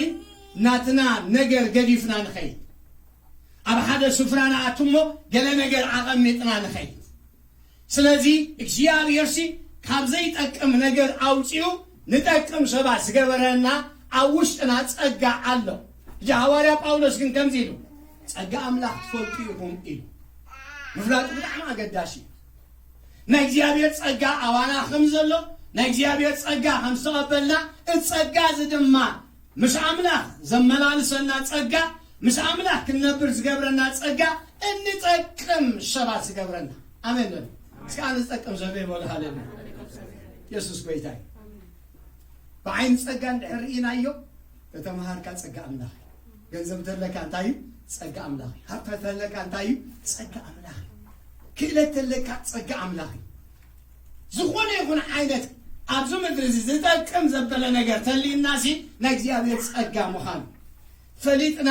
ናትና ነገር ገዲፍና ንኸይድ። ኣብ ሓደ ስፍራ ንኣቱ እሞ ገለ ነገር ኣቐሚጥና ንኸይድ። ስለዚ እግዚኣብሔር ሲ ካብ ዘይጠቅም ነገር ኣውጺኡ ንጠቅም ሰባት ዝገበረና ኣብ ውሽጥና ጸጋ ኣሎ። እዚ ሃዋርያ ጳውሎስ ግን ከምዚ ኢሉ፣ "ጸጋ ኣምላኽ ትፈልጡ ኢኹም" ኢሉ። ምፍላጡ ብጣዕሚ ኣገዳሲ እዩ። ናይ እግዚኣብሔር ጸጋ ኣባና ከም ዘሎ፣ ናይ እግዚኣብሔር ጸጋ ከም ዝተቐበልና፣ እቲ ጸጋ እዚ ድማ ምስ ኣምላኽ ዘመላልሰና ጸጋ፣ ምስ ኣምላኽ ክንነብር ዝገብረና ጸጋ፣ እንጠቅም ሰባት ዝገብረና። ኣሜን በሉ። እስኪ ኣነ ዝጠቅም ሰብ እየ በሉ። ሃሌሉያ። የሱስ ጎይታ እዩ። ብዓይኒ ጸጋ እንድሕር ርኢናዮ፣ ተተምሃርካ ጸጋ ኣምላኽ እዩ። ገንዘብ ተለካ እንታይ እዩ? ጸጋ ኣምላኽ እዩ። ሃብቲ ተለካ እንታይ እዩ? ጸጋ ኣምላኽ እዩ። ክእለት ተለካ ጸጋ ኣምላኽ እዩ። ዝኾነ ይኹን ዓይነት ኣብዚ ምድሪ እዚ ዝጠቅም ዘበለ ነገር ተልዩናሲ ናይ እግዚኣብሔር ጸጋ ምዃኑ ፈሊጥና፣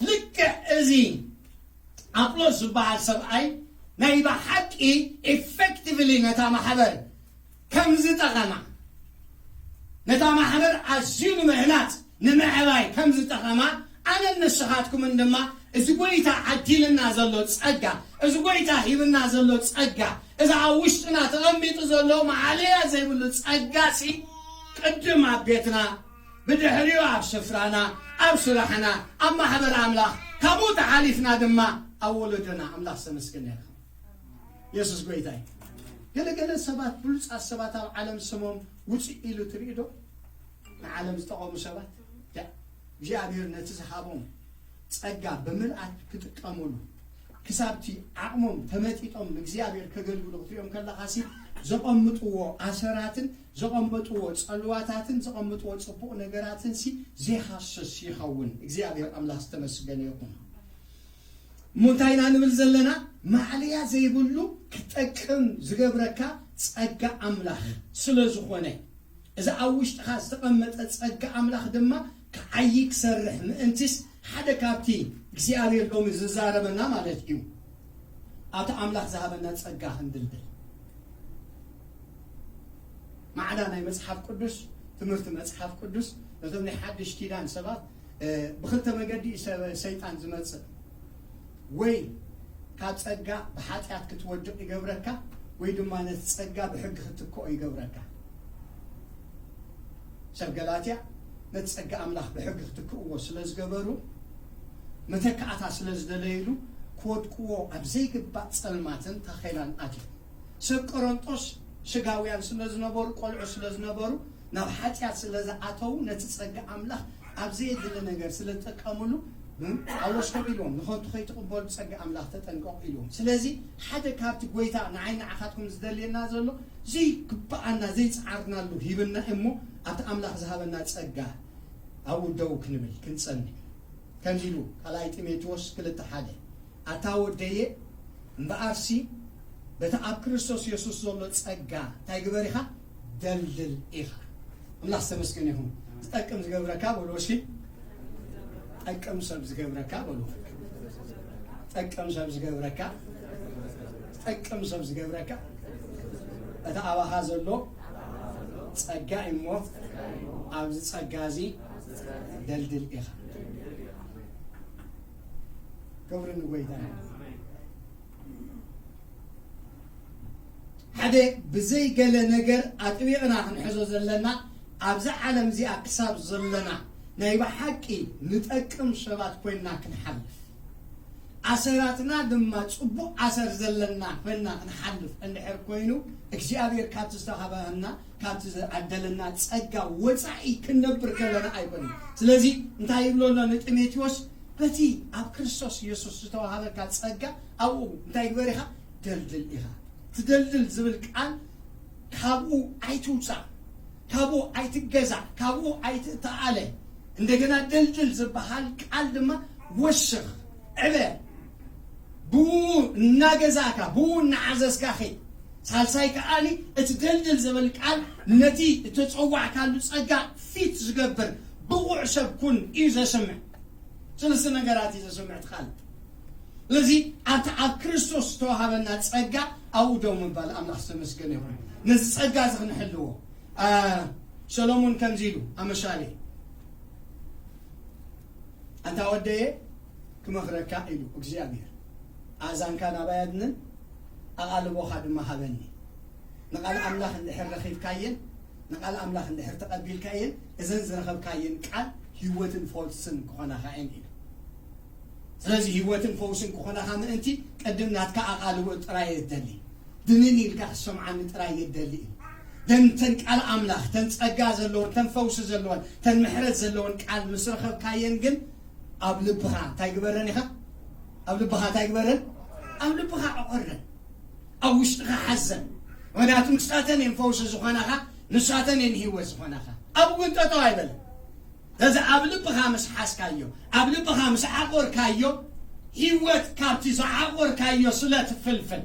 ልክዕ እዚ ኣጵሎስ ዝበሃል ሰብኣይ ናይ ብሓቂ ኢፌክቲቭሊ ነታ ማሕበር ከም ዝጠቐማ፣ ነታ ማሕበር ኣዝዩ ንምህናጽ ንምዕባይ ከም ዝጠቐማ፣ ኣነን ንስኻትኩምን ድማ እዚ ጎይታ ዓዲልና ዘሎ ጸጋ፣ እዚ ጎይታ ሂብና ዘሎ ጸጋ፣ እዚ ኣብ ውሽጥና ተቐሚጡ ዘሎ ማዕለያ ዘይብሉ ጸጋሲ ቅድም ኣብ ቤትና፣ ብድሕሪኡ ኣብ ስፍራና፣ ኣብ ስራሕና፣ ኣብ ማሕበር ኣምላኽ፣ ካብኡ ተሓሊፍና ድማ ኣብ ወለዶና። ኣምላኽ ዝተመስገነ ይኹን። የሱስ ጎይታ እዩ። ገለገለ ሰባት፣ ብሉጻት ሰባት ኣብ ዓለም ስሞም ውፅእ ኢሉ ትርኢ ዶ? ንዓለም ዝጠቐሙ ሰባት፣ ዳ-፣ እግዚኣብሔር ነቲ ዝሃቦም ጸጋ ብምልኣት ክጥቀሙሉ፣ ክሳብቲ ዓቕሞም ተመጢጦም ንእግዚኣብሔር ከገልግሉ ክትሪኦም ከለኻሲ፣ ዘቐምጥዎ ኣሰራትን ዘቐመጥዎ ጸልዋታትን ዘቐምጥዎ ጽቡቕ ነገራትንሲ ዘይሃስስ ይኸውን። እግዚኣብሔር ኣምላኽ ዝተመስገነ ይኹን። እሞ እንታይ ኢና ንብል ዘለና? ማዕለያ ዘይብሉ ክጠቅም ዝገብረካ ጸጋ ኣምላኽ ስለ ዝኾነ፣ እዚ ኣብ ውሽጥኻ ዝተቐመጠ ጸጋ ኣምላኽ ድማ ክዓዪ ክሰርሕ ምእንትስ፣ ሓደ ካብቲ እግዚኣብሔር ሎሚ ዝዛረበና ማለት እዩ፣ ኣብቲ ኣምላኽ ዝሃበና ጸጋ ክንድልድል። ማዕዳ ናይ መጽሓፍ ቅዱስ፣ ትምህርቲ መጽሓፍ ቅዱስ ነቶም ናይ ሓድሽ ኪዳን ሰባት፣ እ፣ ብኽልተ መገዲ እዩ ሰ-፣ ሰይጣን ዝመጽእ። ወይ ካብ ጸጋ ብሓጢኣት ክትወድቕ ይገብረካ፣ ወይ ድማ ነቲ ጸጋ ብሕጊ ክትክኦ ይገብረካ። ሰብ ገላትያ ነቲ ጸጋ ኣምላኽ ብሕጊ ክትክእዎ ስለ ዝገበሩ፣ መተካእታ ስለ ዝደለይሉ፣ ክወድቅዎ ኣብ ዘይግባእ ጸልማትን ታኼላን ኣትዮም። ሰብ ቆሮንጦስ ስጋውያን ስለ ዝነበሩ፣ ቆልዑ ስለ ዝነበሩ፣ ናብ ሓጢኣት ስለ ዝኣተዉ፣ ነቲ ጸጋ ኣምላኽ ኣብ ዘየድሊ ነገር ስለ ዝጥቀምሉ፣ ም-፣ ጳውሎስ ከምኡ ኢልዎም፣ ንኸንቱ ከይትቕበሉ ጸጋ ኣምላኽ ተጠንቀቑ ኢልዎም። ስለዚ ሓደ ካብቲ ጎይታ ንዓይ ንዓኻትኩም ዝደልየና ዘሎ፣ ዘይግብኣና ዘይጸዓርናሉ ሂብና እሞ፣ ኣብቲ ኣምላኽ ዝሃበና ጸጋ ኣብኡ ደው ክንብል ክንጸንዕ። ከምዚ ኢሉ ካልኣይ ጢሞቴዎስ ክልተ ሓደ፣ ኣታ ወደየ፣ እምበኣርሲ በቲ ኣብ ክርስቶስ የሱስ ዘሎ ጸጋ እንታይ ግበር ኢኻ? ደልድል ኢኻ። ኣምላኽ ዝተመስገነ ይኹን። ዝጠቅም ዝገብረካ በሉ እስኪ። ጠቅም ሰብ ዝገብረካ በሉ። ጠቅም ሰብ ዝገብረካ። ጠቅም ሰብ ዝገብረካ። እቲ ኣባኻ ዘሎ ጸጋ እሞ ኣብዚ ጸጋ እዚ ደልድል ኢኻ። ክብሪ ንጎይታ። ሓደ ብዘይ ገለ ነገር ኣጥቢቕና ክንሕዞ ዘለና፣ ኣብዛ ዓለም እዚኣ ክሳብ ዘለና ናይ ብሓቂ ንጠቅም ሰባት ኮይንና ክንሓልፍ፣ ኣሰራትና ድማ ጽቡቕ ኣሰር ዘለና ኮይንና ክንሓልፍ እንድሕር ኮይኑ፣ እግዚኣብሔር ካብቲ ዝተሃበና፣ ካብቲ ዝዓደለና ጸጋ ወጻኢ ክንነብር ከለና ኣይኮነን። ስለዚ እንታይ ይብሎ ኣሎ ንጢሞቴዎስ? በቲ ኣብ ክርስቶስ የሱስ ዝተዋሃበካ ጸጋ ኣብኡ እንታይ ግበር ኢኻ? ደልድል ኢኻ። ትደልድል ዝብል ቃል ካብኡ ኣይትውጻእ፣ ካብኡ ኣይትገዛእ፣ ካብኡ ኣይትተኣለ። እንደገና ደልድል ዝበሃል ቃል ድማ ወስኽ፣ ዕበ፣ ብኡ እናገዛእካ፣ ብኡ እናዓዘዝካ ኸይድ። ሳልሳይ ከኣኒ እቲ ደልድል ዝብል ቃል ነቲ እተጸዋዕካሉ ጸጋ ፊት ዝገብር ብቑዕ ሰብ ኩን እዩ ዘስምዕ። ሰለስተ ነገራት እዩ ዘስምዕ እቲ ቃል። ስለዚ ኣብቲ ኣብ ክርስቶስ ዝተዋሃበና ጸጋ ኣብኡ ደው ምባል ኣምላኽ ዝተመስገነ ይኹን። ነዚ ጸጋ እዚ ክንሕልዎ። አ፣ ሰሎሞን ከምዚ ኢሉ ኣመሻሌ፣ ኣንታ ወደየ ክመኽረካ ኢሉ እግዚኣብሔር፣ ኣእዛንካ ናባይ ኣድንን ኣቓልቦኻ ድማ ሃበኒ። ንቓል ኣምላኽ እንድሕር ረኺብካየን ንቓል ኣምላኽ እንድሕር ተቐቢልካየን እዘን ዝረኸብካየን ቃል ህይወትን ፈውስን ክኾናኻ እየን ኢሉ። ስለዚ ህይወትን ፈውስን ክኾናኻ ምእንቲ ቅድም ናትካ ኣቓልቦ ጥራይ እየ ዝደሊ። ድንን ኢልካ ክትሰምዓኒ ጥራይ እየ ዝደሊ ኢሉ። ደን ተን ቃል ኣምላኽ፣ ተን ጸጋ ዘለወን፣ ተን ፈውሲ ዘለወን፣ ተን ምሕረት ዘለወን ቃል ምስ ረኸብካየን ግን ኣብ ልብኻ እንታይ ግበረን ኢኻ? ኣብ ልብኻ እንታይ ግበረን? ኣብ ልብኻ ዕቆረን። ኣብ ውሽጥኻ ሓዘን። ምኽንያቱ ንሳተን እየን ፈውሲ ዝኾናኻ፣ ንሳተን እየን ህይወት ዝኾናኻ። ኣብኡ ግን ጠጠው ኣይበለን። ስለዚ ኣብ ልብኻ ምስ ሓዝካዮ፣ ኣብ ልብኻ ምስ ዓቆርካዮ፣ ህይወት ካብቲ ዝዓቆርካዮ ስለ ትፍልፍል፣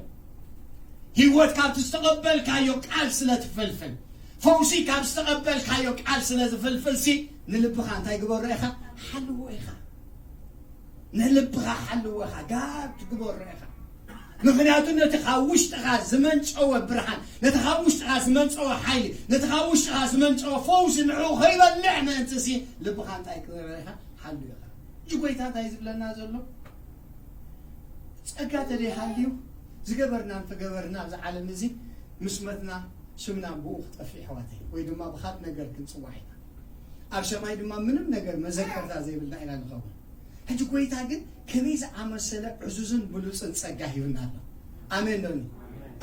ህይወት ካብቲ ዝተቐበልካዮ ቃል ስለ ትፍልፍል፣ ፈውሲ ካብ ዝተቐበልካዮ ቃል ስለ ዝፍልፍልሲ፣ ንልብኻ እንታይ ግበሮ ኢኻ? ሓልዎ ኢኻ። ንልብኻ ሓልዎ ኢኻ፣ ጋብ ትግበሮ ኢኻ። ምኽንያቱ ነቲ ካብ ውሽጥኻ ዝመንጨወ ብርሃን፣ ነቲ ካብ ውሽጥኻ ዝመንጨወ ሓይሊ፣ ነቲ ካብ ውሽጥኻ ዝመንጨወ ፈውሲ ንዕኡ ከይበልዕ ምእንትሲ ልብኻ እንታይ ክገብር ኢኻ? ሓልዎ ኢኻ። እዚ ጎይታ እንታይ ዝብለና ዘሎ? ጸጋ ተደይሃልዩ ዝገበርናን ተገበርና ኣብዚ ዓለም እዚ ምስ መትና ስምና ብኡ ክጠፍእ ኣሕዋተይ፣ ወይ ድማ ብኻልእ ነገር ክንጽዋዕ ኢና። ኣብ ሰማይ ድማ ምንም ነገር መዘከርታ ዘይብልና ኢና ንኸውን። ሕጂ ጎይታ ግን ከመይ ዝኣመሰለ ዕዙዝን ብሉጽን ጸጋ ሂብና ኣሎ። ኣሜን ዶኒ?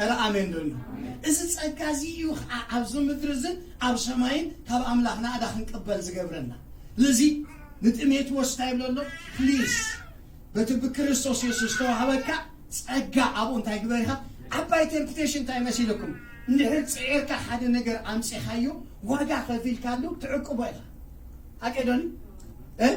ኧረ ኣሜን ዶኒ? እዚ ጸጋ እዚ እዩ ኸዓ ኣብዚ ምድሪ እዝን ኣብ ሰማይን ካብ ኣምላኽ ናእዳ ክንቅበል ዝገብረና። ስለዚ ንጢሞቴዎስ እንታይ ይብሎ ኣሎ? ፕሊዝ በቲ ብክርስቶስ የሱስ ዝተዋህበካ ጸጋ ኣብኡ እንታይ ግበር ኢኻ? ዓባይ ቴምፕቴሽን እንታይ መሲልኩም? እንድሕር ጽዒርካ ሓደ ነገር ኣምጺኻዮ፣ ዋጋ ከፊልካሉ ትዕቅቦ ኢኻ። ሓቂ ዶኒ? እ?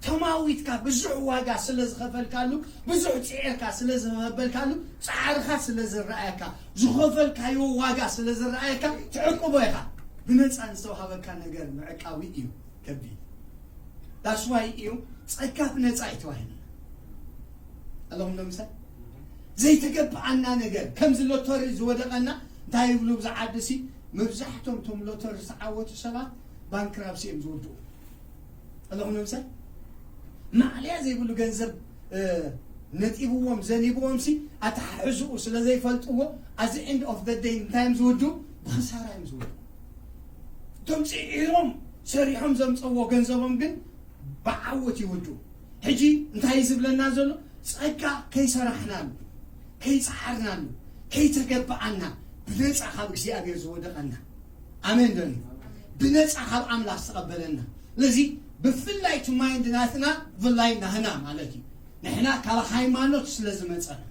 ተማዊትካ ብዙሕ ዋጋ ስለ ዝኸፈልካሉ፣ ብዙሕ ጽዒርካ ስለ ዝኸፈልካሉ፣ ጻዕርኻ ስለ ዝረኣየካ፣ ዝኸፈልካዮ ዋጋ ስለ ዝረኣየካ ትዕቅቦ ኢኻ። ብነጻ ዝተዋህበካ ነገር ምዕቃዊ እዩ ከቢድ። That's why እዩ ጸጋ ብነጻ እዩ ተዋሂብና። ኣለኹም ዶ ምሳይ? ዘይተገብኣና ነገር፣ ከምዚ ሎተሪ ዝወደቐና፣ እንታይ ይብሉ ብዛ ዓዲ ሲ፣ መብዛሕቶም እቶም ሎተሪ ዝተዓወቱ ሰባት ባንክራፕሲ እዮም ዝውድኡ። ኣለኹም ዶ ምሳይ? ማዕለያ ዘይብሉ ገንዘብ፣ እ፣ ነጢብዎም ዘኒብዎም ሲ ኣተሓሕዝኡ ስለ ዘይፈልጥዎ፣ at the end of the day እንታይ እዮም ዝውዱ? ብኽሳራ እዮም ዝውዱ። እቶም ጽዒሮም ሰሪሖም ዘምፀዎ ገንዘቦም ግን ብዓወት ይውዱ። ሕጂ እንታይ እዩ ዝብለና ዘሎ? ጸጋ ከይሰራሕናሉ፣ ከይጸዓርናሉ፣ ከይተገበኣና ብነጻ ካብ እግዚኣብሔር ዝወደቐና። ኣሜን ዶ? ብነጻ ካብ ኣምላኽ ዝተቐበለና። ስለዚ ብፍላይ እቲ ማይንድ ናትና ብፍላይ ናህና ማለት እዩ። ንሕና ካብ ሃይማኖት ስለ ዝመጸና፣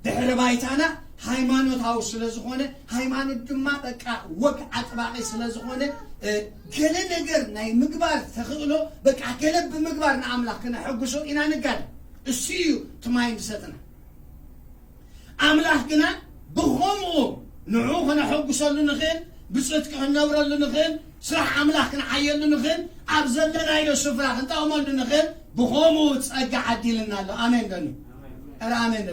ድሕሪ ባይታና ሃይማኖታዊ ስለ ዝኾነ፣ ሃይማኖት ድማ በቃ ወግ ኣጥባቂ ስለ ዝኾነ፣ እ፣ ገለ ነገር ናይ ምግባር ተኽእሎ፣ በቃ ገለ ብምግባር ንኣምላኽ ክነሐጉሶ ኢና ንጋደል። እሱ እዩ እቲ ማይንድ ሰትና። ኣምላኽ ግና ብኸምኡ ንዑ ክነሐጉሰሉ ንኽእል፣ ብጽድቂ ክንነብረሉ ንኽእል፣ ስራሕ ኣምላኽ ክንዓየሉ ንኽእል፣ ኣብ ዘለናዮ ስፍራ ክንጠቕመሉ ንኽእል፣ ብኸምኡ ጸጋ ዓዲልና ኣሎ። ኣሜን ዶ? ኧረ ኣሜን ዶ?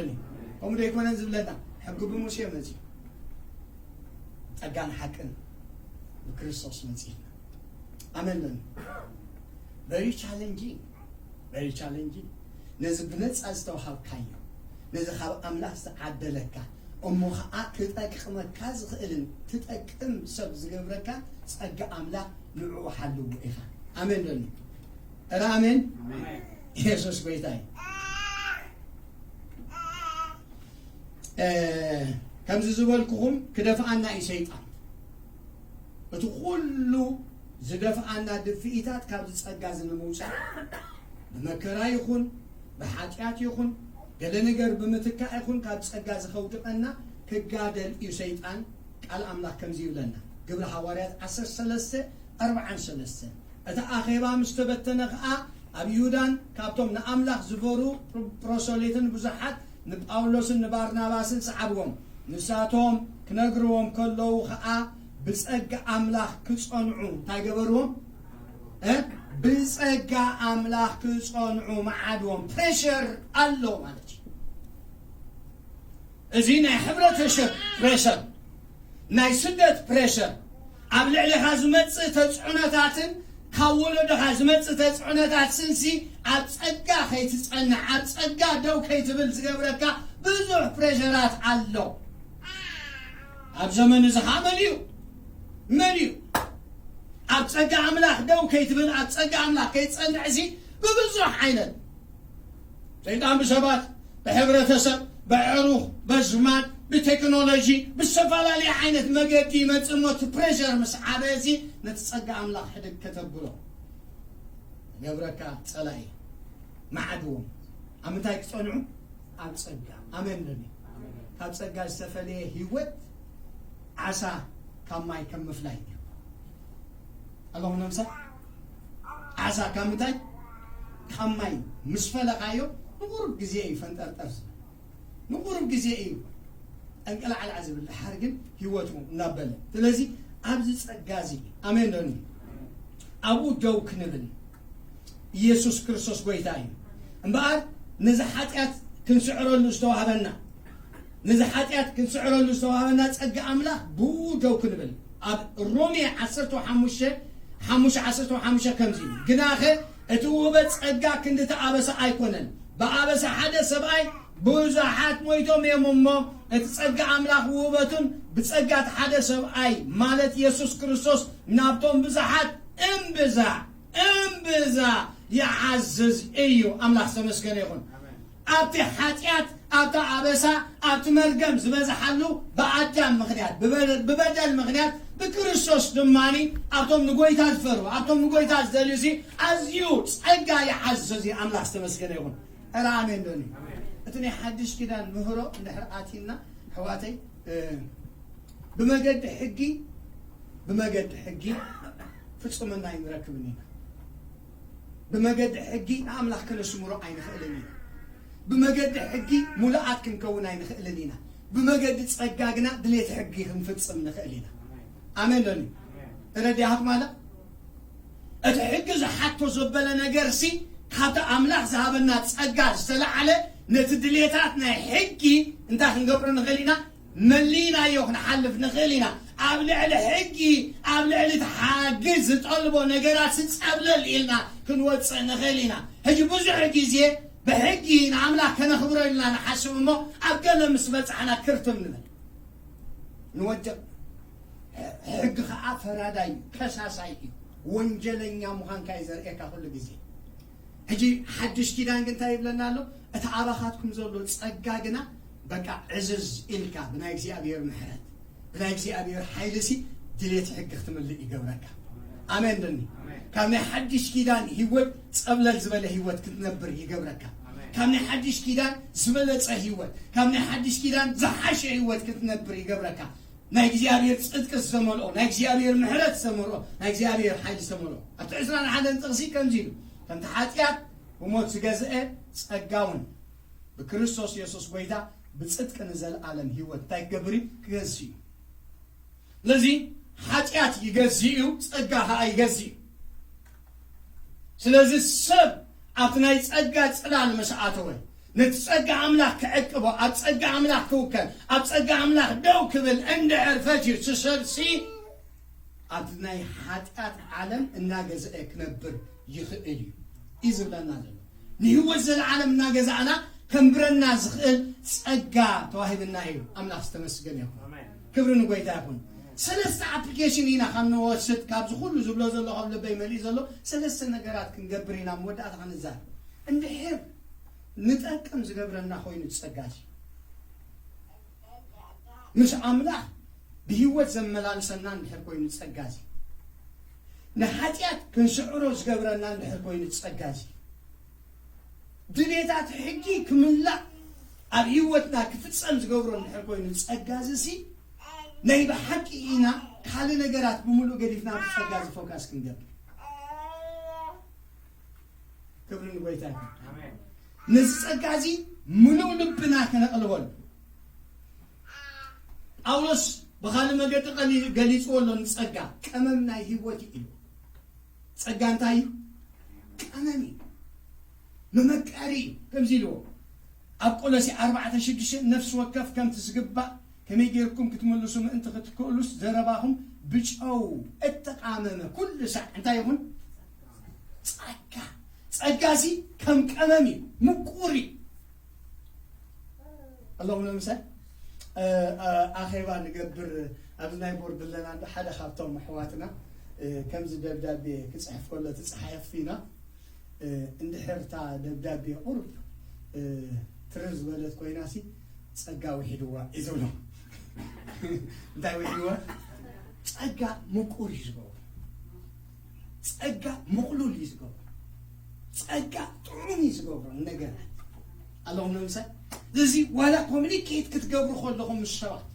ከምኡ ዶ ኣይኮነን ዝብለና? ሕጊ ብሙሴ መጺኡ፣ ጸጋን ሓቅን ብክርስቶስ መጺእና። ኣሜን ዶ? Very challenging, very challenging። ነዚ ብነጻ ዝተዋሃብካዮ፣ ነዚ ካብ ኣምላኽ ዝተዓደለካ፣ እሞ ኸኣ ክጠቅመካ ዝኽእልን ትጠቅም ሰብ ዝገብረካ ጸጋ ኣምላኽ ንዕኡ ሓልዎ ኢኻ። ኣሜን ዶ? ኧረ ኣሜን። ኣሜን። ኢየሱስ ጎይታ እዩ። እ፣ ከምዚ ዝበልኩኹም ክደፍኣና እዩ ሰይጣን። እቲ ኩሉ ዝደፍኣና ድፍኢታት ካብዚ ጸጋ እዚ ንምውጻእ፣ ብመከራ ይኹን፣ ብሓጢኣት ይኹን፣ ገለ ነገር ብምትካእ ይኹን፣ ካብ ጸጋ እዚ ከውድቐና ክጋደል እዩ ሰይጣን። ቃል ኣምላኽ ከምዚ ይብለና፣ ግብሪ ሃዋርያት ዓሰርተ ሰለስተ ኣርብዓን ሰለስተን። እቲ ኣኼባ ምስ ተበተነ ኸኣ፣ ኣብ ይሁዳን ካብቶም ንኣምላኽ ዝፈሩ ፕሮሶሌትን ብዙሓት ንጳውሎስን ንባርናባስን ሰዓብዎም። ንሳቶም ክነግርዎም ከለዉ ኸኣ፣ ብጸጋ ኣምላኽ ክጸንዑ እንታይ ገበርዎም? እ? ብጸጋ ኣምላኽ ክጸንዑ መዓድዎም። ፕሬሸር ኣሎ ማለት እዩ። እዚ ናይ ሕብረተሰብ ፕሬሸር፣ ናይ ስደት ፕሬሸር፣ ኣብ ልዕሊኻ ዝመጽእ ተጽዕኖታትን ካብ ወለዶኻ ዝመጽእ ተጽዕኖታትን ሲ ኣብ ጸጋ ከይትጸንዕ፣ ኣብ ጸጋ ደው ከይትብል ዝገብረካ ብዙሕ ፕሬሸራት ኣሎ። ኣብ ዘመን እዚ ኸዓ መሊኡ፣ መሊኡ። ኣብ ጸጋ ኣምላኽ ደው ከይትብል፣ ኣብ ጸጋ ኣምላኽ ከይትጸንዕ ሲ ብብዙሕ ዓይነት ሰይጣን ብሰባት፣ ብሕብረተሰብ፣ ብዕሩኽ፣ በዝማድ፣ ብቴክኖሎጂ፣ ብዝተፈላለየ ዓይነት መገዲ ይመጽእ እሞ፣ እቲ ፕሬሸር ምስ ዓበ፣ እዚ ነቲ ጸጋ ኣምላኽ ሕድግ ከተብሎ ገብረካ ጸላኢ። መዓድዎም። ኣብ ምንታይ ክጸንዑ? ኣብ ጸጋ። ኣሜን ዶ? ካብ ጸጋ ዝተፈለየ ህይወት ዓሳ ካብ ማይ ከም ምፍላይ እዩ። ኣለኹም ነምሳ? ዓሳ ካብ ምንታይ? ካብ ማይ ምስ ፈለኻዮ ንቁሩብ ግዜ እዩ ፈንጠርጠር ዝብል። ንቁሩብ ግዜ እዩ ጠንቀላዕላዕ ዝብል። ድሓር ግን ህይወቱ እናበለ። ስለዚ ኣብዚ ጸጋ እዚ፣ ኣሜን ዶ? ኣብኡ ደው ክንብል ኢየሱስ ክርስቶስ ጎይታ እዩ። እምበኣር ነዚ ሓጢኣት ክንስዕረሉ ዝተዋህበና፣ ነዚ ሓጢኣት ክንስዕረሉ ዝተዋህበና ጸጋ ኣምላኽ ብኡ ደው ክንብል። ኣብ ሮሜ ዓሰርተ ሓሙሽተ፣ ሓሙሽተ ዓሰርተ ሓሙሽተ ከምዚ እዩ። ግናኸ እቲ ውህበት ጸጋ ክንዲ እቲ ኣበሳ ኣይኮነን። ብኣበሳ ሓደ ሰብኣይ ብዙሓት ሞይቶም እዮም እሞ፣ እቲ ጸጋ ኣምላኽ ውህበቱን ብጸጋ እቲ ሓደ ሰብኣይ ማለት የሱስ ክርስቶስ ናብቶም ብዙሓት እምብዛ፣ እምብዛ ይዓዝዝ እዩ። ኣምላኽ ዝተመስገነ ይኹን። ኣሜን። ኣብቲ ሓጢኣት፣ ኣብቲ ኣበሳ፣ ኣብቲ መርገም ዝበዝሓሉ ብኣዳም ምኽንያት፣ ብበ-፣ ብበደል ምኽንያት፣ ብክርስቶስ ድማኒ ኣብቶም ንጎይታ ዝፈርሁ፣ ኣብቶም ንጎይታ ዝደልዩ ሲ ኣዝዩ ጸጋ ይዓዝዝ እዩ። ኣምላኽ ዝተመስገነ ይኹን። ኧረ ኣሜን በሉ። ኣሜን። እቲ ናይ ሓድሽ ኪዳን ምህሮ እንድሕር ኣትዩና፣ ኣሕዋተይ፣ እ፣ ብመገዲ ሕጊ፣ ብመገዲ ሕጊ ፍጹምና ኣይንረክብን ኢና። ብመገዲ ሕጊ ንኣምላኽ ከነስምሮ ኣይንኽእልን ኢና። ብመገዲ ሕጊ ሙሉኣት ክንከውን ኣይንኽእልን ኢና። ብመገዲ ጸጋ ግና ድሌት ሕጊ ክንፍጽም ንኽእል ኢና። ኣሜን በሉ። ተረዲኣኹም ኣላ? እቲ ሕጊ ዝሓቶ ዘበለ ነገርሲ፣ ካብቲ ኣምላኽ ዝሃበና ጸጋ ዝተለዓለ፣ ነቲ ድሌታት ናይ ሕጊ እንታይ ክንገብሮ ንኽእል ኢና? መሊእናዮ ክንሓልፍ ንኽእል ኢና። ኣብ ልዕሊ ሕጊ፣ ኣብ ልዕሊ እቲ ሕጊ ዝጠልቦ ነገራት ጸብለል ኢልና ክንወጽእ ንኽእል ኢና። ሕጂ ብዙሕ ግዜ ብሕጊ ንኣምላኽ ከነኽብሮ ኢልና ንሓስብ እሞ ኣብ ገለ ምስ በጻሕና ክርትም ንብል፣ ንወድቕ። ሕጊ ኸዓ ፈራዳይ እዩ፣ ከሳሳይ እዩ። ወንጀለኛ ምዃንካ እዩ ዘርእየካ ኩሉ ግዜ። ሕጂ ሓድሽ ኪዳን ግን እንታይ ይብለና ኣሎ? እቲ ኣባኻትኩም ዘሎ ጸጋ ግና በቃ ዕዝዝ ኢልካ ብናይ እግዚኣብሔር ምሕረት ብናይ እግዚኣብሔር ሓይሊ ሲ ድሌት ሕጊ ክትምልእ ይገብረካ። ኣሜን ድኒ? ካብ ናይ ሓድሽ ኪዳን ህይወት ጸብለል ዝበለ ህይወት ክትነብር ይገብረካ። ካብ ናይ ሓድሽ ኪዳን ዝበለጸ ህይወት፣ ካብ ናይ ሓድሽ ኪዳን ዝሓሸ ህይወት ክትነብር ይገብረካ። ናይ እግዚኣብሔር ጽድቂ ዝተመልኦ፣ ናይ እግዚኣብሔር ምሕረት ዝተመልኦ፣ ናይ እግዚኣብሔር ሓይሊ ዝተመልኦ። ኣብቲ ዕስራን ሓደን ጥቕሲ ከምዚ ኢሉ፣ ከምቲ ሓጢኣት ብሞት ዝገዝአ ጸጋ እውን ብክርስቶስ የሱስ ጐይታ ብጽድቂ ንዘለኣለም ህይወት እንታይ ክገብር እዩ? ክገዝእ እዩ። ስለዚ ሓጢኣት ይገዝእ እዩ፣ ጸጋ ኸኣ ይገዝእ እዩ። ስለዚ ሰብ ኣብቲ ናይ ጸጋ ጽላል ምስ ኣተወ፣ ነቲ ጸጋ ኣምላኽ ክዕቅቦ፣ ኣብ ጸጋ ኣምላኽ ክውከል፣ ኣብ ጸጋ ኣምላኽ ደው ክብል እንድሕር ፈትዩ፣ እቲ ሰብሲ ኣብቲ ናይ ሓጢኣት ዓለም እናገዝአ ክነብር ይኽእል እዩ እዩ ዝብለና ዘሎ። ንህይወት ዘለዓለም እናገዛእና ከንብረና ዝኽእል ጸጋ ተዋሂብና እዩ። ኣምላኽ ዝተመስገነ ይኹን። ኣሜን። ክብሪ ንጎይታ ይኹን። ሰለስተ ኣፕሊኬሽን ኢና ካብ ንወስድ፣ ካብዚ ኩሉ ዝብሎ ዘሎ ካብ ልበይ መሊእ ዘሎ ሰለስተ ነገራት ክንገብር ኢና ኣብ መወዳእታ ክንዛረብ። እንድሕር ንጠቅም ዝገብረና ኮይኑ ጸጋ እዚ፣ ምስ ኣምላኽ ብህይወት ዘመላልሰና እንድሕር ኮይኑ ጸጋ እዚ፣ ንሓጢኣት ክንስዕሮ ዝገብረና እንድሕር ኮይኑ ጸጋ እዚ፣ ድሌታት ሕጊ ክምላእ ኣብ ህይወትና ክፍጸም ዝገብሮ እንድሕር ኮይኑ ጸጋ እዚ ሲ ናይ ብሓቂ ኢና ካልእ ነገራት ብምሉእ ገዲፍና ኣብቲ ጸጋ እዚ ፎካስ ክንገብር። ክብሪ ንጎይታ ይኹን። ኣሜን። ነዚ ጸጋ እዚ ምሉእ ልብና ከነቕልበሉ። ጳውሎስ ብኻልእ መገዲ ቀሊ-፣ ገሊጽዎ ኣሎ። ንጸጋ ቀመም ናይ ህይወት እዩ ኢሉ። ጸጋ እንታይ እዩ? ቀመም እዩ። መመቀሪ እዩ። ከምዚ ኢልዎ ኣብ ቆሎሴ ኣርባዕተ ሽዱሽተ፣ ነፍሲ ወከፍ ከምቲ ዝግባእ ከመይ ጌርኩም ክትምልሱ ምእንቲ ክትክእሉስ፣ ዘረባኹም ብጨው እተቃመመ ኩሉ ሳዕ እንታይ ይኹን? ጸጋ። ጸጋ ሲ ከም ቀመም እዩ፣ ምቁር እዩ። ኣለኹም ንምሳል፣ እ፣ እ፣ ኣኼባ ንገብር ኣብዚ ናይ ቦርድ ኣለና፣ እንዶ ሓደ ካብቶም ኣሕዋትና፣ እ፣ ከምዚ ደብዳቤ ክጽሕፍ ከሎ፣ እቲ ጸሓፊና፣ እ፣ እንድሕር እታ ደብዳቤ ቁሩብ፣ እ፣ ትርር ዝበለት ኮይና ሲ ጸጋ ውሒድዋ እዩ ዝብሎ። እንታይ ውሒድዋ? ጸጋ ምቁር እዩ ዝገብሮ። ጸጋ ምቕሉል እዩ ዝገብሮ። ጸጋ ጥዑም እዩ ዝገብሮ ነገራት። ኣለኹም ንምሳል፣ እዚ ዋላ ኮሚኒኬት ክትገብሩ ከለኹም ምስ ሰባት፣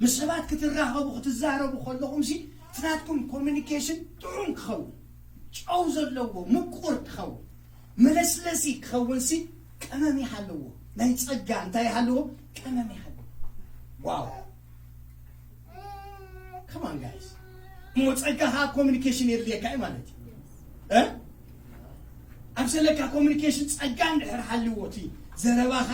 ምስ ሰባት ክትራኸቡ፣ ክትዛረቡ ከለኹም ሲ እቲ ናትኩም ኮሚኒኬሽን ጥዑም ክኸውን፣ ጨው ዘለዎ ምቁር ክኸውን፣ መለስለሲ ክኸውን ሲ ቀመም ይሃለዎ። ናይ ጸጋ እንታይ ይሃለዎ? ቀመም ይሃለዎ። ዋው! Come on, guys. እሞ ጸጋ ኸዓ ኮሚኒኬሽን የድልየካ እዩ ማለት እዩ። እ? ኣብ ዘለካ ኮሚኒኬሽን ጸጋ እንድሕር ሃልዎ፣ እቲ ዘረባኻ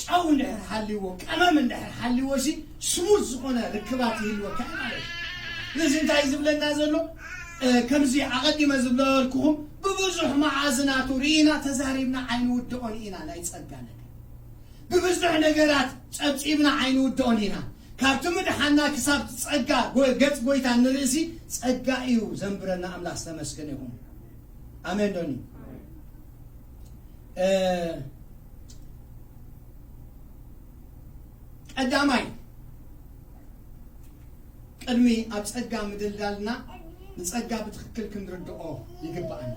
ጨው እንድሕር ሃልዎ፣ ቀመም እንድሕር ሃልዎ ሲ ስሙዝ ዝኾነ ርክባት ይህልወካ እዩ ማለት እዩ። ስለዚ እንታይ እዩ ዝብለና ዘሎ? እ፣ ከምዚ ኣቐዲመ ዝብለልኩኹም፣ ብብዙሕ መዓዝናቱ ርኢና፣ ተዛሪብና ኣይንውድኦን ኢና ናይ ጸጋ ነገር። ብብዙሕ ነገራት ጸብጺብና ኣይንውድኦን ኢና። ካብቲ ምድሓና ክሳብ ጸጋ ጎ-፣ ገጽ ጎይታ ንርእሲ ጸጋ እዩ ዘንብረና። ኣምላኽ ዝተመስገነ ይኹን። ኣሜን ዶኒ? እ፣ ቀዳማይ፣ ቅድሚ ኣብ ጸጋ ምድልዳልና ንጸጋ ብትኽክል ክንርድኦ ይግብኣና።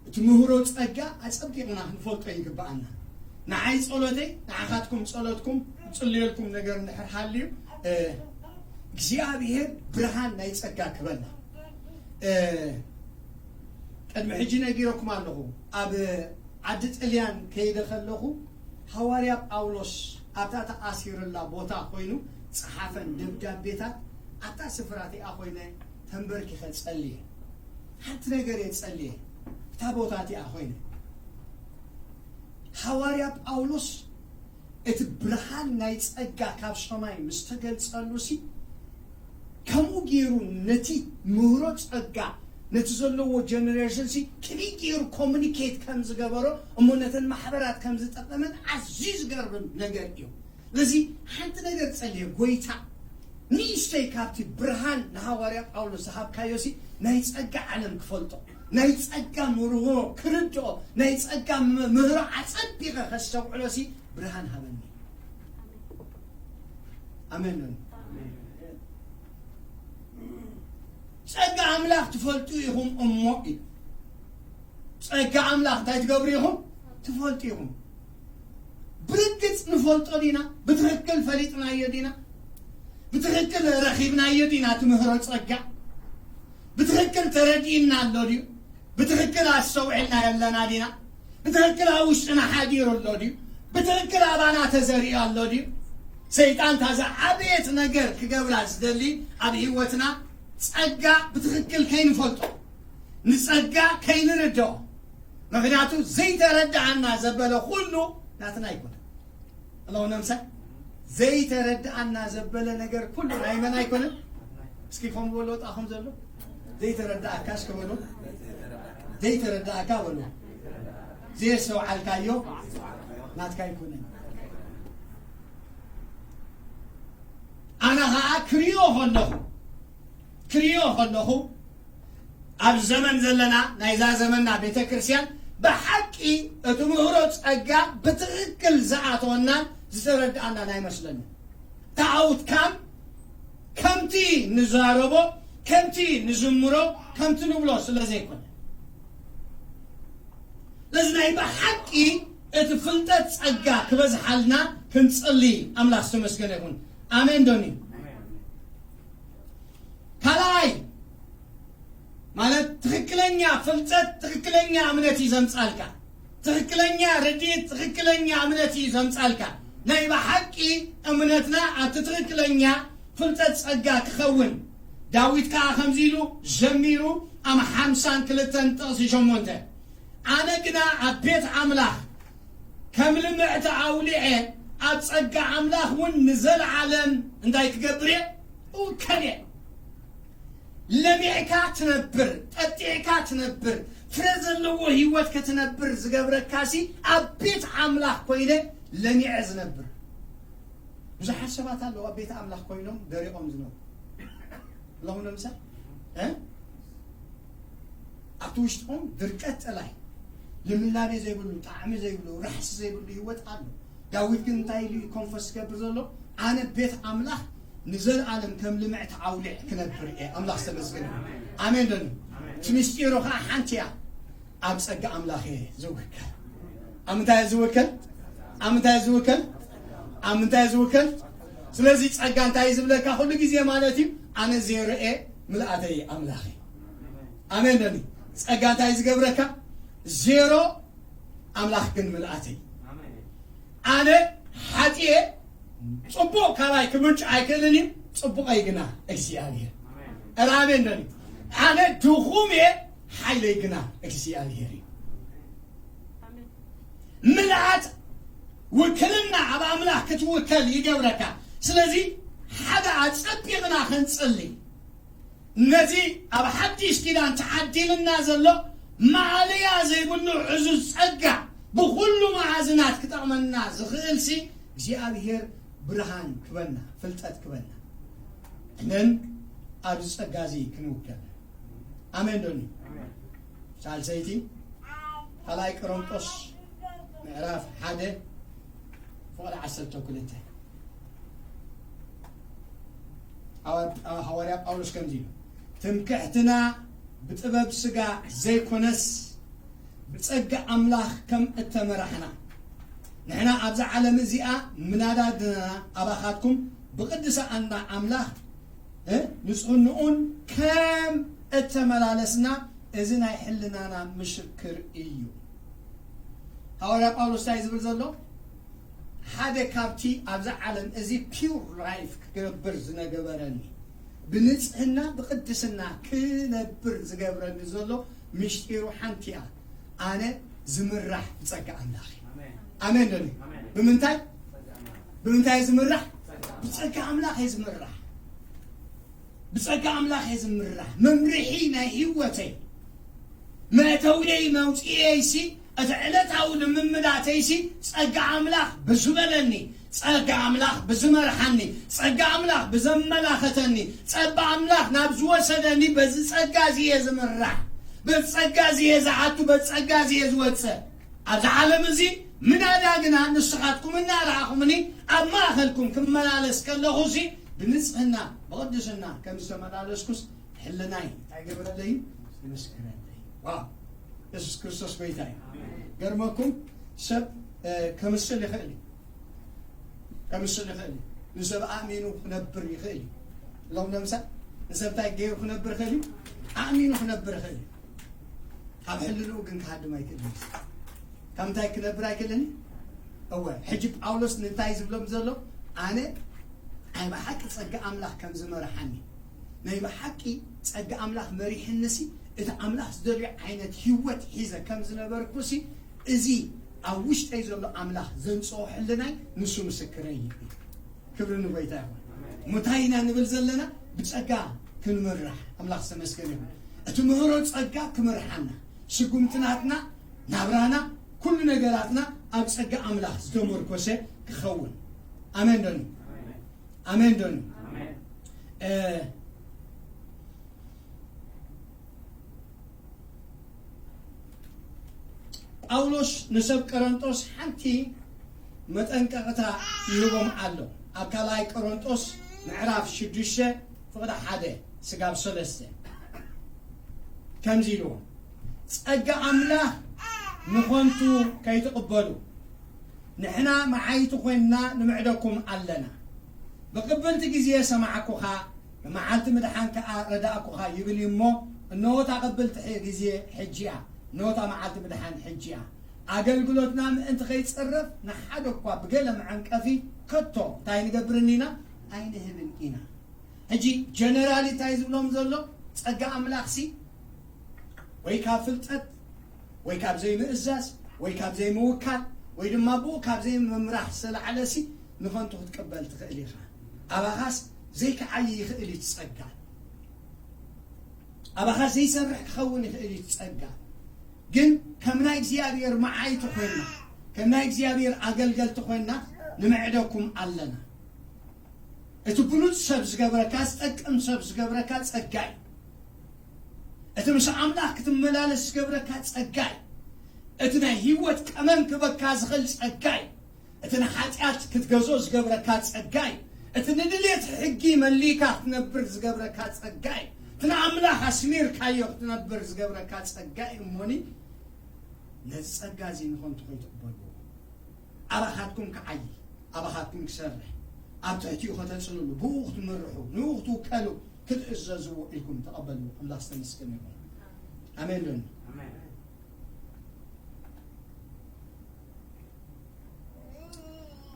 እቲ ምህሮ ጸጋ ኣጸቢቕና ክንፈልጦ ይግብኣና። ንዓይ ጸሎተይ፣ ንዓኻትኩም ጸሎትኩም፣ ዝጽልየልኩም ነገር እንድሕር ሃልዩ፣ እ፣ እግዚኣብሔር ብርሃን ናይ ጸጋ ክበና። እ፣ ቅድሚ ሕጂ ነጊረኩም ኣለኹ። ኣብ ዓዲ ጥልያን ከይደ ከለኹ፣ ሃዋርያ ጳውሎስ ኣብታ ተኣሲሩላ ቦታ ኮይኑ ጸሓፈን ደብዳቤታት ኣብታ ስፍራ እቲኣ ኮይነ ተንበርኪኸ ጸልየ። ሓንቲ ነገር እየ ጸልየ፣ እታ ቦታ እቲኣ ኮይነ። ሃዋርያ ጳውሎስ እቲ ብርሃን ናይ ጸጋ ካብ ሰማይ ምስ ተገልጸሉ ሲ፣ ከምኡ ገይሩ ነቲ ምህሮ ጸጋ ነቲ ዘለዎ ጀነሬሽን ሲ ከመይ ገይሩ ኮሙኒኬት ከም ዝገበሮ እሞ ነተን ማሕበራት ከም ዝጠቐመን ኣዝዩ ዝገርም ነገር እዩ። ስለዚ ሓንቲ ነገር ጸልየ፣ ጎይታ ንእሽተይ ካብቲ ብርሃን ንሃዋርያ ጳውሎስ ዝሃብካዮ ሲ ናይ ጸጋ ዓለም ክፈልጦ፣ ናይ ጸጋ ምርሆ ክርድኦ፣ ናይ ጸጋ ም- ምህሮ ኣጸቢቐ ከስተውዕሎ ሲ ብርሃን ሃበኒ። ኣሜን። ጸጋ ኣምላኽ ትፈልጡ ኢኹም እሞ ኢሉ። ጸጋ ኣምላኽ እንታይ ትገብሩ ኢኹም? ትፈልጡ ኢኹም። ብርግጽ ንፈልጦ ዲና? ብትኽክል ፈሊጥናዮ ዲና? ብትኽክል ረኺብናዮ ዲና? ትምህሮ ጸጋ ብትኽክል ተረዲእና ኣሎ ድዩ? ብትኽክል ኣስተውዒልና ኣለና ዲና? ብትኽክል ኣብ ውሽጥና ሓዲሩ ኣሎ ድዩ? ብትኽክል ኣባና ተዘሪኡ ኣሎ ድዩ? ሰይጣን እታ ዝዓበየት ነገር ክገብራ ዝደሊ ኣብ ህይወትና ጸጋ ብትኽክል ከይንፈልጦ፣ ንጸጋ ከይንርድኦ። ምኽንያቱ ዘይተረድኣና ዘበለ ኩሉ ናትና ኣይኮነን። ኣለኹ ነምሳ ዘይተረድኣና ዘበለ ነገር ኩሉ ናይ መን ኣይኮነን? እስኪ ከም በሎ ወጣኹም ዘሎ ዘይተረዳእካ እስኪ በሎ ዘይተረዳእካ በሎ ዘየስተውዓልካዮ ናትካ ኣይኮነን። ኣነ ኸዓ ክሪኦ ከለኹ ክሪኦ ከለኹ ኣብ ዘመን ዘለና ናይዛ ዘመንና ቤተ ክርስቲያን ብሓቂ እቲ ምህሮ ጸጋ ብትኽክል ዝኣተወናን ዝተረድኣናን ኣይመስለንን። እቲ ኣውትካም ከምቲ ንዛረቦ ከምቲ ንዝምሮ ከምቲ ንብሎ ስለ ዘይኮነ ስለዚ ናይ ብሓቂ እቲ ፍልጠት ጸጋ ክበዝሓልና ክንጽሊ ኣምላኽ ዝተመስገነ ይኹን። ኣሜን ዶኒ? ካልኣይ ማለት ትኽክለኛ ፍልጠት ትኽክለኛ እምነት እዩ ዘምጻልካ። ትኽክለኛ ርድኢት ትኽክለኛ እምነት እዩ ዘምጻልካ። ናይ ብሓቂ እምነትና ኣብቲ ትኽክለኛ ፍልጠት ጸጋ ክኸውን ዳዊት ከኣ ከምዚ ኢሉ ዘሚሩ ኣብ ሓምሳን ክልተን ጥቕሲ ሸሞንተ ኣነ ግና ኣብ ቤት ኣምላኽ ከም ልምዕቲ ኣውሊዐ ኣብ ጸጋ ኣምላኽ እውን ንዘለዓለም እንታይ ክገብር እየ? እውከል እየ። ለሚዕካ ትነብር፣ ጠጢዕካ ትነብር፣ ፍረ ዘለዎ ህይወት ክትነብር ዝገብረካሲ ኣብ ቤት ኣምላኽ ኮይነ ለሚዐ ዝነብር። ብዙሓት ሰባት ኣለዉ ኣብ ቤት ኣምላኽ ኮይኖም ደሪቖም ዝነብሩ። ኣለኹም ለምሳሌ እ ኣብቲ ውሽጥኹም ድርቀት ጥላይ ልምላሜ ዘይብሉ ጣዕሚ ዘይብሉ ራሕሲ ዘይብሉ ህይወት ኣሎ። ዳዊት ግን እንታይ ኢሉ እዩ ኮንፈስ ዝገብር ዘሎ? ኣነ ቤት ኣምላኽ ንዘለኣለም ከም ልምዕቲ ዓውሊዕ ክነብር እየ። ኣምላኽ ዝተመስገነ። ኣሜን ዶ? እቲ ምስጢሩ ከዓ ሓንቲ እያ። ኣብ ጸጋ ኣምላኽ እየ ዝውከል። ኣብ ምንታይ እየ ዝውከል? ኣብ ምንታይ እየ ዝውከል? ኣብ ምንታይ እየ ዝውከል? ስለዚ ጸጋ እንታይ እዩ ዝብለካ ኩሉ ግዜ ማለት እዩ? ኣነ ዜሮ እየ፣ ምልኣተይ ኣምላኽ እዩ። ኣሜን ዶ? ጸጋ እንታይ እዩ ዝገብረካ? ዜሮ ኣምላኽ ግን ምልኣተይ። ኣነ ሓጢኤ ጽቡቕ ካባይ ክምንጭ ኣይክእልን እዩ፣ ጽቡቐይ ግና እግዚኣብሔር። ኧረ ኣሜን ዶ? ኣነ ድኹም እየ፣ ሓይለይ ግና እግዚኣብሔር እዩ። ምልኣት ውክልና ኣብ ኣምላኽ ክትውከል ይገብረካ። ስለዚ ሓደ ኣጸቢቕና ክንጽሊ ነዚ ኣብ ሓድሽ ኪዳን ተዓዲልና ዘሎ ማእለያ ዘይብሉ ዕዙዝ ጸጋ ብኹሉ መኣዝናት ክጠቕመና ዝኽእልሲ እግዚኣብሔር ብርሃን ክበና ፍልጠት ክበና እነን ኣብዚ ጸጋ እዚ ክንውከል ኣሜን ዶኒ ሳልሰይቲ ካልኣይ ቆሮንጦስ ምዕራፍ ሓደ ፍቕዲ ዓሰርተ ክልተ ሃዋርያ ጳውሎስ ከምዚ ኢሉ ትምክሕትና ብጥበብ ስጋ ዘይኮነስ ብጸጋ ኣምላኽ ከም እተመራሕና ንሕና ኣብዛ ዓለም እዚኣ ምናዳድና ኣባኻትኩም ብቕድሳና ኣምላኽ ንጽህንኡን ከም እተመላለስና እዚ ናይ ሕልናና ምስክር እዩ። ሃዋርያ ጳውሎስ እንታይ ዝብል ዘሎ ሓደ ካብቲ ኣብዛ ዓለም እዚ ፒውር ላይፍ ክገብር ዝነገበረኒ ብንጽህና ብቕድስና ክነብር ዝገብረኒ ዘሎ ምሽጢሩ ሓንቲ እያ። ኣነ ዝምራሕ ብጸጋ ኣምላኽ እዩ። ኣሜን ዶ? ብምንታይ ብምንታይ ዝምራሕ? ብጸጋ ኣምላኽ እዩ ዝምራሕ። ብጸጋ ኣምላኽ እየ ዝምራሕ። መምርሒ ናይ ህይወተይ፣ መእተውየይ መውጽኤይሲ፣ እቲ ዕለታዊ ልምምዳተይሲ፣ ጸጋ ኣምላኽ ብዝበለኒ፣ ጸጋ ኣምላኽ ብዝመርሓኒ፣ ጸጋ ኣምላኽ ብዘመላኸተኒ፣ ጸጋ ኣምላኽ ናብ ዝወሰደኒ፣ በዚ ጸጋ እዚ እየ ዝምራሕ። በዚ ጸጋ እዚ እየ ዝኣቱ፣ በዚ ጸጋ እዚ እየ ዝወጽእ። ኣብዚ ዓለም እዚ ምናዳ ግና ንስኻትኩም እናረኣኹምኒ ኣብ ማእኸልኩም ክመላለስ ከለኹሲ ብንጽህና ብቕድስና ከም ዝተመላለስኩስ ሕልናይ እንታይ ገበረለይ? ይመስክረለይ። ዋው! የሱስ ክርስቶስ ጎይታ እዩ። ገርመኩም ሰብ፣ እ፣ ከምስል ይኽእል እዩ። ከምስል ይኽእል እዩ። ንሰብ ኣእሚኑ ክነብር ይኽእል እዩ። ሎም ለምሳሌ ንሰብ እንታይ ገይሩ ክነብር ይኽእል እዩ? ኣእሚኑ ክነብር ይኽእል እዩ። ካብ ሕልንኡ ግን ክሃድም ኣይክእልን እዩ። ካብ እንታይ ክነብር ኣይክእልን እዩ? እወ፣ ሕጂ ጳውሎስ ንእንታይ ዝብሎም ዘሎ? ኣነ ናይ ብሓቂ ጸጋ ኣምላኽ ከም ዝመርሓኒ፣ ናይ ብሓቂ ጸጋ ኣምላኽ መሪሕንሲ፣ እቲ ኣምላኽ ዝደልዮ ዓይነት ህይወት ሒዘ ከም ዝነበርኩሲ፣ እዚ ኣብ ውሽጠይ ዘሎ ኣምላኽ ዘንጽኦ ሕልናይ ንሱ ምስክረይ እዩ። ክብሪ ንጎይታ ይኹን። እሞ እንታይ ኢና ንብል ዘለና? ብጸጋ ክንምራሕ። ኣምላኽ ዝተመስገነ ይኹን። እቲ ምህሮ ጸጋ ክምርሓና፣ ስጉምትናትና፣ ናብራና፣ ኩሉ ነገራትና ኣብ ጸጋ ኣምላኽ ዝተመርኮሰ ክኸውን። ኣሜን ዶ? ኣሜን ዶ? እ፣ ጳውሎስ ንሰብ ቀረንጦስ ሓንቲ መጠንቀቕታ ይህቦም ኣሎ። ኣብ ካልኣይ ቀረንጦስ ምዕራፍ ሽዱሽተ ፍቕዲ ሓደ ስጋብ ሰለስተ ከምዚ ኢልዎም፣ "ጸጋ ኣምላኽ ንኸንቱ ከይትቕበሉ፣ ንሕና መዓይቲ ኮይንና ንምዕደኩም ኣለና። ብቕብልቲ ግዜ ሰማዕኩኻ፣ ብመዓልቲ ምድሓን ከኣ ረዳእኩኻ" ይብል እዩ እሞ፣ እንሆ እታ ቅብልቲ ሕ-፣ ግዜ ሕጂ እያ፣ እንሆ እታ መዓልቲ ምድሓን ሕጂ እያ። ኣገልግሎትና ምእንቲ ከይጸረፍ ንሓደ እኳ ብገለ መዐንቀፊ ከቶ እንታይ ንገብርን ኢና? ኣይንህብን ኢና። ሕጂ ጀነራሊ እንታይ ዝብሎም ዘሎ? ጸጋ ኣምላኽሲ ወይ ካብ ፍልጠት ወይ ካብ ዘይምእዛዝ ወይ ካብ ዘይምውካል ወይ ድማ ብኡ ካብ ዘይምምራሕ ዝተላዕለሲ ንኸንቱ ክትቅበል ትኽእል ኢኻ። ኣባኻስ ዘይክዓዪ ይኽእል እዩ እቲ ጸጋ። ኣባኻ ዘይሰርሕ ክኸውን ይኽእል እዩ ጸጋ። ግን ከም ናይ እግዚኣብሔር መዓይቲ ኮይንና፣ ከም ናይ እግዚኣብሔር ኣገልገልቲ ኮይንና ንምዕደኩም ኣለና። እቲ ብሉጽ ሰብ ዝገብረካ፣ ዝጠቅም ሰብ ዝገብረካ ጸጋ እዩ። እቲ ምስ ኣምላኽ ክትመላለስ ዝገብረካ ጸጋ እዩ። እቲ ናይ ህይወት ቀመም ክበካ ዝኽእል ጸጋ እዩ። እቲ ንሓጢኣት ክትገዝኦ ዝገብረካ ጸጋ እዩ። እቲ ንድሌት ሕጊ መሊካ ክትነብር ዝገብረካ ጸጋ እዩ። እቲ ንኣምላኽ ኣስሚርካዮ ክትነብር ዝገብረካ ጸጋ እዩ። እሞኒ ነዚ ጸጋ እዚ ንኸንቱ ከይትቕበልዎ። ኣባኻትኩም ክዓዪ፣ ኣባኻትኩም ክሰርሕ፣ ኣብ ትሕቲኡ ከተጽልሉ፣ ብኡ ክትምርሑ፣ ንኡ ክትውከሉ፣ ክትእዘዝዎ ኢልኩም ተቐበልዎ። ኣምላኽ ዝተመስገነ ይኹን። ኣሜን ዶ? ኣሜን።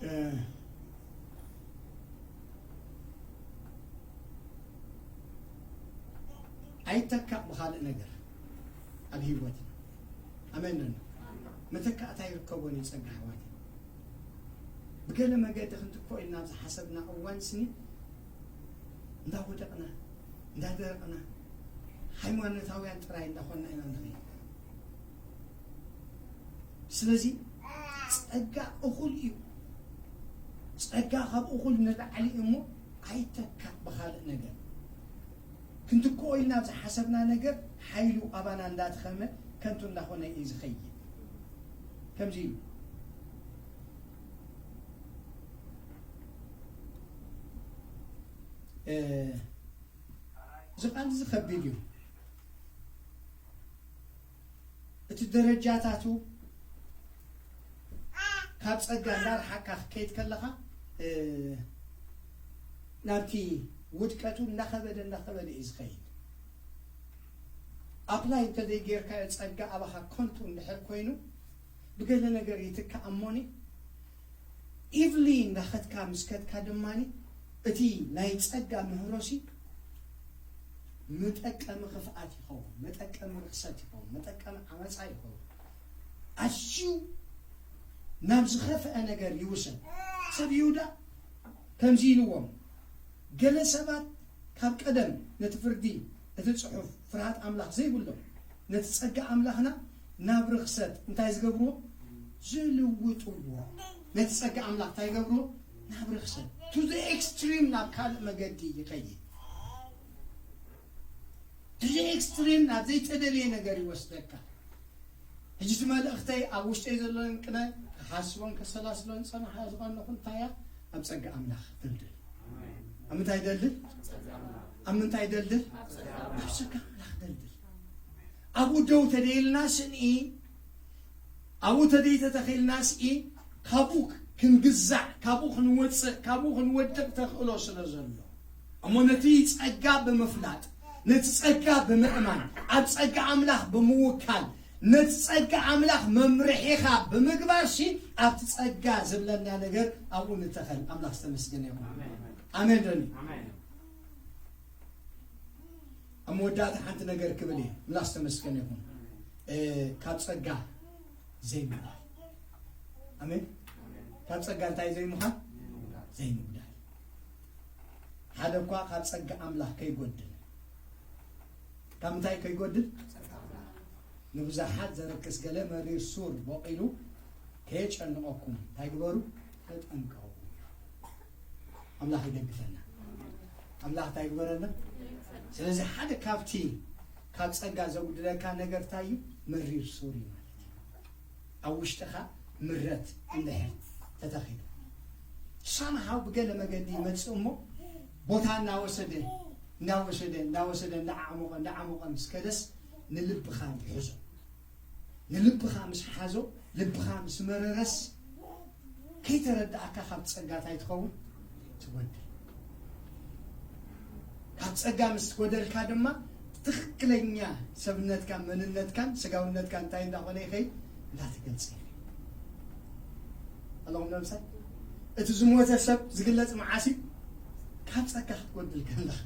እ፣ ኣይተካእ ብኻልእ ነገር ኣብ ህይወትና። ኣሜን ዶ? መተካእታ ይርከቦን እዩ ጸጋ ኣሕዋት። ብገለ መገዲ ክንትክኦ ኢልና ኣብ ዝሓሰብና እዋን ስኒ እንዳወደቕና፣ እንዳደረቕና፣ ሃይማኖታውያን ጥራይ እንዳኾንና ኢና ንኸይድ። ስለዚ ጸጋ እኹል እዩ። ጸጋ ካብ እኹል ንላዕሊ እዩ እሞ ኣይተካእ ብኻልእ ነገር። ክንትክኦ ኢልና ኣብ ዝሓሰብና ነገር ሓይሉ ኣባና እንዳተኸመ ከንቱ እንዳኾነ እዩ ዝኸይድ። ከምዚ እዩ። እ፣ እዚ ቃል እዚ ከቢድ እዩ። እቲ ደረጃታቱ ካብ ጸጋ እንዳርሓካ ክትከይድ ከለኻ፣ እ፣ ናብቲ ውድቀቱ እንዳኸበደ እንዳኸበደ እዩ ዝኸይድ። ኣፕላይ እንተዘይጌርካዮ ጸጋ ኣባኻ ከንቱ እንድሕር ኮይኑ ብገለ ነገር ይትካእ እሞኒ ኢቭሊ እንዳኸድካ ምስ ከድካ ድማኒ እቲ ናይ ጸጋ ምህሮሲ መጠቀሚ ክፍኣት ይኸውን፣ መጠቀሚ ርኽሰት ይኸውን፣ መጠቀሚ ዓመጻ ይኸውን። ኣዝዩ ናብ ዝኸፍአ ነገር ይውሰድ። ሰብ ይሁዳ ከምዚ ኢልዎም፣ ገለ ሰባት ካብ ቀደም ነቲ ፍርዲ እቲ ጽሑፍ ፍርሃት ኣምላኽ ዘይብሎም ነቲ ጸጋ ኣምላኽና ናብ ርኽሰት እንታይ ዝገብርዎ? ዝልውጥዎ። ነቲ ጸጋ ኣምላኽ እንታይ ይገብርዎ? ናብ ርኽሰት፣ to the extreme፣ ናብ ካልእ መገዲ ይኸይድ። To the extreme፣ ናብ ዘይተደልየ ነገር ይወስደካ። ሕጂ እቲ መልእኽተይ ኣብ ውሽጠይ ዘሎን ቅነ ክሓስቦን ከሰላስሎን ዝጸናሓ ዝቐነኹ እንታይ እያ? ኣብ ጸጋ ኣምላኽ ደልድል። ኣብ ምንታይ ደልድል? ኣብ ምንታይ ደልድል? ኣብ ጸጋ ኣምላኽ ደልድል። ኣብኡ ደው ተደይልና ስኒ ኣብኡ ተደይተተኺልና ስኢ ካብኡ ክንግዛዕ፣ ካብኡ ክንወፅእ፣ ካብኡ ክንወድቕ ተኽእሎ ስለ ዘሎ እሞ ነቲ ጸጋ ብምፍላጥ፣ ነቲ ጸጋ ብምእማን፣ ኣብ ጸጋ ኣምላኽ ብምውካል፣ ነቲ ጸጋ ኣምላኽ መምርሒኻ ብምግባር ሲ ኣብቲ ጸጋ ዝብለና ነገር ኣብኡ ንተኸል። ኣምላኽ ዝተመስገነ ይኹን። ኣሜን ዶኒ። ኣብ መወዳእታ ሓንቲ ነገር ክብል እየ። ምላስ ተመስገነ ይኹን። ካብ ጸጋ ዘይምጉዳል። ኣሜን። ካብ ጸጋ እንታይ ዘይምዃን? ዘይምጉዳል። ሓደ እኳ ካብ ጸጋ ኣምላኽ ከይጎድል። ካብ ምንታይ ከይጎድል? ንብዙሓት ዘረክስ ገለ መሪር ሱር ቦቒሉ ከየጨንቐኩም እንታይ ግበሩ? ተጠንቀቑ። ኣምላኽ ይደግፈና። ኣምላኽ እንታይ ይግበረና? ስለዚ ሓደ ካብቲ ካብ ጸጋ ዘጉድለካ ነገር እንታይ እዩ? መሪር ሱር እዩ ማለት እዩ። ኣብ ውሽጥኻ ምረት እንድሕር ተተኺሉ ሳምሃው ብገለ መገዲ ይመጽእ እሞ ቦታ እናወሰደ እናወሰደ እናወሰደ እንዳዓሞቐ እንዳዓሞቐ ምስ ከደስ ንልብኻ ይሕዞ። ንልብኻ ምስ ሓዞ ልብኻ ምስ መረረስ ከይተረዳእካ ካብ ጸጋታ ይትኸውን ትጎድል። ካብ ጸጋ ምስ ጎደልካ ድማ ትኽክለኛ ሰብነትካን መንነትካን ስጋውነትካን እንታይ እንዳኾነ ይኸይ እንዳተገልጸ ይኸይ ኣለኹም ለምሳሌ እቲ ዝሞተ ሰብ ዝግለጽ መዓሲ ካብ ጸጋ ክትጎድል ከለኻ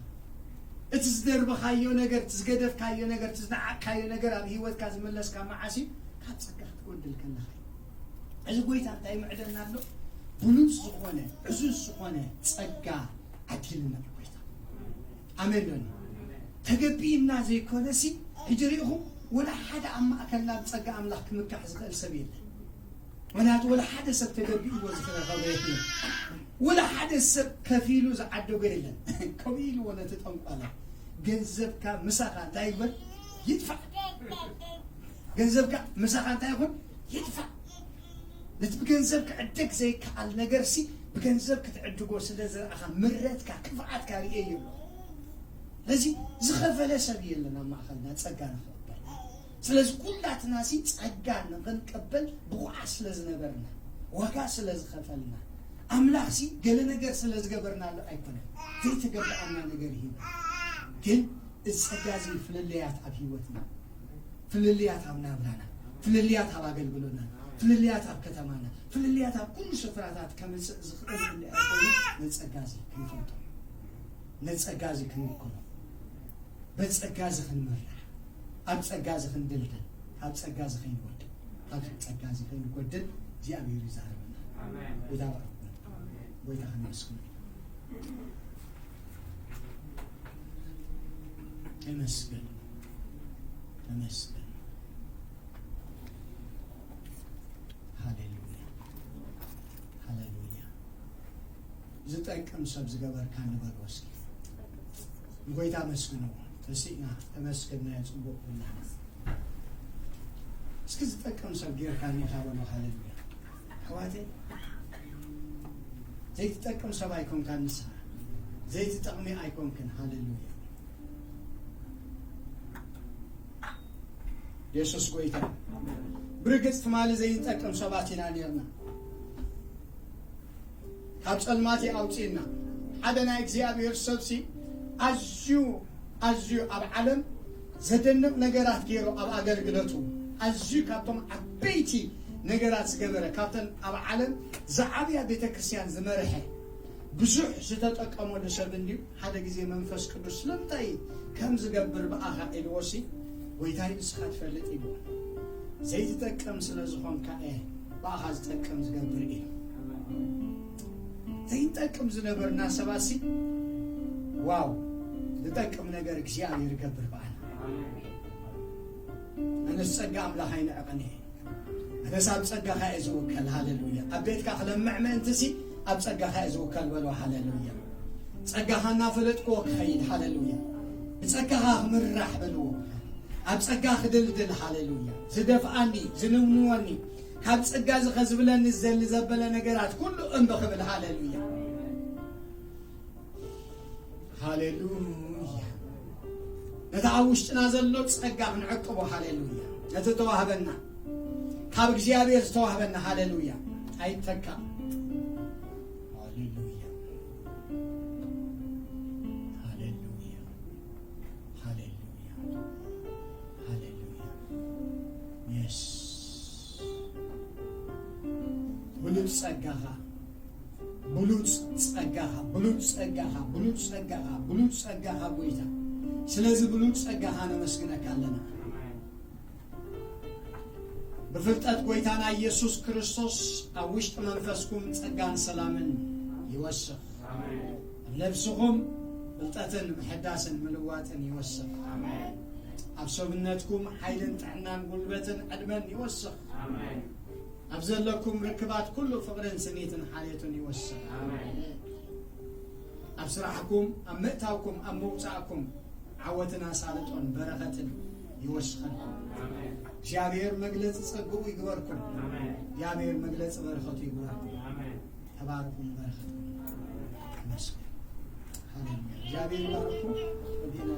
እቲ ዝደርበኻዮ ነገር እቲ ዝገደፍካዮ ነገር እቲ ዝነዓቅካዮ ነገር ኣብ ህይወትካ ዝምለስካ መዓሲ ካብ ጸጋ ክትጎድል ከለኻ እዩ። እዚ ጎይታ እንታይ ምዕደልና ኣሎ? ብሉጽ ዝኾነ ዕዙዝ ዝኾነ ጸጋ ዓዲልና እዩ ጎይታ። ኣሜን ዶኒ። ተገቢእና ዘይኮነሲ ሕጂ ርኢኹም ወላ ሓደ ኣብ ማእከልና ብጸጋ ኣምላኽ ክምካሕ ዝኽእል ሰብ የለን። ምክንያቱ ወላ ሓደ ሰብ ተገቢእዎ ዝተረኸበ የለን። ወላ ሓደ ሰብ ከፊሉ ዝዓደጎ የለን። ከምኡ ኢልዎ ነቲ ጠንቋላ ገንዘብካ ምሳኻ እንታይ ይግበር ይጥፋእ። ገንዘብካ ምሳኻ እንታይ ይኹን ይጥፋእ። ነቲ ብገንዘብ ክዕደግ ዘይከኣል ነገርሲ ብገንዘብ ክትዕድጎ ስለ ዝረኣኻ ምረትካ ክፍኣትካ ርእየ ይብሎ። ስለዚ ዝኸፈለ ሰብ የለን ኣብ ማእኸልና ጸጋ ንኽቕበል። ስለዚ ኩላትናሲ ጸጋ ንኽንቀበል ብቑዓት ስለ ዝነበርና ዋጋ ስለ ዝኸፈልና ኣምላኽሲ ገለ ነገር ስለ ዝገበርናሉ ኣይኮነን ዘይተገበኣና ነገር ይህብ ግን እዚ ጸጋ እዚ ፍልልያት ኣብ ህይወትና ፍልልያት ኣብ ናብራና ፍልልያት ኣብ ኣገልግሎና ፍልልያት ኣብ ከተማና ፍልልያት ኣብ ኩሉ ስፍራታት ከምፅእ ዝኽእል እንድሕር ኮይኑ ነጸጋ እዚ ክንፈልጦ ነጸጋ እዚ ክንውክሎ በጸጋ እዚ ክንመርሕ ኣብ ጸጋ እዚ ክንድልድል ኣብ ጸጋ እዚ ከይንወድቅ ኣብ ጸጋ እዚ ከይንጎድል እግዚኣብሔር ይዛረበና ጎይታ ባርኩ ጎይታ ከመስግኑ ተመስገን ተመስገን ሃሌሉያ ሃሌሉያ ዝጠቅም ሰብ ዝገበርካ ንበሎ እስኪ ንጎይታ መስግንዎ ተሲእና ተመስገናዮ ፅቡቅ ብላና እስኪ ዝጠቅም ሰብ ጌርካ ኒካ በሎ ሃሌሉያ ኣሕዋተይ ዘይትጠቅም ሰብ ኣይኮንካን ንስኻ ዘይትጠቅሚ ኣይኮንክን ሃሌሉያ የሱስ ጎይታ ብርግጽ ትማሊ ዘይንጠቅም ሰባት ኢና ኔርና ካብ ጸልማት ኣውጺእና ሓደ ናይ እግዚኣብሔር ሰብሲ ኣዝዩ ኣዝዩ ኣብ ዓለም ዘደንቕ ነገራት ገይሩ ኣብ ኣገልግለቱ ኣዝዩ ካብቶም ዓበይቲ ነገራት ዝገበረ ካብተን ኣብ ዓለም ዝዓብያ ቤተ ክርስቲያን ዝመርሐ ብዙሕ ዝተጠቀመሉ ሰብ እንድዩ ሓደ ግዜ መንፈስ ቅዱስ ስለምንታይ ከም ዝገብር ብኣኻ ኢልዎሲ ጎይታይ ንስኻ ትፈልጥ ኢልዎ ዘይትጠቅም ስለ ዝኾንካ እየ ብኣኻ ዝጠቅም ዝገብር ኢሉ ዘይንጠቅም ዝነበርና ሰባሲ ዋው ዝጠቅም ነገር እግዚኣብሔር ይገብር በዓል። ኣነስ ጸጋ ኣምላኽ ኣይንዕቕን እየ። ኣነስ ኣብ ጸጋኻ እየ ዝውከል። ሃሌሉያ። ኣብ ቤትካ ክለምዕ ምእንትሲ ኣብ ጸጋኻ እየ ዝውከል በሎ። ሃሌሉያ። ጸጋኻ እናፈለጥክዎ ክኸይድ። ሃሌሉያ። ብጸጋኻ ክምራሕ በልዎ። ኣብ ጸጋ ክድልድል። ሃሌሉያ። ዝደፍኣኒ፣ ዝንውንወኒ፣ ካብ ጸጋ እዚ ከዝብለኒ ዘሊ ዘበለ ነገራት ኩሉ እምቢ ክብል። ሃሌሉያ። ሃሌሉያ። ነቲ ኣብ ውሽጥና ዘሎ ጸጋ ክንዕቅቦ። ሃሌሉያ። ነቲ ተዋህበና፣ ካብ እግዚኣብሔር ዝተዋህበና። ሃሌሉያ። ኣይተካ። ሃሌሉያ። ሃሌሉያ። ሃሌሉያ። ሃሌሉያ። የስ። ብሉጽ ጸጋኻ፣ ብሉጽ ጸጋኻ፣ ብሉጽ ጸጋኻ፣ ብሉጽ ጸጋኻ፣ ብሉጽ ጸጋኻ ጎይታ። ስለዚ ብሉጽ ጸጋኻ ነመስግነካ ኣለና። ብፍልጠት ጎይታና ኢየሱስ ክርስቶስ ኣብ ውሽጢ መንፈስኩም ጸጋን ሰላምን ይወስኽ። ኣብ ነብስኹም ፍልጠትን ምሕዳስን ምልዋጥን ይወስኽ። ኣብ ሰብነትኩም ሓይልን ጥዕናን ጉልበትን ዕድመን ይወስኽ። ኣብ ዘለኩም ርክባት ኩሉ ፍቕርን ስኒትን ሓልዮትን ይወስኽ። ኣብ ስራሕኩም፣ ኣብ ምእታውኩም፣ ኣብ ምውጻእኩም ዓወትን ኣሳልጦን በረኸትን ይወስኸልኩም። እግዚኣብሔር መግለጺ ጸግኡ ይግበርኩም። እግዚኣብሔር መግለጺ በረኸቱ ይግበርኩም። ተባረኹ። በረኸት ይመስገን። ሃሌሉያ። እግዚኣብሔር ይባርኩም። ወዲና